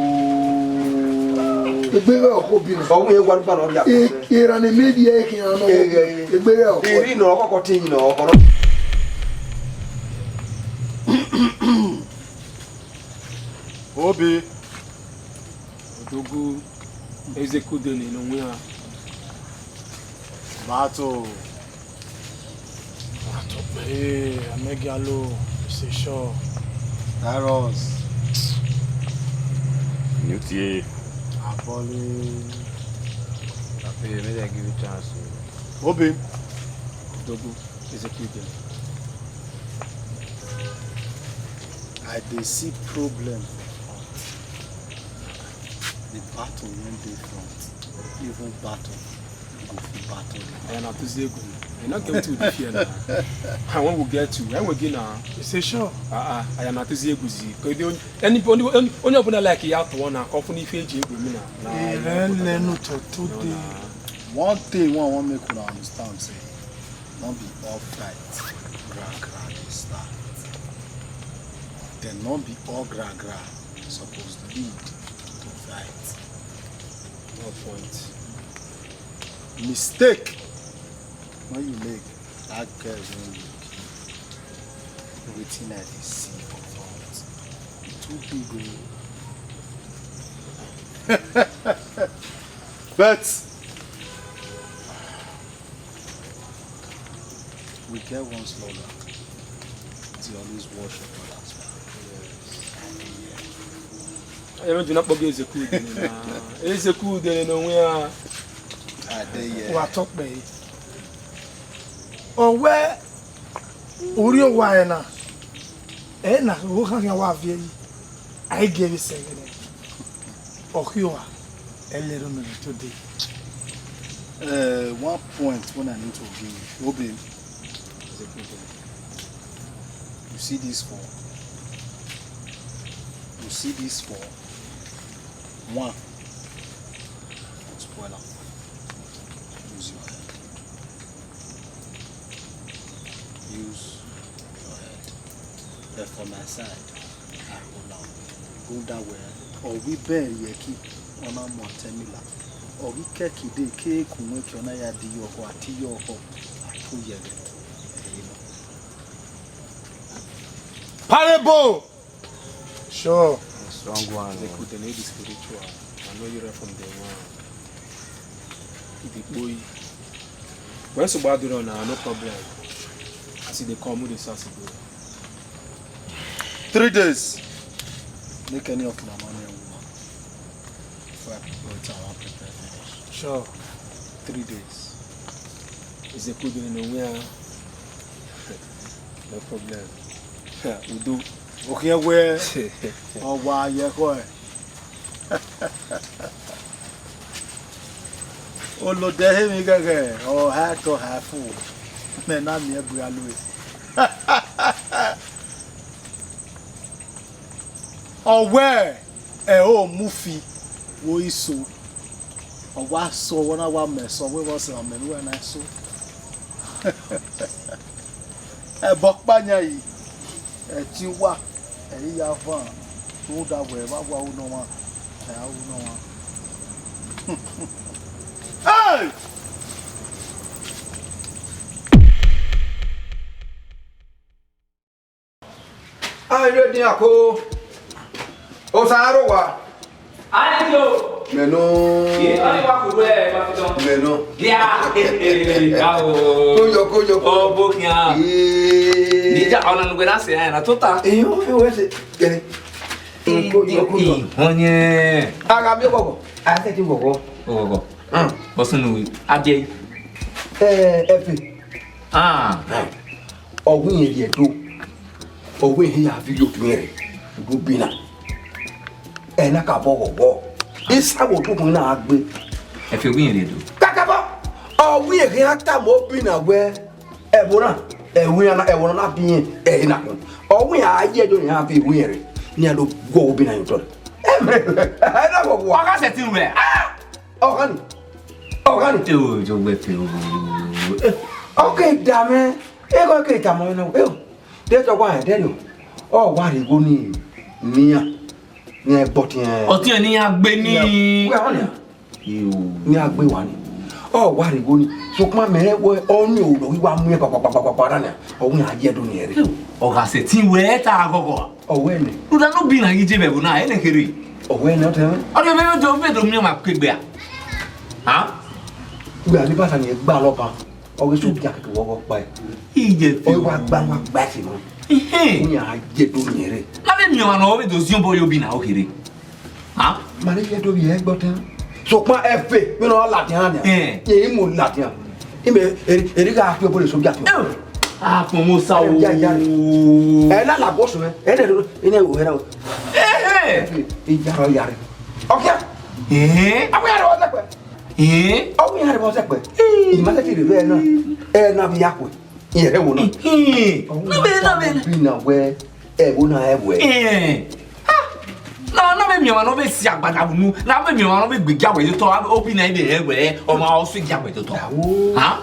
Egbe vbe ọkọ obi na. Ọ wẹ wa gba nọ ria. E, era ne me di e ke an nọ. Egbe vbe ọkọ. Eri nọ ọkọ ti yin nọ ọkọ. Obi. Odogwu, Ezekude ne nọ wian. Bato. Bato pe, Amegialo, Sesho. Darius. Nutie. Abọle. Papi, make dem give you chance o. Obi. Odogwu, Ezekude. I dey see problem for front. The battle wey dey front, even battle go fit battle the battle. Aya na to see egwu. You no get wetin we dey fear now. And when we get you, when we get now. You say sure? Ah, ah, aya na to see egwu zi. 'Cause the only, any, only, only, only open like ya to one, come from the F J egwu me now. Nah, you no put that. Irẹlẹnu tọ today. One thing wey I wan make una understand say, no be all fight gra gra dey start. Then no be all gra gra suppose lead to fight. No point. Mistake wey you make, that girl wey you kill, wetin I dey see for front, e too big o. But we get one slogan, dey always wash your brother's back. Ẹ ma juna kpọghe Ezekude na. Ezekude ne nọ wian. Adeye. Wa tọ kpẹre. Ọ wẹ urhi owa ẹre na. Ẹ na, owo khan khian wa viẹ yi. A i gie vbe sẹ ẹghẹ nẹ. Ọ khio owa. Ẹ lẹrẹ mẹ today. Uh, one point wey I need to give you, Obi. You see this four? You see this four? One. Don't spoil am. Use your head. Use your head. But for my side, I hold am. Go that way. Ọ ghi bẹn ye ki, ọ na mu atẹ mi la. Ọ ghi kẹ kide ke ku wẹ ke ọ na ya di yọ ọkọ, a ti yọ ọkọ, a to yẹghẹ. Ẹ ye nọ. Parable! Sure. Strong one. They could, they need the spiritual. I know you read from day one. It be boy. When somebody run now, no problem. As e dey come, we dey sass e go. Three days. Make any of my money and woman. Before I prepare it, I wan prepare finish. Sure. Three days. Is a good one, no where. No problem. Udo. Okhiẹn wẹ, ọ wa ye ẹkhọe. Olodẹ hẹ emwi ghẹghẹ, ọ ha tọ ha fu. Mẹ na miẹn bu ya lue. Ọ wẹ, ẹ o mu fi, wo iso. Ọ wa sọ, ọ na wa mẹ sọ, wẹ vbọ sẹ mẹ ne uwẹ na so. Ẹbọ ọkpa yan yi, ẹtin uwa, ẹ i ya van. Rhunmwuda wẹ vbe a wa ru ne ọmwa, a ya ru ne ọmwa. Hey! Ai, re dian ko. Osa aro wa. Ayo. Mẹ nọ. Ye, ani wa ku we, ma fi dọn. Mẹ nọ. Ya, eh, eh, eh, ah, oh. Koyo, koyo, koyo. Oh, bo kian. Ee. Ni ja, ọna nugbe na se, eh, na tota. Eh, o, o, ese. Kere. Koyo, koyo. Onye. Aga mi ogogo. A se ti ogogo. Ogogo. Ah. Bosun nuwe. Abie. Eh, Efe. Ah. Ọ wẹ irẹn rhie do, ọ wẹ irẹn ya viọ otu rẹ, do bi na. Ẹ na ka bọ ghọghọ. Isa wo to kun na gbe. Efe wẹ irẹn rhie do. Kakabọ, ọ wẹ irẹn khian tama obi na wẹ, ẹvbo na, ẹvbo na, ẹvbo na bi irẹn, ẹre na kun. Ọ wẹ irẹn a ye do ne iran viọ irẹn rre, ne iran do gu obi na ye otọ. Ẹ na ghọghọ. Ọ gha sẹtin wẹ. Ah! Ọ gha ni. Ọ gha ni. Te o jo wẹ te o. Ọ ke da mwẹ. Eghọ ke tama mwẹ na, eo, de tọ wa ẹdẹ rio, ọ wa rhie igho ni nian, ne iran bọtiẹn. Ọtiẹn ne iran gbe ni. Wẹ ọ nia. Eo. Ne iran gbe wa ni. Ọ wa rhie igho ni. Sokpan mẹ rẹn wẹ ọ ni oro ghi wa mu iran kpakpakpakpakpa na nia. Ọ wẹ iran ye do ni ẹre. Eo. Ọ gha sẹtin wẹ ta ghọghọ. Ọ wẹ nẹ. Rhunmwuda ne obi na ghi je vbe ẹvbo na, ẹnẹ kherhe. Ọ wẹ nẹ, ọ tẹ mwẹ. Ọ rhie mwẹ do, vbe do miẹn ọmwa kegbe a. Ha? Wẹ a ni bata ni gba lọba. Ọ ghi sẹ ogiakeke vbe ọghọ kpa ẹe. Iye fi. Ọ wa gba, wa gba ẹse nọ. Ehe. Iran a ye do miẹn rre. Na vbe miẹn ọmwa ne ọ vbe do ziọn obọ ye obi na, ọ kherhe. Ha? Ma ne ye do vbiẹ ẹgbẹe ọtẹn. Sokpan Efe, vbene ọ ladian na nia. Eh. Ye mu ladian. Imẹ, eri, eri gha fi obọ rre sẹ ogiakeke. Eh. A kpọnmwẹ Osa o. Ya, ya. Ẹ na lagbo sẹ mwẹ. Ẹ na, ẹ na, ẹ na, ẹ na. Ehe. Efe, iyara, iyara. Ọkia. Eh. Awẹ iyara ọzọ kpẹ. Eh? Ọ wẹ iran rre vbe ọzọ kpẹ. Eh. I ma sẹtin rre vbe ẹna. Ẹna vbe ya kue. Irẹn rre ẹvbo na. Eh. Ọ wẹ na vbe, na vbe. Bi na wẹ, ẹvbo na ẹ wẹ. Eh. Ah. Na, na vbe miẹn ọmwa ne ọ vbe si agbada unu. Na vbe miẹn ọmwa ne ọ vbe gbe gia wẹ ye otọ. Obi na ẹ vbe rẹn wẹ, ọmwa ọ si gia wẹ ye otọ. Awo. Ha?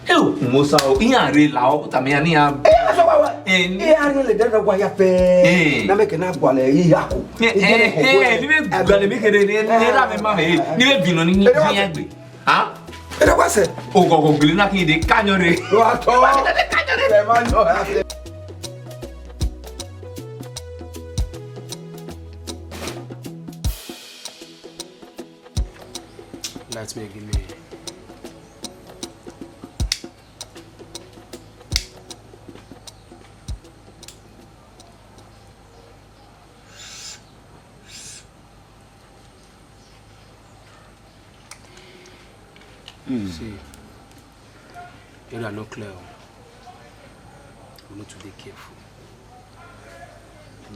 Eo, Osa o, iran rre la ọ, tama iran ne iran. Eh, a sọ wa wa. Eh, ni- Eh, a rre le dada wa ya fẹ. Eh. Na mẹ kẹ na gualọ iya ko. Eh, eh, eh, ni vbe gualọ mi kere, ni, ni ra mi ma he. Ni vbe bi nọ ni, ni, ni ya gbe. Ha? Ẹ dẹ wa sẹ. Ogogo gele na khin de kanyọ re. Wa tọ. Wa khin de kanyọ re. Ẹ ma nọ, ẹ sẹ. Light me, give me. See, area no clear o. We need to dey careful.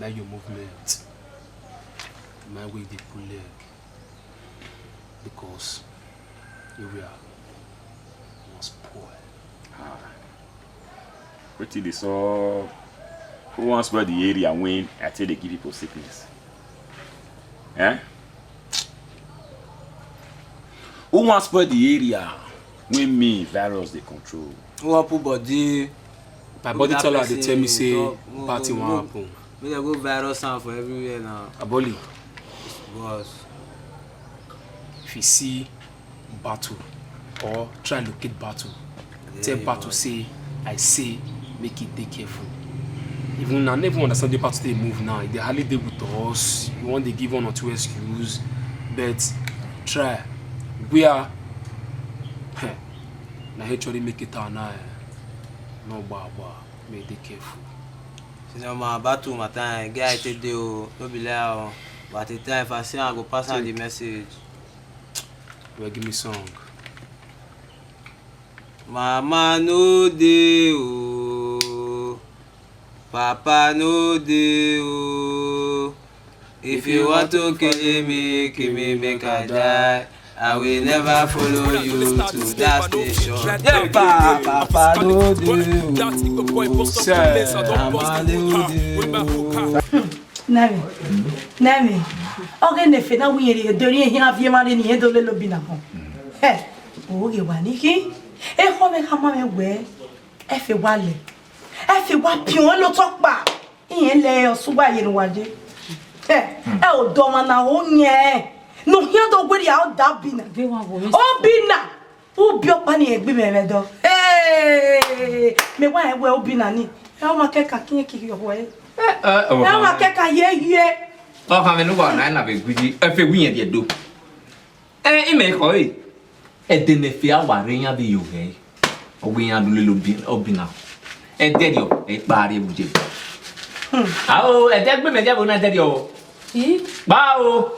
Mind your movement. Mind where you dey pull leg. Because area wan spoil. Ah. Wetin dey sup? Who wan spoil the area when I take dey give people sickness? Eh? Who wan spoil the area when me virus dey control? Who wan put body? My body tell her, dey tell me say bad thing wan happen. Make dem go virus am for everywhere now. Aboli. Boss. If you see battle or try locate battle, tell battle say I say make e dey careful. Even now, I no even understand the battle dey move now. E dey hardly dey with us. You wan dey give one or two excuse, but try. Where na actually make it out now. No gbagba, make e dey careful. Since na my battle matter, e get how e take dey o, no be lie o. But at the time, if I see am, I go pass am the message. Well, give me song. Mama no dey o, papa no dey o. If you want to kill me, kill me, make I die. I will never follow you to that station. Yeah, pa, papa no dey o. Sir, mama no dey o. Nami, nami, ọghe ne Efe na wẹ irẹn rhie do, rhie ehian viọ emwa rre ne irẹn do lele obi na họn. Hẹ, oghe wa ni khin, ekhọe mwẹ khama mwẹ wẹẹ, Efe wa lẹ, Efe wa piọn lotọ ọkpa, irẹn lẹ ọsẹ uwa ye ne uwa ye. Ẹ, ẹ, odọ ọmwa na ho yẹn, ne u khian do werriẹ, ọ da Obinna. Obinna, ubi ọkpa ni egbe mwẹ vbe ẹdọ. Hey, mẹ wa rẹn wẹ Obinna ni, ẹ, ọmwa kẹkan khian kighi ọvbọ ẹre. Ẹ, ọmwa kẹkan ye ye. Ọ khan mwẹ ne uwa na na vbe gui yi, ẹ fe wi yẹn rhie do. Ẹ, imẹ khọ ẹre, ẹdẹ ne ẹfe a wa rre iran vbe yo ghẹ, ọ wẹ iran do lele Obi-, Obinna. Ẹdẹrriọ, ẹ i kpa rrie vbe uye. Ao, ẹdẹ gbe mẹ dia vbe na ẹdẹrriọ. Kpa o,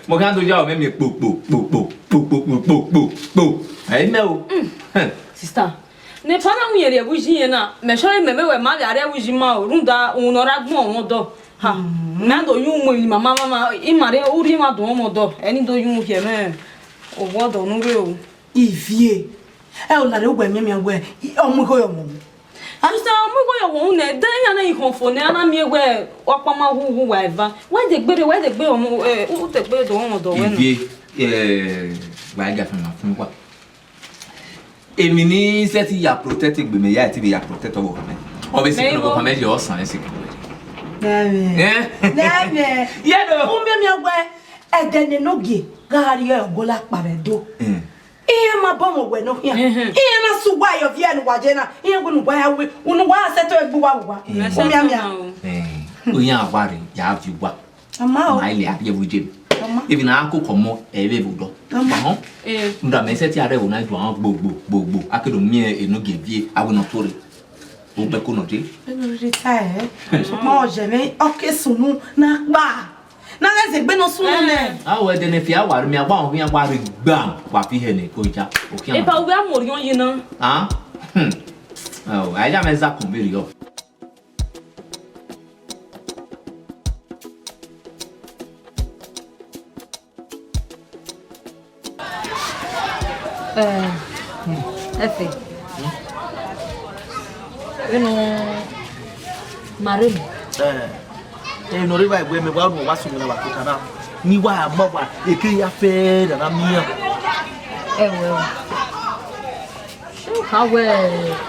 mọ khian do ya o, mẹ miẹn kpo, kpo, kpo, kpo. Ẹ i mẹ o. Sister, ne epa na mu yẹn rhie vbe uyi yẹn na, mẹ sure mẹ mẹ wẹ ma vbe a rrie vbe uyi ma o, rhunmwuda uhunmwu ne ọ rre agbọn ọmwa ọdọ. Ha, mẹ do yu mu emwi mama mama, ima rre urhi mwa do ọmwa ọdọ, ẹ ni do yu khiẹ mwẹ owa ọdọ ne u rre o. Ivie, ẹ o na rre uwẹ miẹnmiẹn wẹ, ọ mu igho yọ ọmwa. Asista, ọ mu igho yọ ọmwa nẹ, de iran na i họn fo nẹ, a na miẹn wẹ ọkpa ma hu hu wa eva. Wẹ de gbe rre, wẹ de gbe ọmwa, ẹ, u de gbe do ọmwa ọdọ wẹ na. Ivie, ẹ, wa ga fẹn ma fun wa. Emwi ne I sẹtin ya protect egbe mẹ ya, I te vbe ya protect ọvbokhan mẹ. Ọ vbe sikẹn ọvbokhan mẹ ye ọsan vbe sikẹn wẹ. Nẹmwẹ. Eh? Nẹmwẹ. Ye do. U miẹn miẹn wẹ, ẹdẹ ne Enogie gha rrie ọgọla kpa vbe Ẹdo. Mm. Iran ma bọ mwẹ wẹ nọ khian. Mhm. Iran na sẹ uwa ye ovbi ẹre ne uwa ye na. Iran wẹ ne uwa ya wẹ, ne uwa ya sẹtin egbe uwa vbe uwa. Mm. U miẹn miẹn. Eh, iran wa rre, ya viọ uwa. Ama o. Ma ile a rrie vbe uye. Ama. Even a koko ọmọ, ẹ vbe vbe odọ. Ama. Ọhọn. Eh. Nda mẹ sẹtin a rre ẹvbo na, I do gbo, gbo, gbo, gbo. A ke do miẹn Enogie vie, a wẹ ne ọ tuorre. Obẹ ko nọ je. Enogie ta ẹ. Sokpan ọ ye mwẹ, ọ ke sunu na kpa. Na ghẹ zẹ egbe ne ọ sunu nẹ. A wẹ ẹdẹ ne ẹfe a wa rre, mẹ a wa họn iran wa rre gbam, wa fi hẹ ne ko ja. Okian. Epa, u vbe a mu orhiọn yi na. Ah? Hmm. Oh, a ya mẹ za kun vberriọ. Eh, Ẹfe. Vbene ma rre nẹ. Eh, eh, ne ọ rre evba, ẹgbẹ mẹ wa ru wa sunu na vbe akota na. Ni wa ma wa, eke ya fẹ na na miẹn. Ẹwẹ o. Ka wẹ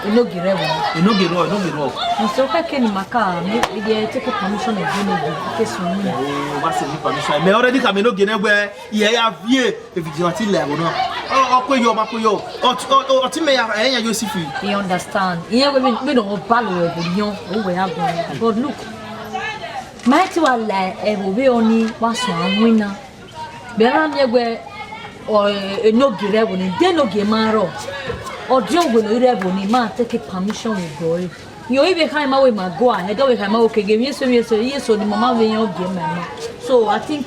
Enogie rre ẹvbo. Enogie rrọọ, Enogie rrọọ. Nse, okẹkẹ ne ima ka, mẹ, I take permission of Enogie, ke sunu nẹ. Oh, wa sẹ ni permission. Mẹ already khama Enogie nẹ wẹ, I ya vie, e vigilante la ẹvbo na. Ọ, ọ kue yọ, ọ ma kue yọ. Ọ, ọ, ọ, ọtẹn mẹ ya, ẹ ya yo si fi. I understand. Iran wẹ, wẹ ne ọ ba lo ẹvbo yọn, ọ wẹ ya gbọn. But look, ma te wa la ẹvbo vbe ọni, wa sunu winna. Mẹ na miẹn wẹ, ọ, Enogie rre ẹvbo ni, de Enogie ma rrọọ. Ọ diọn wẹ ne ọ rre ẹvbo ni, ma take permission vbe obọ ẹre. Rẹn ọre vbe khama ima wẹ ima go ahead, ọ vbe khama ima wẹ okege, emwi eso, emwi eso, iye eso ne ima ma vbe rẹn ọ gie ma ima. So I think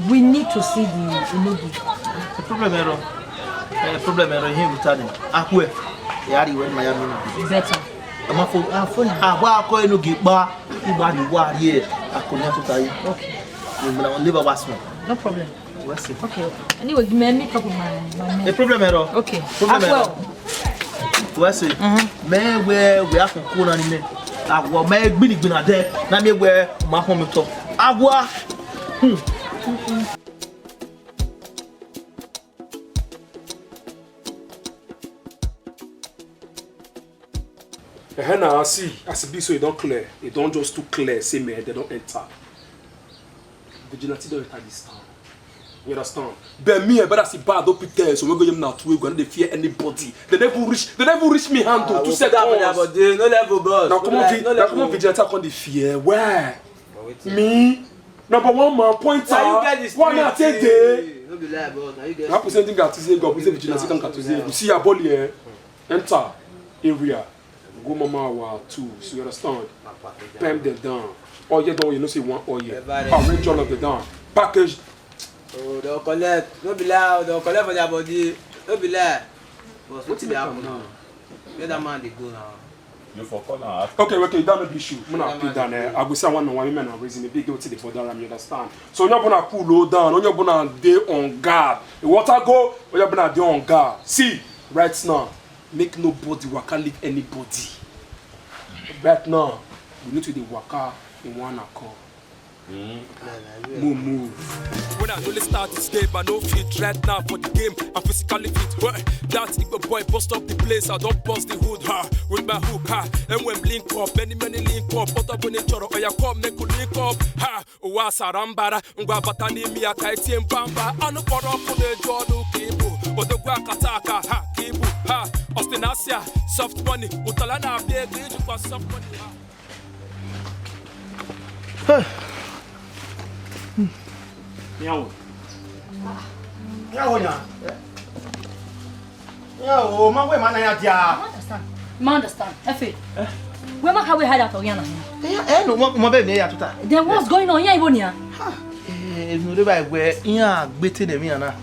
we need to see the Enogie. The problem ẹrọ, eh, problem ẹrọ, ihe vbe ta nẹ, a khuẹ, ya rhie wẹ ne ima ya miẹn na. Better. Ẹ ma fo. A fo na. A wa kọ Enogie kpa, I wa rhie, wa rhie, a kọ ne a tota yi. Okay. Ni mẹ na neighbor wa sunu. No problem. Wẹ sẹ. Okay, okay. Anyway, give me, meet up with my, my men. A problem ẹrọ. Okay. Problem ẹrọ. Wẹ sẹ. Mhm. Mẹ wẹ, wẹ a koko na ni mẹ. A wa mẹ gbini gbina dẹ. Na mẹ wẹ ma họn mi otọ. A wa. Hmm. Ehen na, see, as e be so, e don clear. E don just too clear say men dem don enter. Vigilante don enter this town. You understand? But me, eh, brother, see bad, don't pretend. So we go him now to, we go, no dey fear anybody. They never reach, they never reach me handle two seconds. But they no level, boss. Now come on, vi-, now come on, vigilante, I come dey fear. Where? Me? Number one man, point out. Why not take day? No be lie, boss. Now you get. Now present thing that is God. We say vigilante can cut to say. You see your body, eh? Enter area. Go mama our tools, you understand? Pem them down. Oil down, you know say one oil. Arrange all of them down. Package. Oh, they'll collect. No be lie, they'll collect for their body. No be lie. Boss, wetin dey happen now? Where that man dey go now? You for call am. Okay, okay, that no be issue. Muna pin down there. I go say one on one, women are raising a big deal to the border, you understand? So, onye ọbụla cool down, onye ọbụla dey on guard. The water go, onye ọbụla dey on guard. See, right now, make nobody waka leave anybody. Right now, we need to dey waka in one accord. Move, move. When I only start this game, I no fit right now for the game. I'm physically fit. Well, that Igbo boy bust up the place. I don't bust the hood, ha. With my hook, ha. And when link up, many, many link up. But I wanna choro, oh yeah, come make we link up, ha. Owa sarambara, ngwa batani mi aka etie mbamba. Anu kpọrọ ọkụ na-eju ọnụ ka ị bụ. Odogwu akata aka, ha, ka ị bụ, ha. Austin Asia, soft money. Utala na-abịa ego ijikwa soft money, ha. Iran wo? Iran wo nia? Iran wo, ma wẹ ma na ya dia. I understand. Ma understand. Efe. Wẹ ma ka wẹ hide out ọghe iran na? Eh, eh, no, mo, mo be ne ya tuta. Then what's going on? Iran ibo nia? Ha. Eh, no, de ba wẹ iran gbete ne iran na.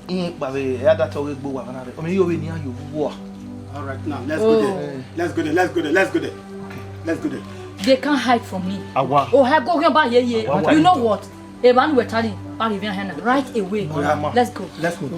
Iran kpa vbe ya da tọ ghe gbe owa na rre. Ọ mẹ yo vbe ne iran yo vbe uwa. All right, now, let's go there. Oh. Let's go there, let's go there, let's go there. Okay. Let's go there. They can't hide from me. Awa. Oh, ha go here, ba ye, ye. Awa. You know what? Eban we tari, ba ye here now. Right away. Oya, ma. Let's go. Let's go.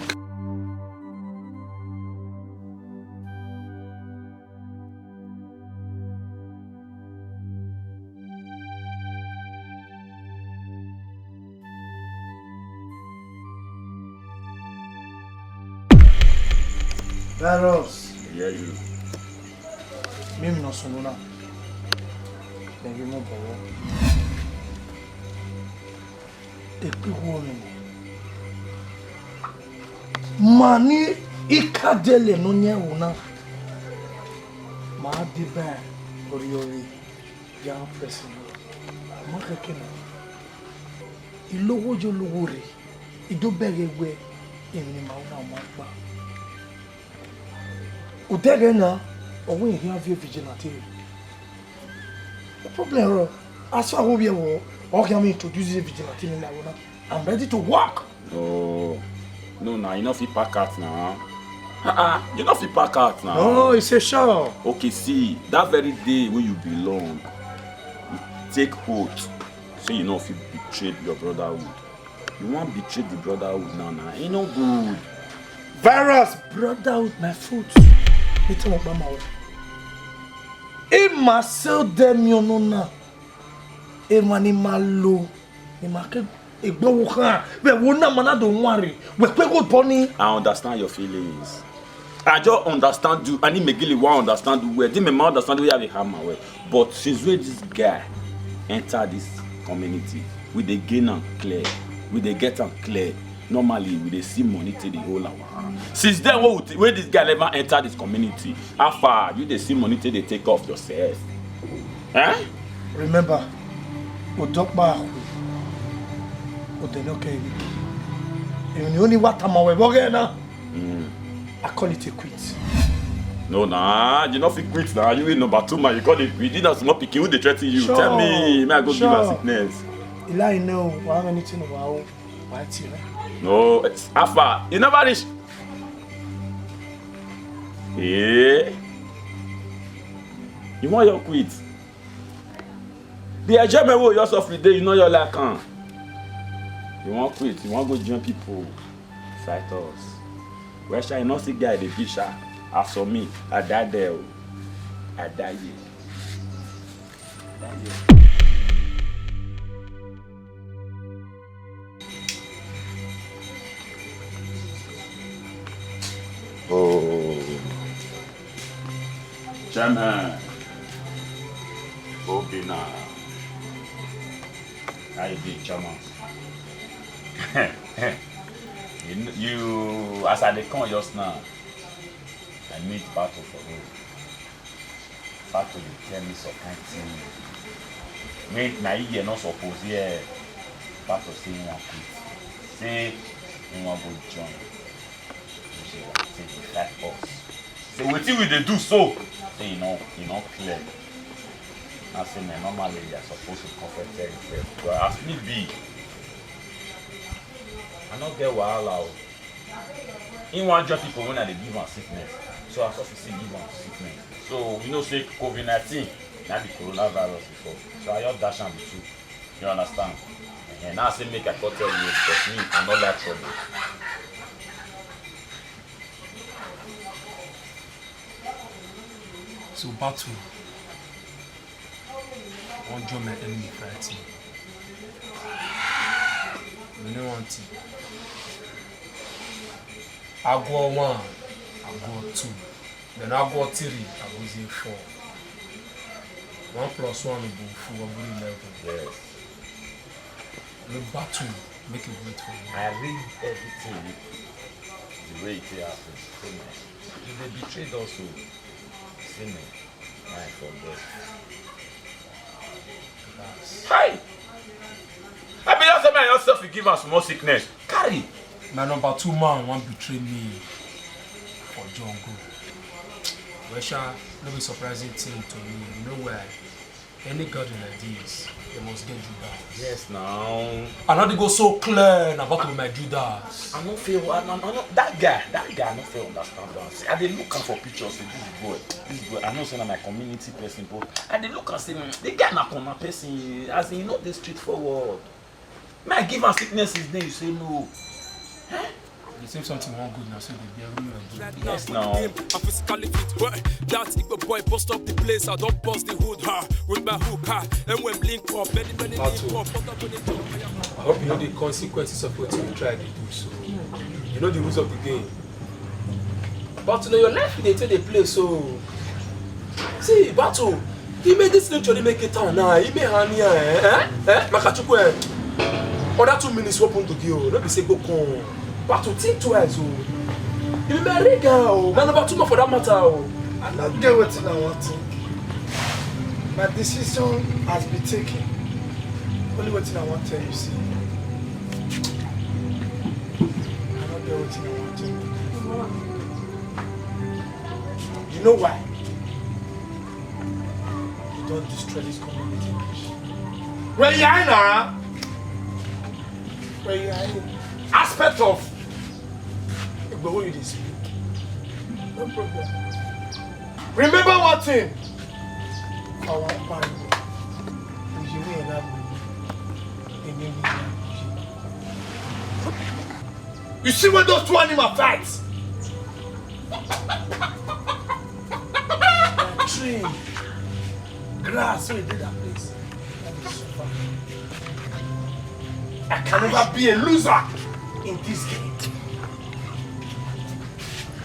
Virus. Yeah, you. Mimi nọ sunu na. Mẹ ghi mu bọvbọ. Ekpigho mwẹ nẹ. Ma ni ikadẹlẹ ne ọ yan ẹvbo na. Ma deba ẹn rriọre. Young person, ma khẹke na. I logho yo logho rre, I do bẹghe wẹ emwi ne ima ru na ọ ma gba. Odẹ ẹghẹ na, ọ wẹ I khian viọ vigilante rre. No problem, bro. As far as I hear word, ọ khian me introduce vigilante ne ima ru na. I'm ready to work. No, no, na, you no fit pack out na. Uh-uh, you no fit pack out na. No, it's a show. Okay, see, that very day wey you belong, you take oath say you no fit betray your brotherhood. You wan betray the brotherhood now, na. E no good. Virus, brotherhood, my foot. Me tell you about my way. Ima sẹ odẹ miẹn ọnọna, emwa ne ima lo, ne ima ke egbe ọvbokhan, vbe ẹvbo na ma na do wanrre, wẹ kpe gho bọ ni. I understand your feelings. I just understand you, and Imegili wa understand you well. Di mẹ ma understand you, ya vbe hama well. But since wey this guy enter this community, we dey gain am clear, we dey get am clear. Normally, we dey see money take dey hold our hand. Since then, wey we t-, wey this guy never enter this community, how far you dey see money take dey take off yourself? Eh? Remember, odọkpa akhu, odẹ ne ọ kẹ vbe ike. Emwi ne I only wa tama wẹ vbe ọghẹ na. Mm. I call it a quit. No, na, you no fit quit na. You be number two man, you call it quit. You na small pikin, who dey threaten you? Sure. Tell me, may I go give am sickness? Sure. Eli, no, wa have anything of our own. Wa ti, eh? No, it's, how far? You never reach. Eh? You wan your quit? The enjoyment wey you suffer today, you no your like am. You wan quit, you wan go join people fight us. Well, sha, you no see guy dey beat sha. As for me, I die there o. I die here. I die here. Oh. Chairman. Obina. How you dey, Chairman? You, you, as I dey come just now, I meet Pato for road. Pato dey tell me some kind thing wey na I hear no suppose hear. Pato say he wan quit, say he wan go join. He say one thing dey fight us. Say wetin we dey do so, say e no, e no clear. I say, man, normally you are supposed to come first tell himself, but as me be, I no get wahala o. He wan join people when I dey give am sickness. So as office give am sickness. So you know say COVID nineteen na be coronavirus before. So I just dash am with you. You understand? Ehen, now I say make I come tell you because me, I no like trouble. So battle. Wan join my enemy fighting. Many one thing. Aguọ one, aguọ two. Then aguọ three, aguọ four. One plus one will be four, will be eleven. Yes. The battle, make it wait for you. I read everything. The way it happen. See me. You dey betrayed us o. See me. I forget. Hey! I be just say my yourself, you give am small sickness. Carry. My number two man wan betray me for jungle. Well, sha, no be surprising thing to me. You know why? Any garden like this, they must get Judas. Yes, now. I no dey go so clear na battle with my Judas. I no feel. I, I, I no, that guy, that guy, I no feel understand am. See, I dey look am for pictures with this boy. This boy, I know say na my community person, but I dey look am say, hmm, the guy na corner person. As in, he no dey straightforward. May I give am sickness his name, you say no. Eh? You say something one good now, so they be everywhere. Yes, now. I'm physically fit, but that Igbo boy bust up the place. I don't bust the hood, ha, with my hook, ha. And when blink up, many, many link up. But I'm gonna jump. I hope you know the consequences of what you try to do. So, you know the rules of the game. But na your life you dey take dey play so. See, battle. He made this thing to make it town now. He made honey, eh? Eh? Eh? Makachukwu, eh? Other two minutes open to give. No be say go come. Battle, think twice, oh. You be my ring, oh. Na number two man for that matter, oh. I no get wetin I wan think. My decision has been taken. Only wetin I wan tell you, see. I no get wetin I wan tell you. You know why? You don destroy this community. Where you are now? Where you are? Aspect of Igbo wey you dey speak. No problem. Remember one thing. Our party. You see when those two animals fight? Tree, grass, so e dey that place. I can never be a loser in this game.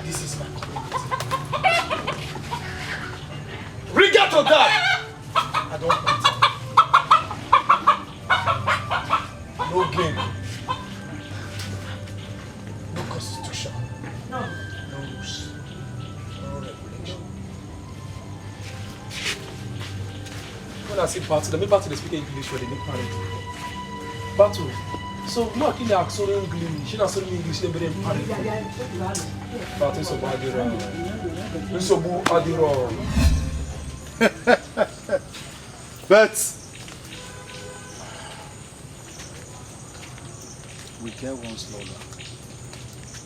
This is my community. Regard to that. I don't want it. No game. No constitution. No rules. No regulation. When I say battle, I mean battle dey speak English for the new parent. Battle. So, no, I can ask sorry English. She not sorry English, they be parent. Battle so bad, you know. So bad, you know. But we get one slogan.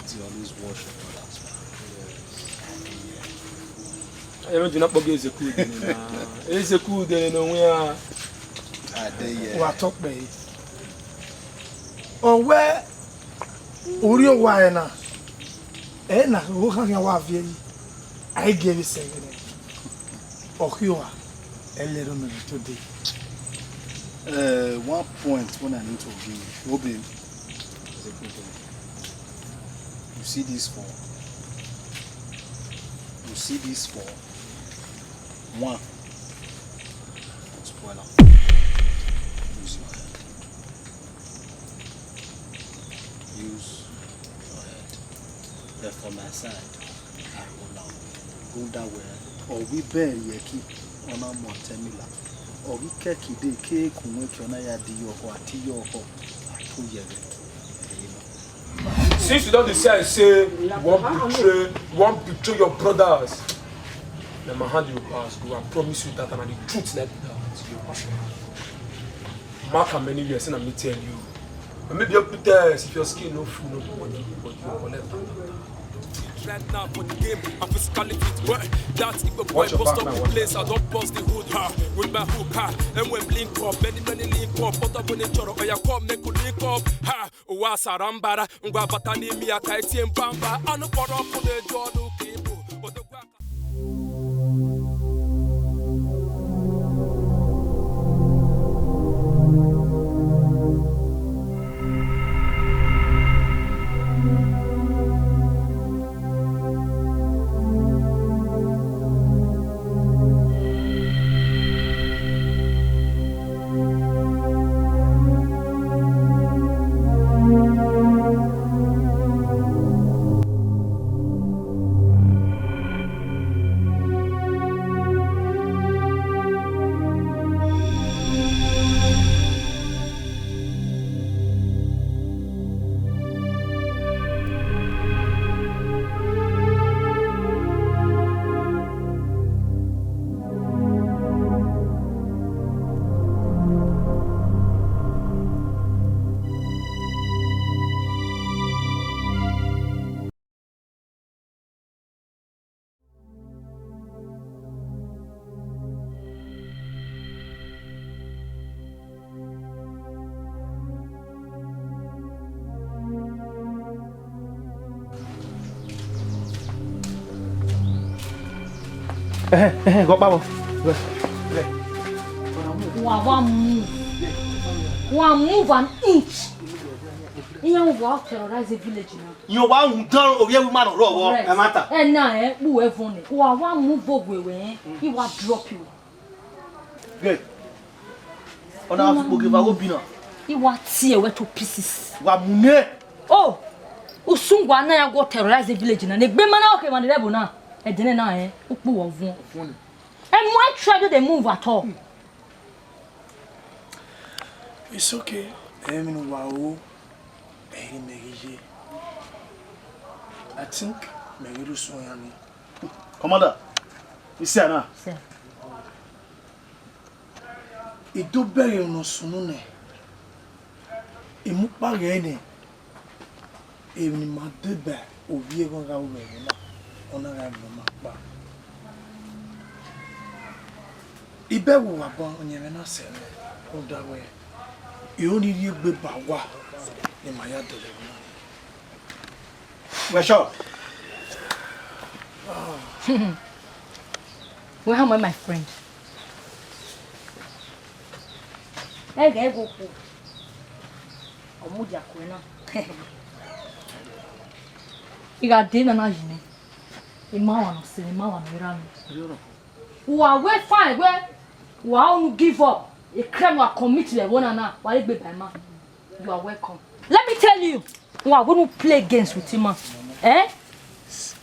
They always wash your brother's back. Yes. Ẹ mẹ juna kpọgọ Ezeku dene na. Ezeku dene no we a. Adeye. Wa tọkpẹ. Ọ wẹ, orhie owa ẹre na. Ẹ na, o khan khian wa viẹ yi. A i gie vbe sẹ vbe nẹ. Ọ khie owa, ẹ lẹrọ mẹ vbe to dee. Uh, one point when I need to give. Obi. You see this four. You see this four. One. Spoiler. Use your head. Use your head. But for my side, I hold am. Hold that well. Ọ ghi bẹn ye ẹki, ọ na mu ọtẹn mila. Ọ ghi kẹki dee, ke ku wẹn ke ọ na ya di yọ ọkhọ, a ti yọ ọkhọ, a to yẹghẹ. Since you don decide say you wan betray, you wan betray your brothers, na my hand you go pass, bro. I promise you that, and na the truth like that. Mark am anywhere, say na me tell you. And maybe you put test, if your skin no full, no put body, but you collect am. Right now for the game, I'm physically fit. But that Igbo boy bust up the place. I don't bust the hood, ha, with my hook, ha. And when blink up, many, many link up. But I'm gonna choro, oh yeah, come make we link up, ha. Owa sarambara, ngwa bata ni mi aka etie mbamba. Anu kpọrọ ọkụ na-eju ọnụ ka ibu. Odogwu aka. Ẹhẹn, ẹhẹn, ghe ọkpa vbọ. Wa wa move. Wa move an inch. Iran wa terrorize village na. Iran wa rhunmwuda ovbi ẹvbo ima ne ọ rrọọ vbọ. Correct. Ẹ ma ta. Ẹ na ẹ, kpu ẹvọn nẹ. Wa wa move ovbi ẹvbo ẹnrẹn, I wa drop you. Ghe. Ọ na sukpo ghe evba ghe obi na. I wa tear wẹ to pieces. Wa mu nẹ. Oh, usun wa na ya go terrorize village na. Ne egbe ma na ọke emwa ni rre ẹvbo na. Ẹdẹnẹrẹ na ẹ, ukpu wọ vuọn. Vuọn nẹ. Ẹ mu ẹ try to dey move at all. It's okay. Ẹmwẹ ne uwa ru, ẹre mẹ ghi ye. I think mẹ ghi rre usun iran ni. Commander, you see her now? Sir. I do bẹghe unu sunu nẹ, I mu ukpa ghee nẹ, emwi ne ima deba ovbi ẹvbo gha ru vbe ẹvbo na, ọ na gha ru ma kpa. I bẹghe uwa ban ọyẹnmwẹ na sẹ mwẹ, rhunmwuda wẹẹ, I ho ni rhie egbe ba uwa ne ima ya dọlọ ẹvbo na. Wẹ sure? Wẹ hama, my friend. Ẹghẹ ẹghẹ okhuo, ọ mudia kuẹ na. I gha dee nana yi nẹ, I ma wan ne ọ sẹ, I ma wan ne ọ ra mẹ. Uwa wẹ fine wẹ, uwa unu give up, e crime uwa commit vbe ẹvbo na na, wa ghi gbe ba ima. You are welcome. Let me tell you, wa wouldn't play games with him, man. Eh?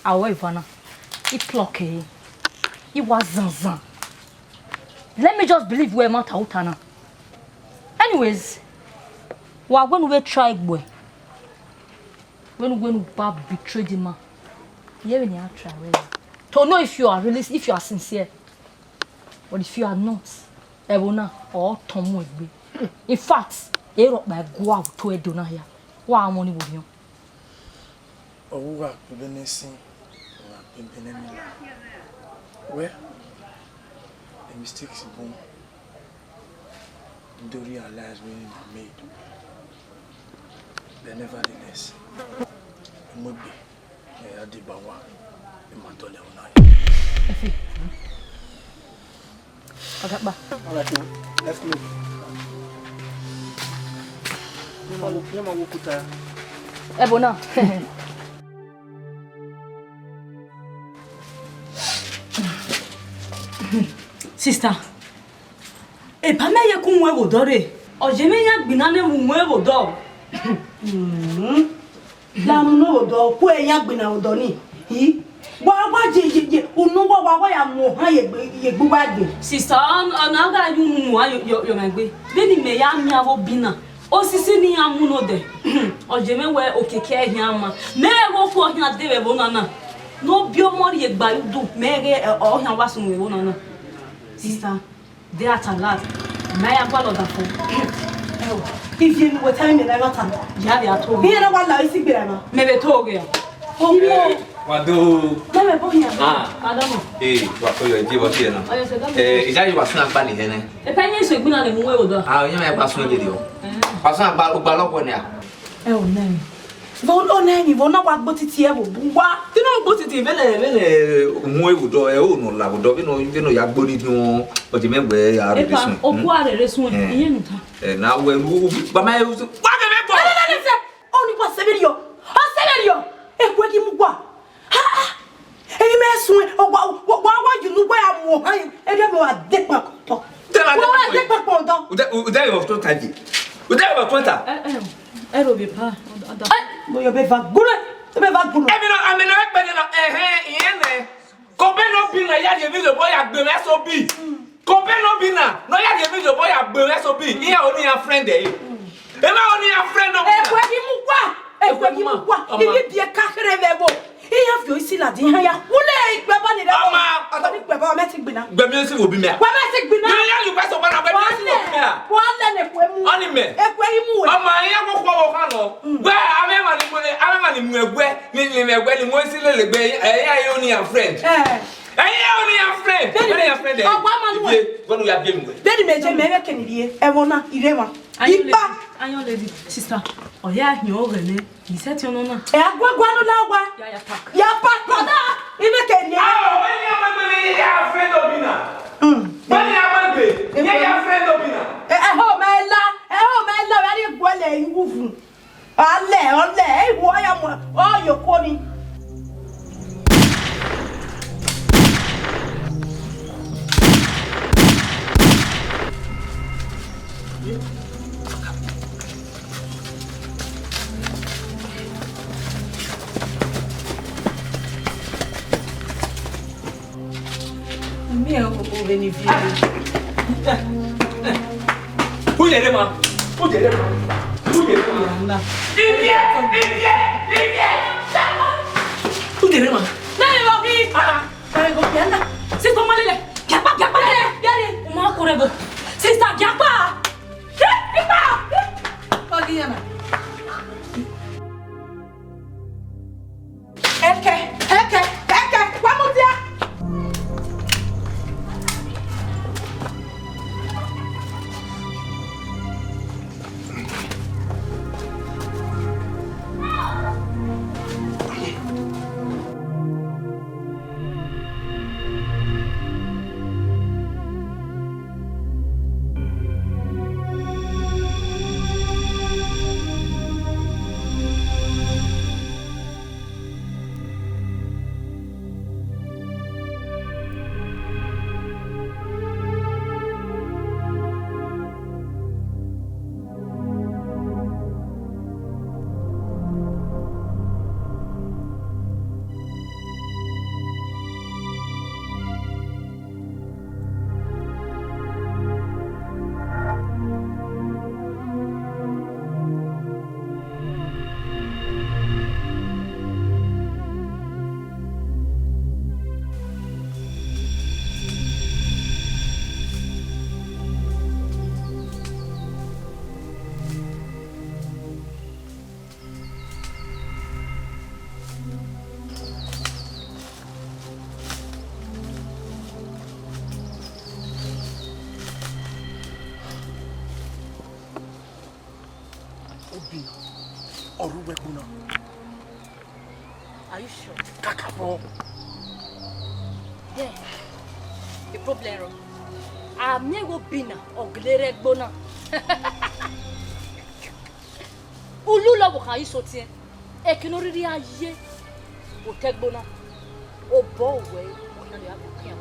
However, na, I pluck eh. I wa zanzan. Let me just believe wẹ ma ta uta na. Anyways, wa wenu we try gbe. Wenu wenu ba betray the man. Ye we ni a try we. To know if you are really, if you are sincere. But if you are not, ẹvbo na, ọ tọn mu egbe. In fact, erọkpa ẹguae vbe otọ Ẹdo na hia, wa wọn ni vbe orhiọn. Ọ wu gha kpe vbe nẹ sin, ọ gha kpe vbe nẹ mila. Well, the mistakes bun, do realize when I made. But nevertheless, I must be. Ẹ ya deba uwa, I ma dọlọ ẹvbo na ye. Efe. Ọgakpa. All right, now, let's move. Ye ma wo, ye ma wo okuta. Ẹvbo na. Sister, epa mẹ ye ku wọn ẹvbo dọ rre. Ọ ye mwẹ ya gbinna ne ẹvbo wọn ẹvbo dọ. La mu ne odọ, ku ẹre ya gbinna odọ ni. I, wa, wa ye, ye, ye, unu wa, wa, wa ya mu ohan ye egbe, ye egbe uwa egbe. Sister, ọ, ọ na gha ye unu mu ohan ye, ye, ye mwẹ egbe. Vbene imẹ ya miẹn avbe obi na, osisi ne iran mu nodẹ, ọ ye mwẹ wẹ okiekie ẹhian ma. Mẹ ghẹ okhuo ọhian de vbe ẹvbo na na. Ne obi ọmọ rhie gba ye udu, mẹ ghẹ, ẹ, ọhian wa sunu vbe ẹvbo na na. Sister, They are at last. Ma ya gualọ ọdafẹn. Ẹ o, ivie ne uwẹ ta ẹmwẹ na ẹmwata. Ya vbe a to. Iran na wa la isi gbe ra na. Mẹ vbe to ghe. Owo. Wa do. Mẹ vbe bo hian. Ah. Madam. Eh, wa ko yo je bo tie na. Oyo se do. Eh, ija yi wa sun agba ni hene. E pa yin so gbina le mu we odo. Ah, yin ma pa sun de o. Pa sun agba, ugba lo ko ni a. Ẹ o, nẹ. Vbe ọ nẹ ni, vbe ọ na wa gbe otiti ẹvbo bu uwa? Te ne ọ gbe otiti, vbene, vbene, mu ẹvbo dọ, ẹ, o nọ la vbe dọ, vbene, vbene ọ ya gbe ni dun, ọ je mẹ wẹ ya rere sun. Epa, okua rere sun, eh, iye nu ta. Eh, na wẹ lu, ba ma, wa ghe mẹ bọ. Lele, lele, se, ọ ni wa sẹvberiọ, ọ sẹvberiọ, eku ghi mu uwa. Ha, ha. Eyi mẹ suẹn, ọ wa, wa, wa, wa yu nu, wa ya mu ohan, ẹ dẹ mẹ wa de kpakpọ tọ. Wa wa de kpakpọ tọ. Ude, ude yo to taji. Ude yo to ta. Eh, eh, ẹ ro vbe ba, ọda. Eh, mo yo be va gure, be va gure. Ẹ mi nọ, ẹ mi nọ, ẹ kpẹdẹ nọ, ẹhẹn, ìyẹn nẹ. Kọbe nọ bi na ya rhie emwi lobọ ya gbe mwẹ so bi. Kọbe nọ bi na, nọ ya rhie emwi lobọ ya gbe mwẹ so bi. Iran oni ya friend ẹ. Ẹ ma oni ya friend ọ. Eku ghi mu uwa, eku ghi mu uwa. Ibi bi ka khere vbe ẹvbo. Iran viọ isi ladian, iran ya wule ikpẹbọ ni rẹ. Ọma, ọtọ. Ikpẹbọ mẹ ti gbina. Gbẹmí ó sì wò bí mẹ. Wẹ mẹ ti gbina. Iran ya lu pẹsẹ ọgbọna, gbẹmí ó sì wò bí mẹ. Wà á lẹ ní eku emu. Ọni mẹ. Eku emu wẹ. Ọma, iran kò kọ wọ khan nọ. Wẹ, amẹ ma ni mu, amẹ ma ni mu ẹguẹ, ni, ni mu ẹguẹ, ni mu isi lele gbe, ẹ, ẹ, ẹ, oni ya friend. Ẹ. Ẹ, ẹ, oni ya friend. Oni ya friend, ẹ. Ọgba ma nu ẹ. Iye, gbọdọ ya bi emu wẹ. Bẹẹni mẹ jẹ mẹ rẹ kẹni rhie, ẹvbo na, ire ma. Ipa. Iron lady, sister, ọ ya hin ọghẹ nẹ, I sẹtin ọnọ na. Ẹ, aguaguanu na wa. Ya, ya pack. Ya pack, brother. Ivbe ke rrie. Ah, wẹ ni a ma gbe vbe ya fẹ do bi na. Mm. Wẹ ni a ma gbe, ye ya fẹ do bi na. Ẹ, ẹho mẹ la, ẹho mẹ la, vbe a rhie guẹlẹ iwuvu. Ọlẹ, ọlẹ, ẹ i ru ọya mu, ọ ye okuo ni. Miẹn okoko vbene I viọ. Uyẹrẹ ma, uyẹrẹ ma, uyẹrẹ ma. Ibiẹ, ibiẹ, ibiẹ. Uyẹrẹ ma. Nene vbe ọ ghi? Ah, ah. Nene vbe ọ ghi? Sister, ma lele. Giakpa, giakpa lele. Yare, u ma kore bo. Sister, giakpa. Giakpa. Ọ ghi ya na. Ẹkẹ, ẹkẹ, ẹkẹ, wa mudia. Obinna, ọ rre uwu ẹgbọn na. Are you sure? Kakabọ. Yeah. The problem, bro. A miẹn wẹẹ Obinna ọ gele rre ẹgbọn na. Ulu lọ vbe okhan ye isotiẹn, eke ne ọ rhirhi a ye vbe otọ ẹgbọn na, obọ wẹẹ ọna lẹ a vbe khian.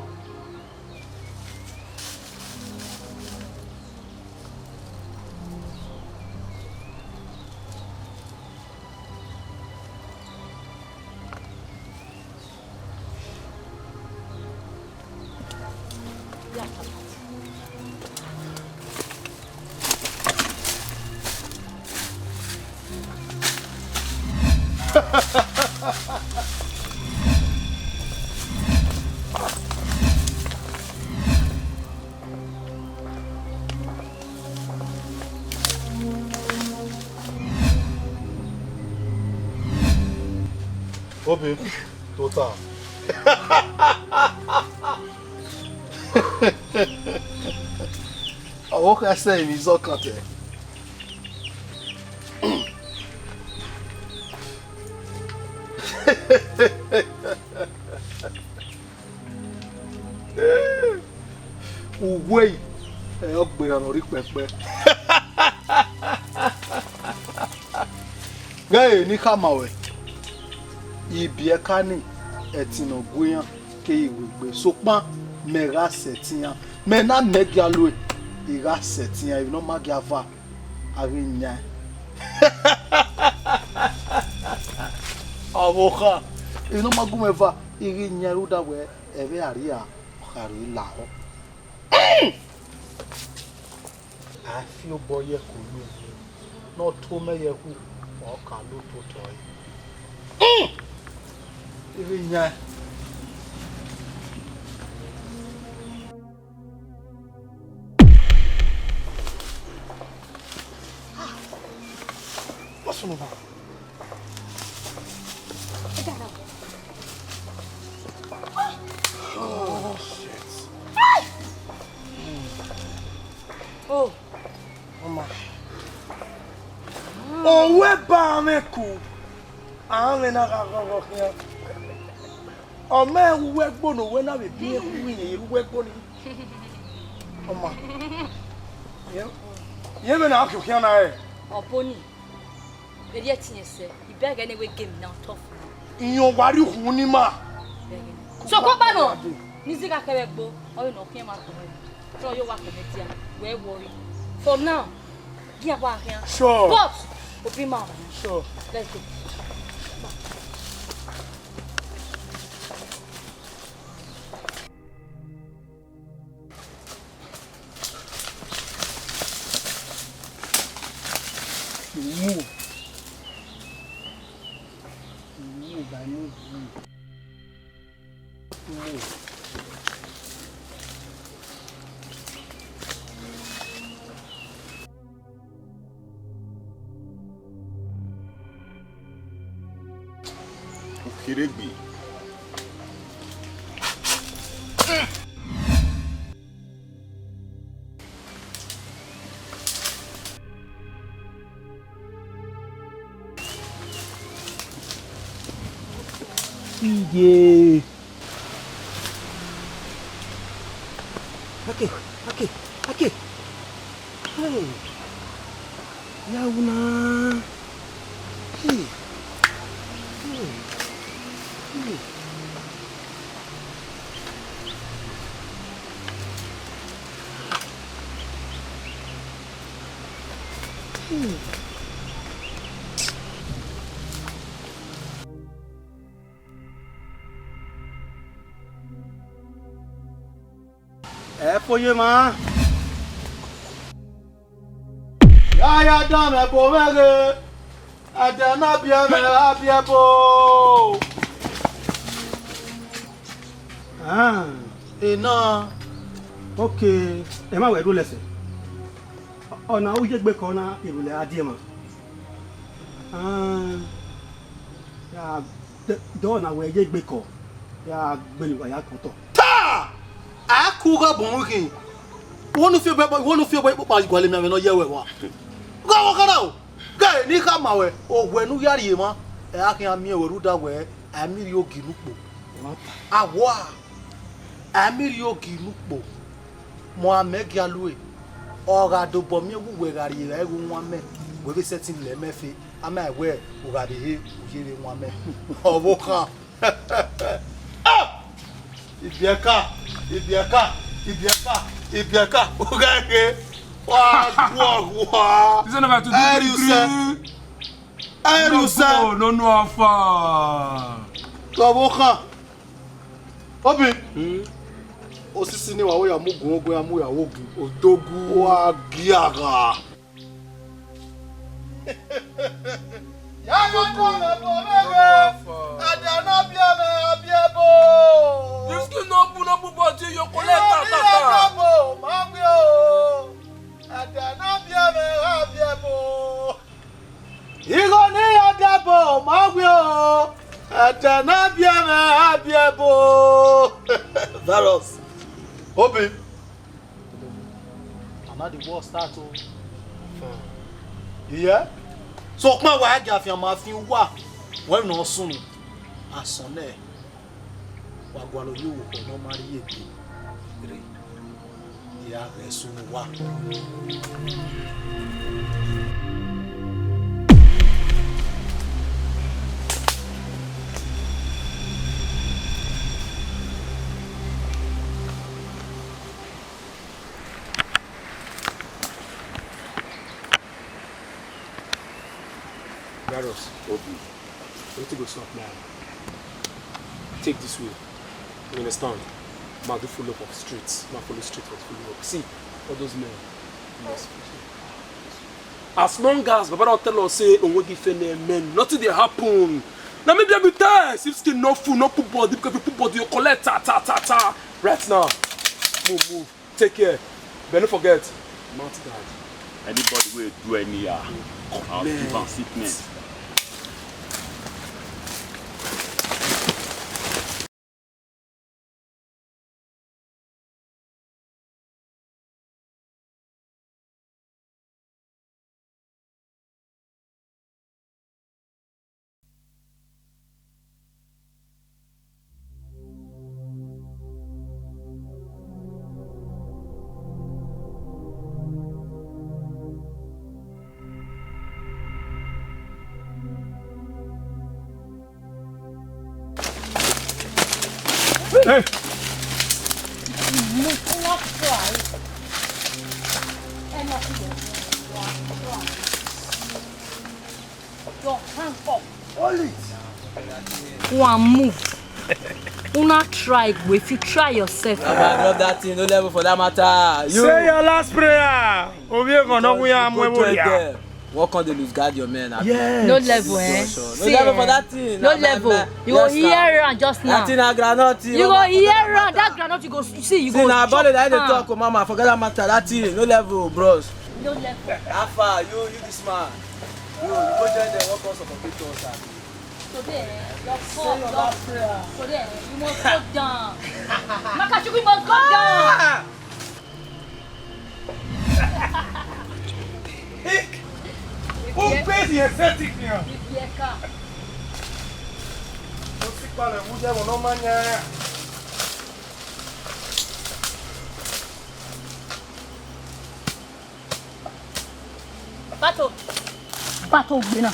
Obi, tota. Ọ vbe ọ khẹ sẹ emwi izọkan tẹ. Uwẹ ẹre ọ gberra ne ọ rre ikpẹkpẹ. Ghẹ ne I khama ruẹ, ibiẹka ni ẹtin ne ọ gu iran keghi wegbe, sokpan mẹ gha sẹtin iran, mẹ na mẹ gia lue, I gha sẹtin iran, emwi ne ọ ma gia va, a ghi yan ẹn. Ọvbokhan, emwi ne ọ ma gu mwẹ va, I ghi yan ẹn rhunmwuda wẹẹ ẹvbo Aria ọ khare lahọ. A fi obọ ye ẹko unu, ne ọ to mẹ ye ẹkhu, ọ ka lo otọ ẹre. I ghi yan. What's wrong? Oh, shit. Oh. Ọma. Ọ wẹ ba mwẹ ku. A mwẹ na gha ghọghọ khian. Ọ ma rẹn uwu ẹgbo ne owẹ na vbe biẹ khu iyẹn ye uwu ẹgbo ni. Ọ ma. Yẹn, yẹn vbe na khian khian na rẹ. Ọ bọ ni. Erriọ ẹtin ẹsẹ, I bẹghe ne wẹ game na tough. Iyan wa rri ukhunmwu ni ima. Sokpan ọkpa nọ, ne I zigha khẹ vbe ẹgbo, ọ vbe ne ọ khian ma gbẹn. Te ọ yo wa kẹ mwẹ dia, wẹ worry. For now, gie a wa khian. Sure. But, obi ma. Sure. Let's go. Move. Move, I move, move. Move. Ukheregbe. Iye. Ake, ake, ake. Hey. Ya una. Hey. Hey. Hey. Hmm. Ẹ fo ye emwa. Ya ya dan mwẹ ẹbo mwẹ ghe, ẹdẹ ne a biẹ mwẹ a biẹ ẹbo. Ah, ena. Ok, ẹ ma wẹ rhulẹ sẹ. Ọna u ye egbe kọ na, irhulẹ a die emwa. Ah, ya, dọ na wẹ ye egbe kọ, ya gbele uwa ya kọtọ. Ta! A ku gha bun khin. Wọnú fi obẹ, wọnú fi obẹ ikpokpa gualọ emianmwẹ ne ọ yẹ wẹ wa. Gha wọ khana o. Ghe ne I khama wẹ, owẹ ne u ya rhie emwa, ẹ a khian miẹn wẹ rhunmwuda wẹ, a i miẹn rhie ogi ne ukpo. Awa, a i miẹn rhie ogi ne ukpo. Mẹ ọmwa mẹ gia lue, ọ gha dobọ miẹn wẹ uwẹ gha rhie evbare ghe uwan mẹ, wẹ vbe sẹtin lẹ mẹ fe, a ma wẹ u gha vbe he u ye vbe wan mẹ. Ọvbokhan. Ah! Ibiẹka, ibiẹka, ibiẹka, ibiẹka, u gha ghe. Wa guọ wa. This one about to do Ẹrusẹ. Ẹrusẹ. No, no, no, afa. Ọvbokhan. Obi. Hmm? Osisi ni wa wo ya mu gun ogun ya mu ya wo gun. Odogu. Wa gia gha. Ya yo do me bo me ghe. Ada na bia me, a bia bo. This kid no bu, no bu body, you collect ta, ta, ta. Bo, ma gbe o. Ada na bia me, a bia bo. Igho ne I ya da ẹbọ, ma gbe o. Ẹdẹ ne a biẹ mwẹ, a biẹ ẹbọ. Virus. Obi. And now the war start o. Iye. So, ọkpa wa ya gie afianma fi uwa. Wẹ nọ sunu. Asọn nẹ. Wa gualọ ye owa ne ọ ma rhie egbe rre, ya ghẹ sunu uwa. Virus. Obi. Wetin go sup now? Take this way. You understand? Ma do full up of streets. Ma follow street for full up. See, all those men. As long as Baba don tell us say Onwegi Fene men, nothing dey happen. Na me be test. If skin no full, no put body, because if you put body, you collect ta, ta, ta, ta. Right now. Move, move. Take care. But don't forget, mount guard. Anybody wey do anyhow, I'll give am sickness. Hey! Your hand up. Hold it. Go and move. Una try go. If you try yourself. Baba, drop that thing. No level for that matter. You. Say your last prayer. Ovie gọnọ gun ya mu evo ria. What can they lose guard your men? Yes. No level, eh? No level for that thing. No level. You go hear am just now. That thing na groundnut. You go hear am. That groundnut you go see. You go na body that dey talk, mama. Forget that matter. That thing no level, bros. No level. How far? You, you this man. You, you go join them. What cause of a victory, sir? Today, eh, your God, your, today, eh, you must go down. Makachukwu must go down. Who pays the aesthetic here? Ó sì palẹ̀ mú jẹ́ wọn náà máa ń yára. Bato. Bato gbé náà.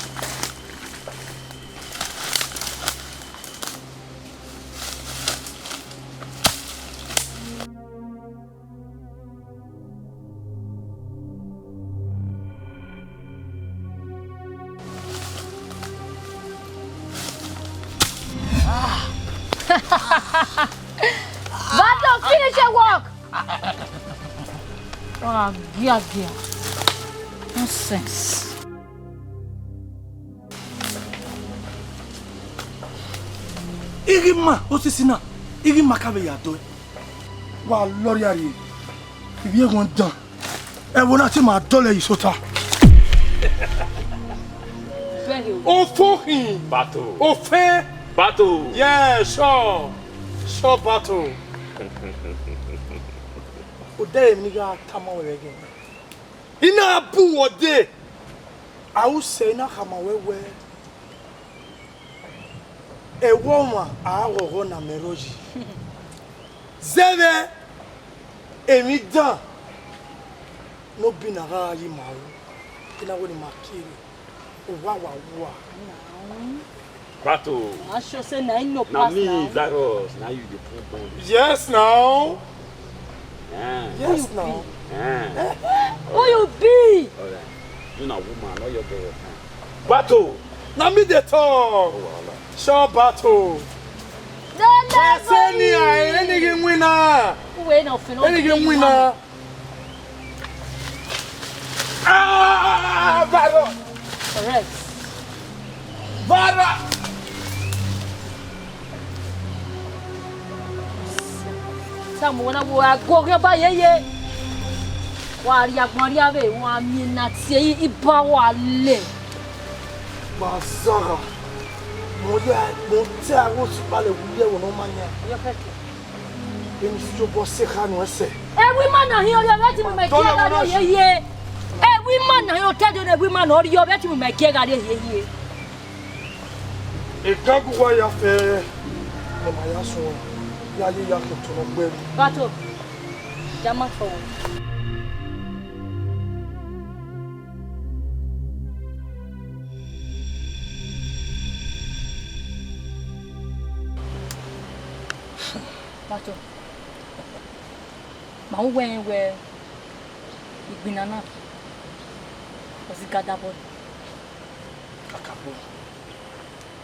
Bato, finish your work. Ah, gia, gia. Nonsense. I ghi ma osisi na, I ghi ma ka vbe ya dọe. Wa lọrria rrie, ivbi ẹghọn dan. Ẹvbo na te ma dọlọ ẹre ye isota. Ofo khin. Bato. Ofẹn. Bato. Yeah, sure. Sure, Bato. Odẹ emwi ne I gha tama ruẹ vbe ẹghẹ. I na bu uwẹ odẹ. A ru sẹ, I na khama ruẹ wẹẹ, ẹvbo ọmwa a ghọghọ ne a mẹ rrọọ yi. Zẹvbe emwi dan ne Obina gha ye ima ru, I na wẹẹ ne ima kie ẹre, owa wa wa. Bato. I sure say na him no pass now. Na me, Zairus, na you dey put bomb. Yes now. Eh. Yes now. Eh. Who you be? All right. You na woman, no your girl. Bato. Na me dey talk. Oh, wahala. Sure, Bato. No, no, no. Say ni, I, any give winner. Who ain't no feel? Any give winner. Ah, Varo! Correct. Varo! Samu wẹẹ na wo ago ọghe ọba yeye. Wa rhie agbọn rria vbe wa miẹn na tie iba wa le. Wa zagha. Mo ya, mo te aro si kpale wu ye wo no ma nia. Yo keke. Emwi si obọ sẹ kha nuẹn sẹ. Ẹvbo ima na hin ọrriọ vbe ẹtin mu mẹ gie gha rrie hiehie. Ẹvbo ima na hin otẹdẹ ne ẹvbo ima na ọrriọ vbe ẹtin mu mẹ gie gha rrie hiehie. Egangu wa ya fẹ, ọ ma ya suẹn, ya ye ya khin otọ ne ọ gbe ẹre. Bato, jama forward. Bato, ma ru wẹ rẹn wẹ igbinna na, ọ zẹ ga dabọ. Kakabọ.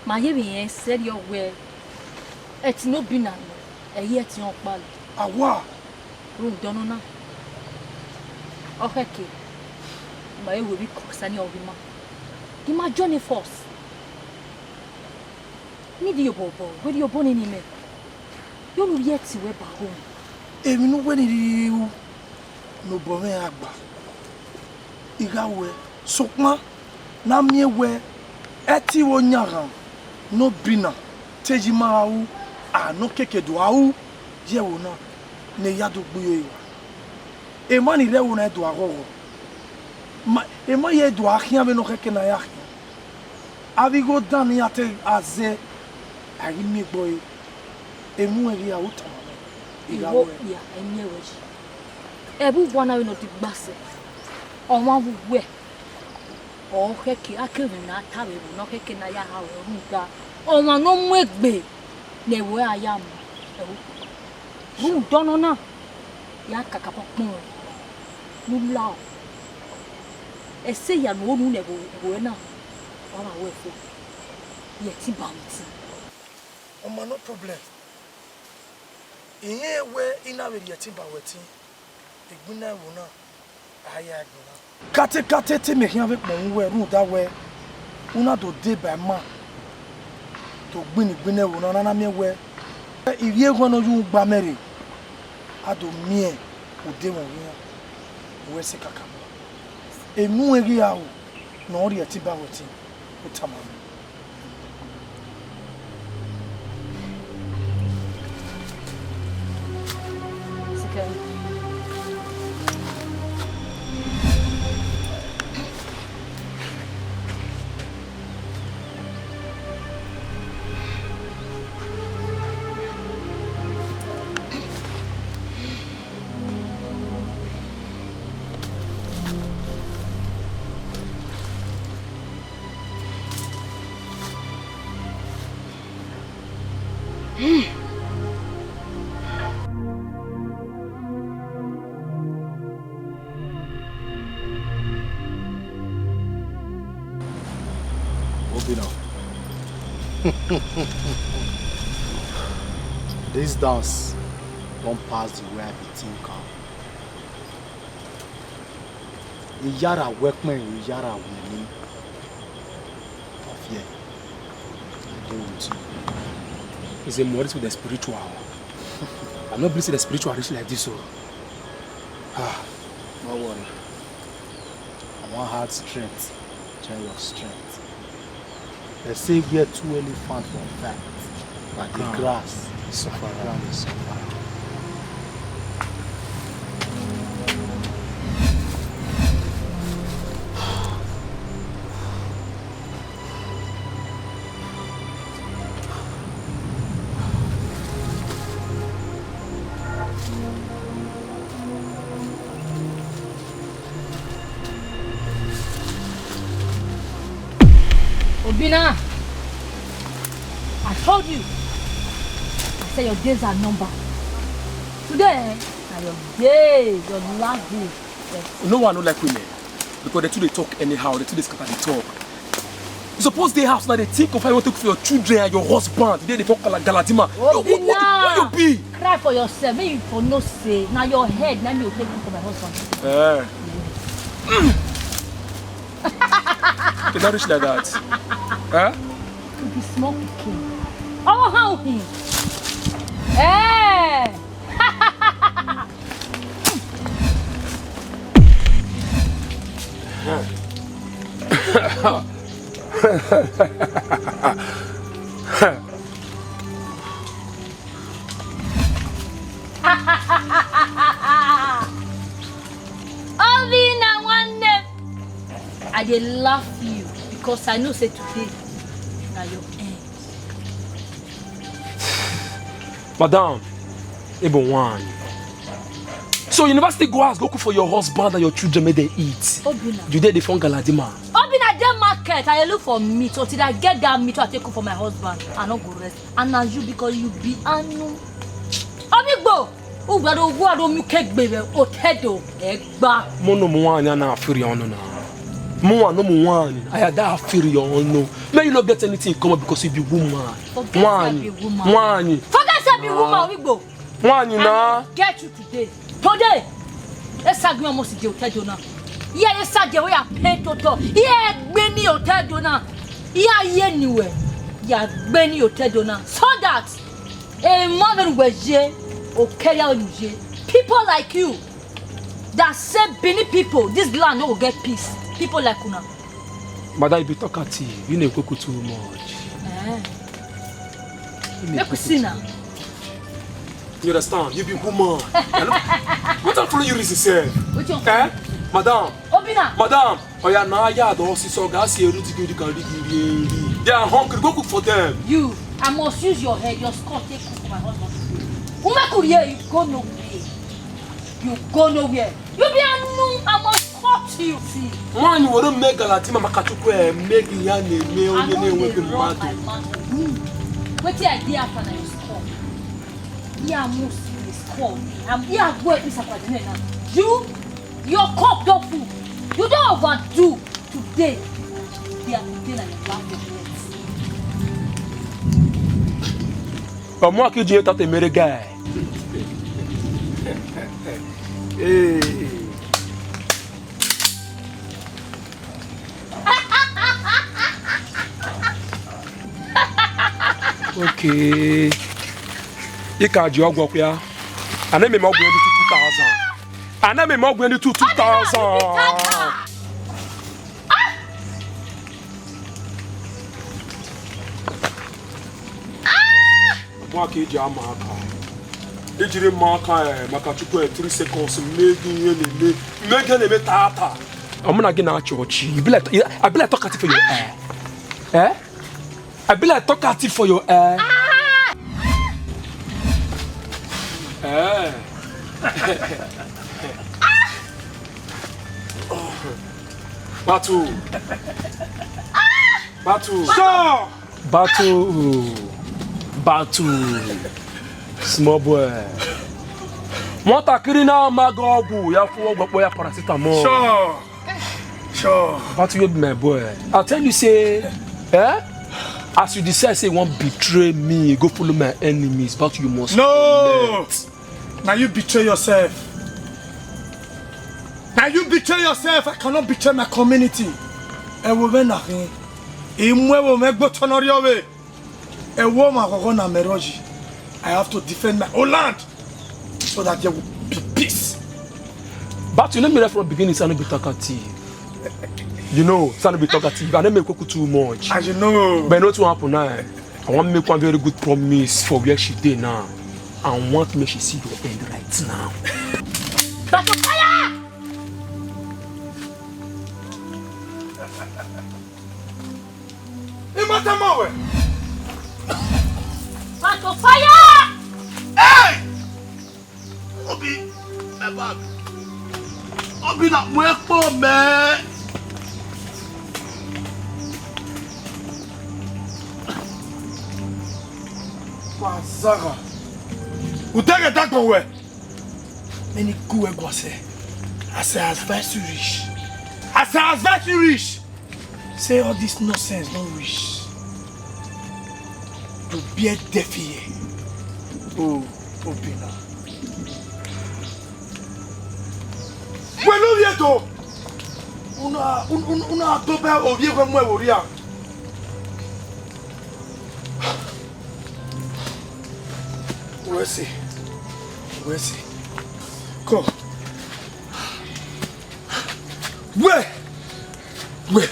Ma ye vbe rẹn sẹrriọ wẹ ẹtin ne Obina nọ, ẹ i re ẹtin ọkpa nọ. Awa! Rhunmwuda ọnọna, ọ khẹke, ma he wẹ vbe kọ sani ọghe ima. I ma join force. Ne I rhie obọ obọ, wẹ rhie obọ nene mẹ. Yọ ne u rhie ẹtin ruẹ ba ho. Emwi ne uwẹ ni rhie ru ne obọ mwẹ gha gba, I gha ruẹ. Sokpan ne a miẹn wẹ ẹtin vbe oyanghan ne Obina te yi ima ra ru, a ne ọ keke do a ru ye ẹvbo na, ne I ya do gbe iro rua. Emwa ni rre ẹvbo na do a ghọghọ. Ma, emwa ye do a khian vbene ọ khẹke ne a ya khian. Avbe igho dan ne iran te a zẹ, a ghi miẹn egbe ọre. Emwi ruẹn ghi ra ru tama mwẹ, I gha ruẹ. Okpia, ẹ miẹn ruẹ yi. Ẹvbo uwa na vbene ọ digba sẹ, ọmwa vbe uwẹ, ọ khẹke, a kevbe ne a ta vbe ẹvbo ne ọ khẹke ne a ya ha ruẹ rhunmwuda ọmwa ne ọ mu egbe ne ẹvbo ẹre a ya mu, ẹvbo. Rhunmwuda ọnọna, ya kakabọ kpọnmwẹ ne u lao. Ẹse hia ne u ho ne u nẹ vbe ẹvbo ẹre na, ọ gha ruẹ fo, rhie ẹtin ba mwẹ ẹtin. Ọma, no problem. I rẹn wẹ I na vbe rhie ẹtin ba ruẹ ẹtin, egbinna ẹvbo na, a ya ẹgbinna. Katekate te mẹ khian vbe kpọnmwẹ uwẹ rhunmwuda wẹ u na do deba ima do gbinna igbinna ẹvbo na, ne a na miẹn wẹ ivbi ekhọe ne ọ ye uhunmwu gba mẹ rre, a do miẹn odẹ mwẹ ọghe iran. Wẹ sẹ kakabọ, enu ẹre ghi ra ru ne ọ rhie ẹtin ba ruẹ ẹtin, u tama mwẹ. Sikẹ. Obinna. This dance don pass the way I be think am. Iyara wẹ kpẹn, iyara wẹ ni. Don't fear. I dey with you. It's a more with the spiritual. I no believe say the spiritual reach like this o. Ah, no worry. I wan add strength join your strength. Dem say where two elephant for fight, na the grass suffer am. Obinna, I told you. I said your days are numbered. Today, eh, na your day, your last day. Yes. No one no like women because they too dey talk anyhow, they too dey scatter the talk. You suppose dey house now, dey think of how you want to cook for your children and your husband. Today they talk like Galadima. Yo, what, what, Obinna, what you be? Cry for yourself. Make you for know say na your head, na me you take cook for my husband. Eh. It not reach like that. Huh? To be small pikin. Oh, how him? Eh! Obinna nwanne, I dey laugh you because I know say today na your end. Madam, ebo one. So you never still go house, go cook for your husband and your children, make them eat. Obinna. You dey the phone Galadima. Obinna dey market, I dey look for meat. Until I get that meat, I take cook for my husband. I no go rest. And na you because you be anu. Obigbo, ugbado ugu ado mu kegbe vbe otẹdo ẹgba. Mo no mu wan na firi ọnu na. Mo wan no mu wan, I ada firi ọnu. May you not get anything in common because you be woman. Forget say I be woman. Wan. Forget say I be woman, Obigbo. Wan na. Get you today. Today, esagbin almost dey otẹdo na. Iye esagbin we ya pay toto. Iye egbe ni otẹdo na. Iye aye ni we ya gbe ni otẹdo na. So that a man when we ye, o carry out you ye. People like you that say Benin people, this land no go get peace. People like una. Madam, you be talkative. You dey talk too much. Eh. Make we see now. You understand? You be woman. Wetin follow you reason sef? Wetin? Eh? Madam. Obinna. Madam. Oya na ya do si so ga si eru ti gidi kan digi ri eri. They are hungry. Go cook for them. You, I must use your head, your skull, take cook for my husband. Woman, could you go nowhere? You go nowhere. You be a no, I must cut you. See. Nwanyi were me Galadima Makachukwu e me gi ya na eme onye na-enweghị mmadụ. Wetin I dey after na your skull. Yeah, I must use. Come, I'm here go with Mister Kwadime now. You, your cup don full. You don overdo. Today, they are today na your last day. Ọmọ akiji tata mere guy. Hey. Okay. I ka ji ọgwọ kpia. Ana mẹ ọgwọ ni two thousand. Ana mẹ ọgwọ ni two thousand. Ọmọ akiji ama aka. Ijiri ma aka, eh, maka Chukwu, eh, three seconds, megi yẹn nene, megi nene tata. Ọmọ na gị na chọọchị. I be like, I be like talkative for your hair. Eh? I be like talkative for your hair. Eh. Battle. Battle. Sure. Battle. Battle. Small boy. Nwatakịrị na-ama gị ọgwụ, ya fụ ọgwụ kpọ ya paracetamol. Sure. Sure. Battle, you be my boy. I tell you say, eh? As you decide say you wan betray me, go follow my enemies, but you must No! Collect. Now you betray yourself. Now you betray yourself. I cannot betray my community. Ẹ wo vbe na khin. I mu ẹvbo mwẹ gbe otọ ne ọ rriọ vbe. Ẹ wo ma ghọghọ na mẹ rrọọ yi. I have to defend my own land so that there will be peace. But you know me right from beginning, say I no be talkative. You know, say I no be talkative. I no make kuku too much. And you know. But you know what happen now? I wan make one very good promise for where she dey now. I want make she see your end right now. Back to fire! Imata mawe. Back to fire! Hey! Obi, my bag. Obi na mu ekpo mẹ. Wa zagha. Utẹghe dagbọn wẹ. Many good wẹ guan sẹ. As I advise you reach. As I advise you reach. Say all this nonsense no reach. You bear deaf ear. Oh, Obina. Wẹ ne ovbi ẹto. Una, un-, un-, una tobọ ovbi ẹvbo mu ẹvbo rria. Wẹ sẹ. Wẹ sẹ. Come. Wẹ. Wẹ.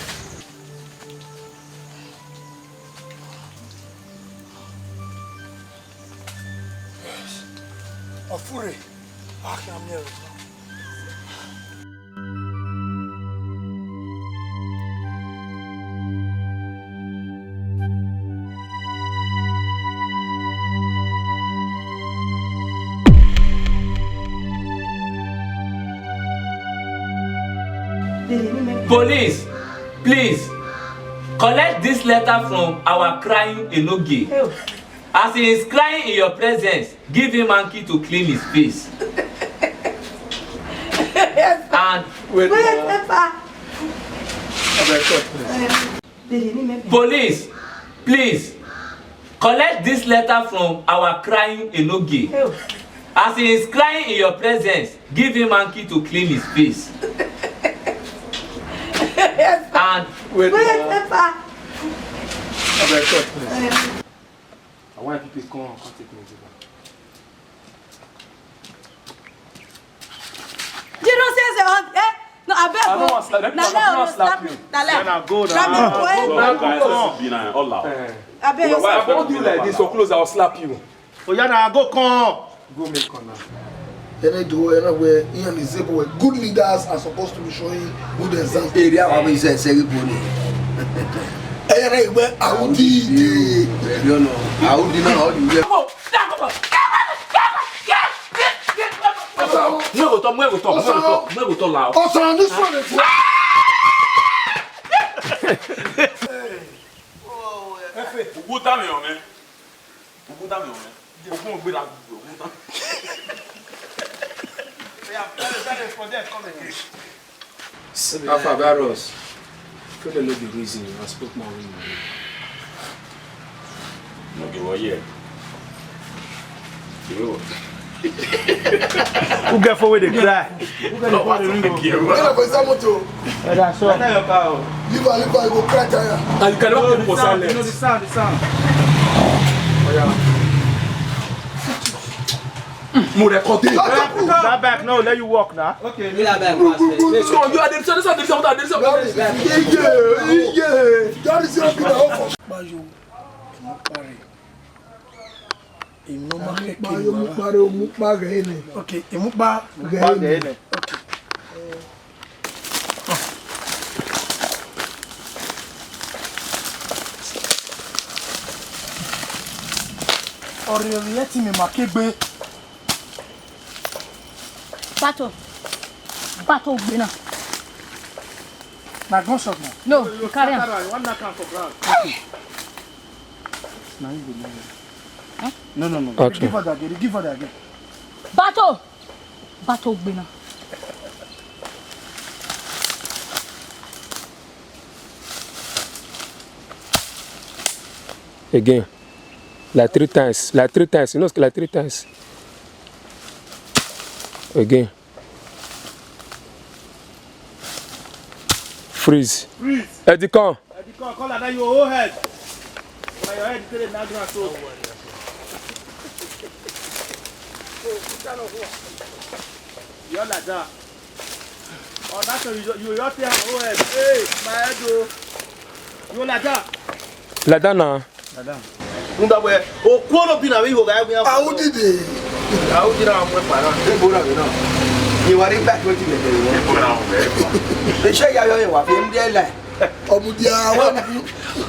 Ọfure, a khian miẹn ẹre. Police, please, collect this letter from our crying Enogie. As he is crying in your presence, give him hanky to clean his face. And wait, wait, sir. Abeg, cut, please. Police, please, collect this letter from our crying Enogie. As he is crying in your presence, give him hanky to clean his face. And wait, wait, sir. Abeg, cut, please. I want you to come, come take me to back. You don't say, say, oh, eh? No, abeg, I don't want to slap you. Na lie, I don't want to slap you. Na lie. Then I go now. Slap me, boy. Go, guys, this is Bina and all out. Eh. Abeg, why, why I hold you like this so close, I'll slap you. Oh, yeah, now go come. Go make corner. Ene do, ene we, iyan ni zebo we. Good leaders are supposed to be showing good example. Area wa be say, say, good. Ene we, Audi. You know, Audi na, Audi. Come on. Mwe go talk, mwe go talk, mwe go talk, mwe go talk loud. Ọsàn, this one is. Ugu ta mi ọmẹ. Ugu ta mi ọmẹ. Ogun ogbe na gbogbo ogun tán. Oya, tell them, tell them for there, come again. Alpha virus. Feel no be reason I spoke my own mind. No be what yet. You. Who get for where they cry? Who get for the ring? Get up for inside motor. Yeah, that's all. Leave her, leave her, you go cry tire. And you can never put for silence. You know the sound, the sound. Oh, yeah. Mo record it. That back now, let you walk now. Okay. Leave that back, pass it. So you are the, so this one, this one, this one. Yeah, yeah, yeah. That is your good. Bayo, ẹ mọ kpare. Ẹ mọ ma kẹkẹ. Bayo, ẹ mọ kpare, ẹ mọ kpare ghẹ nẹ. Okay, ẹ mọ kpa. Ghẹ nẹ. Okay. Ọrriọrriẹ ẹtin mẹ ma kegbe. Bato. Bato gbe na. Na gunshot na. No, you carry am. Scatter am, you wan knock am for ground. Na you go know. Huh? No, no, no. Okay. Give her that again. Give her that again. Bato. Bato gbe na. Again. Like three times. Like three times. You know, like three times. Again. Freeze. Freeze. Eddie, come. Eddie, come, come like that, you hold head. Na your head take dey knack ground so. So, sit down on who? You're like that. Oh, that's how you, you, you take hold head. Hey, my head, oh. You like that? Like that now. Rhunmwuda wẹẹ, okuo ne obi na vbe igho gha wian. Audide. Audide na mu ẹkpa na. Ebo na vbe na. Ye wa re back wetin lẹ. Ebo na mu ẹkpa. Eshẹ ya yọ ye wa fi mu die la. Ọmudia wa.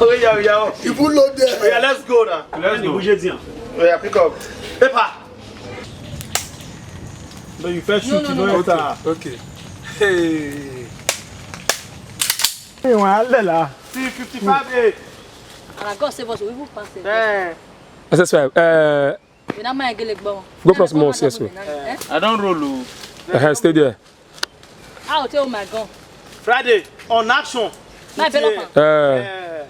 Oya, oya, oya. Ibu lo de. Oya, let's go now. Let's go. Oya, pick up. Paper. No, you first shoot, you no enter. Okay. Hey. Hey, wan lẹ la. See fifty-five A. And God save us, we will pass it. Eh. S S five, uh, we not mind gele gbọ. Go plus more, yes, sir. Eh? I don't roll o. Uh, stay there. How tell my gun? Friday, on action. My bello. Uh,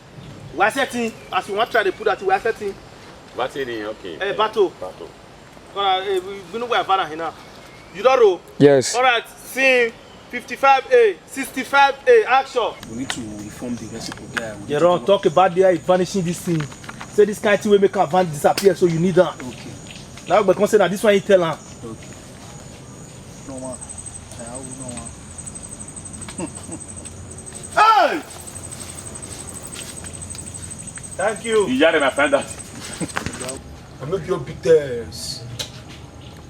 we are setting, as we want try to put that, we are setting. Battery, okay. Eh, battle. Battle. All right, eh, we, we know where Havana here now. You don't roll? Yes. All right, scene fifty-five A, sixty-five A, action. We need to inform the rest of the guy. Jerome, talk about the vanishing this thing. Say this kind of thing will make a van disappear, so you need that. Okay. Now we can say that this one you tell her. Okay. No one. I will no one. Hey! Thank you. You hear my friend that? I make your bitters.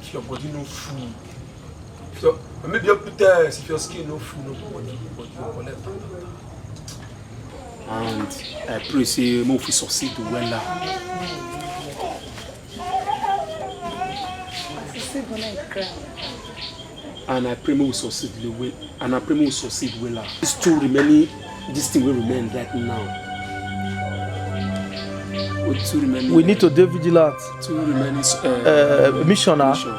If your body no full. So, I make your bitters. If your skin no full, no body, body will collect. And I pray say mo fi succeed well. And I pray we succeed well. And I pray we succeed well. These two remaining, this thing will remain right now. With two remaining, we need to be vigilant. Two remaining, uh, uh, mission, ah. Mission.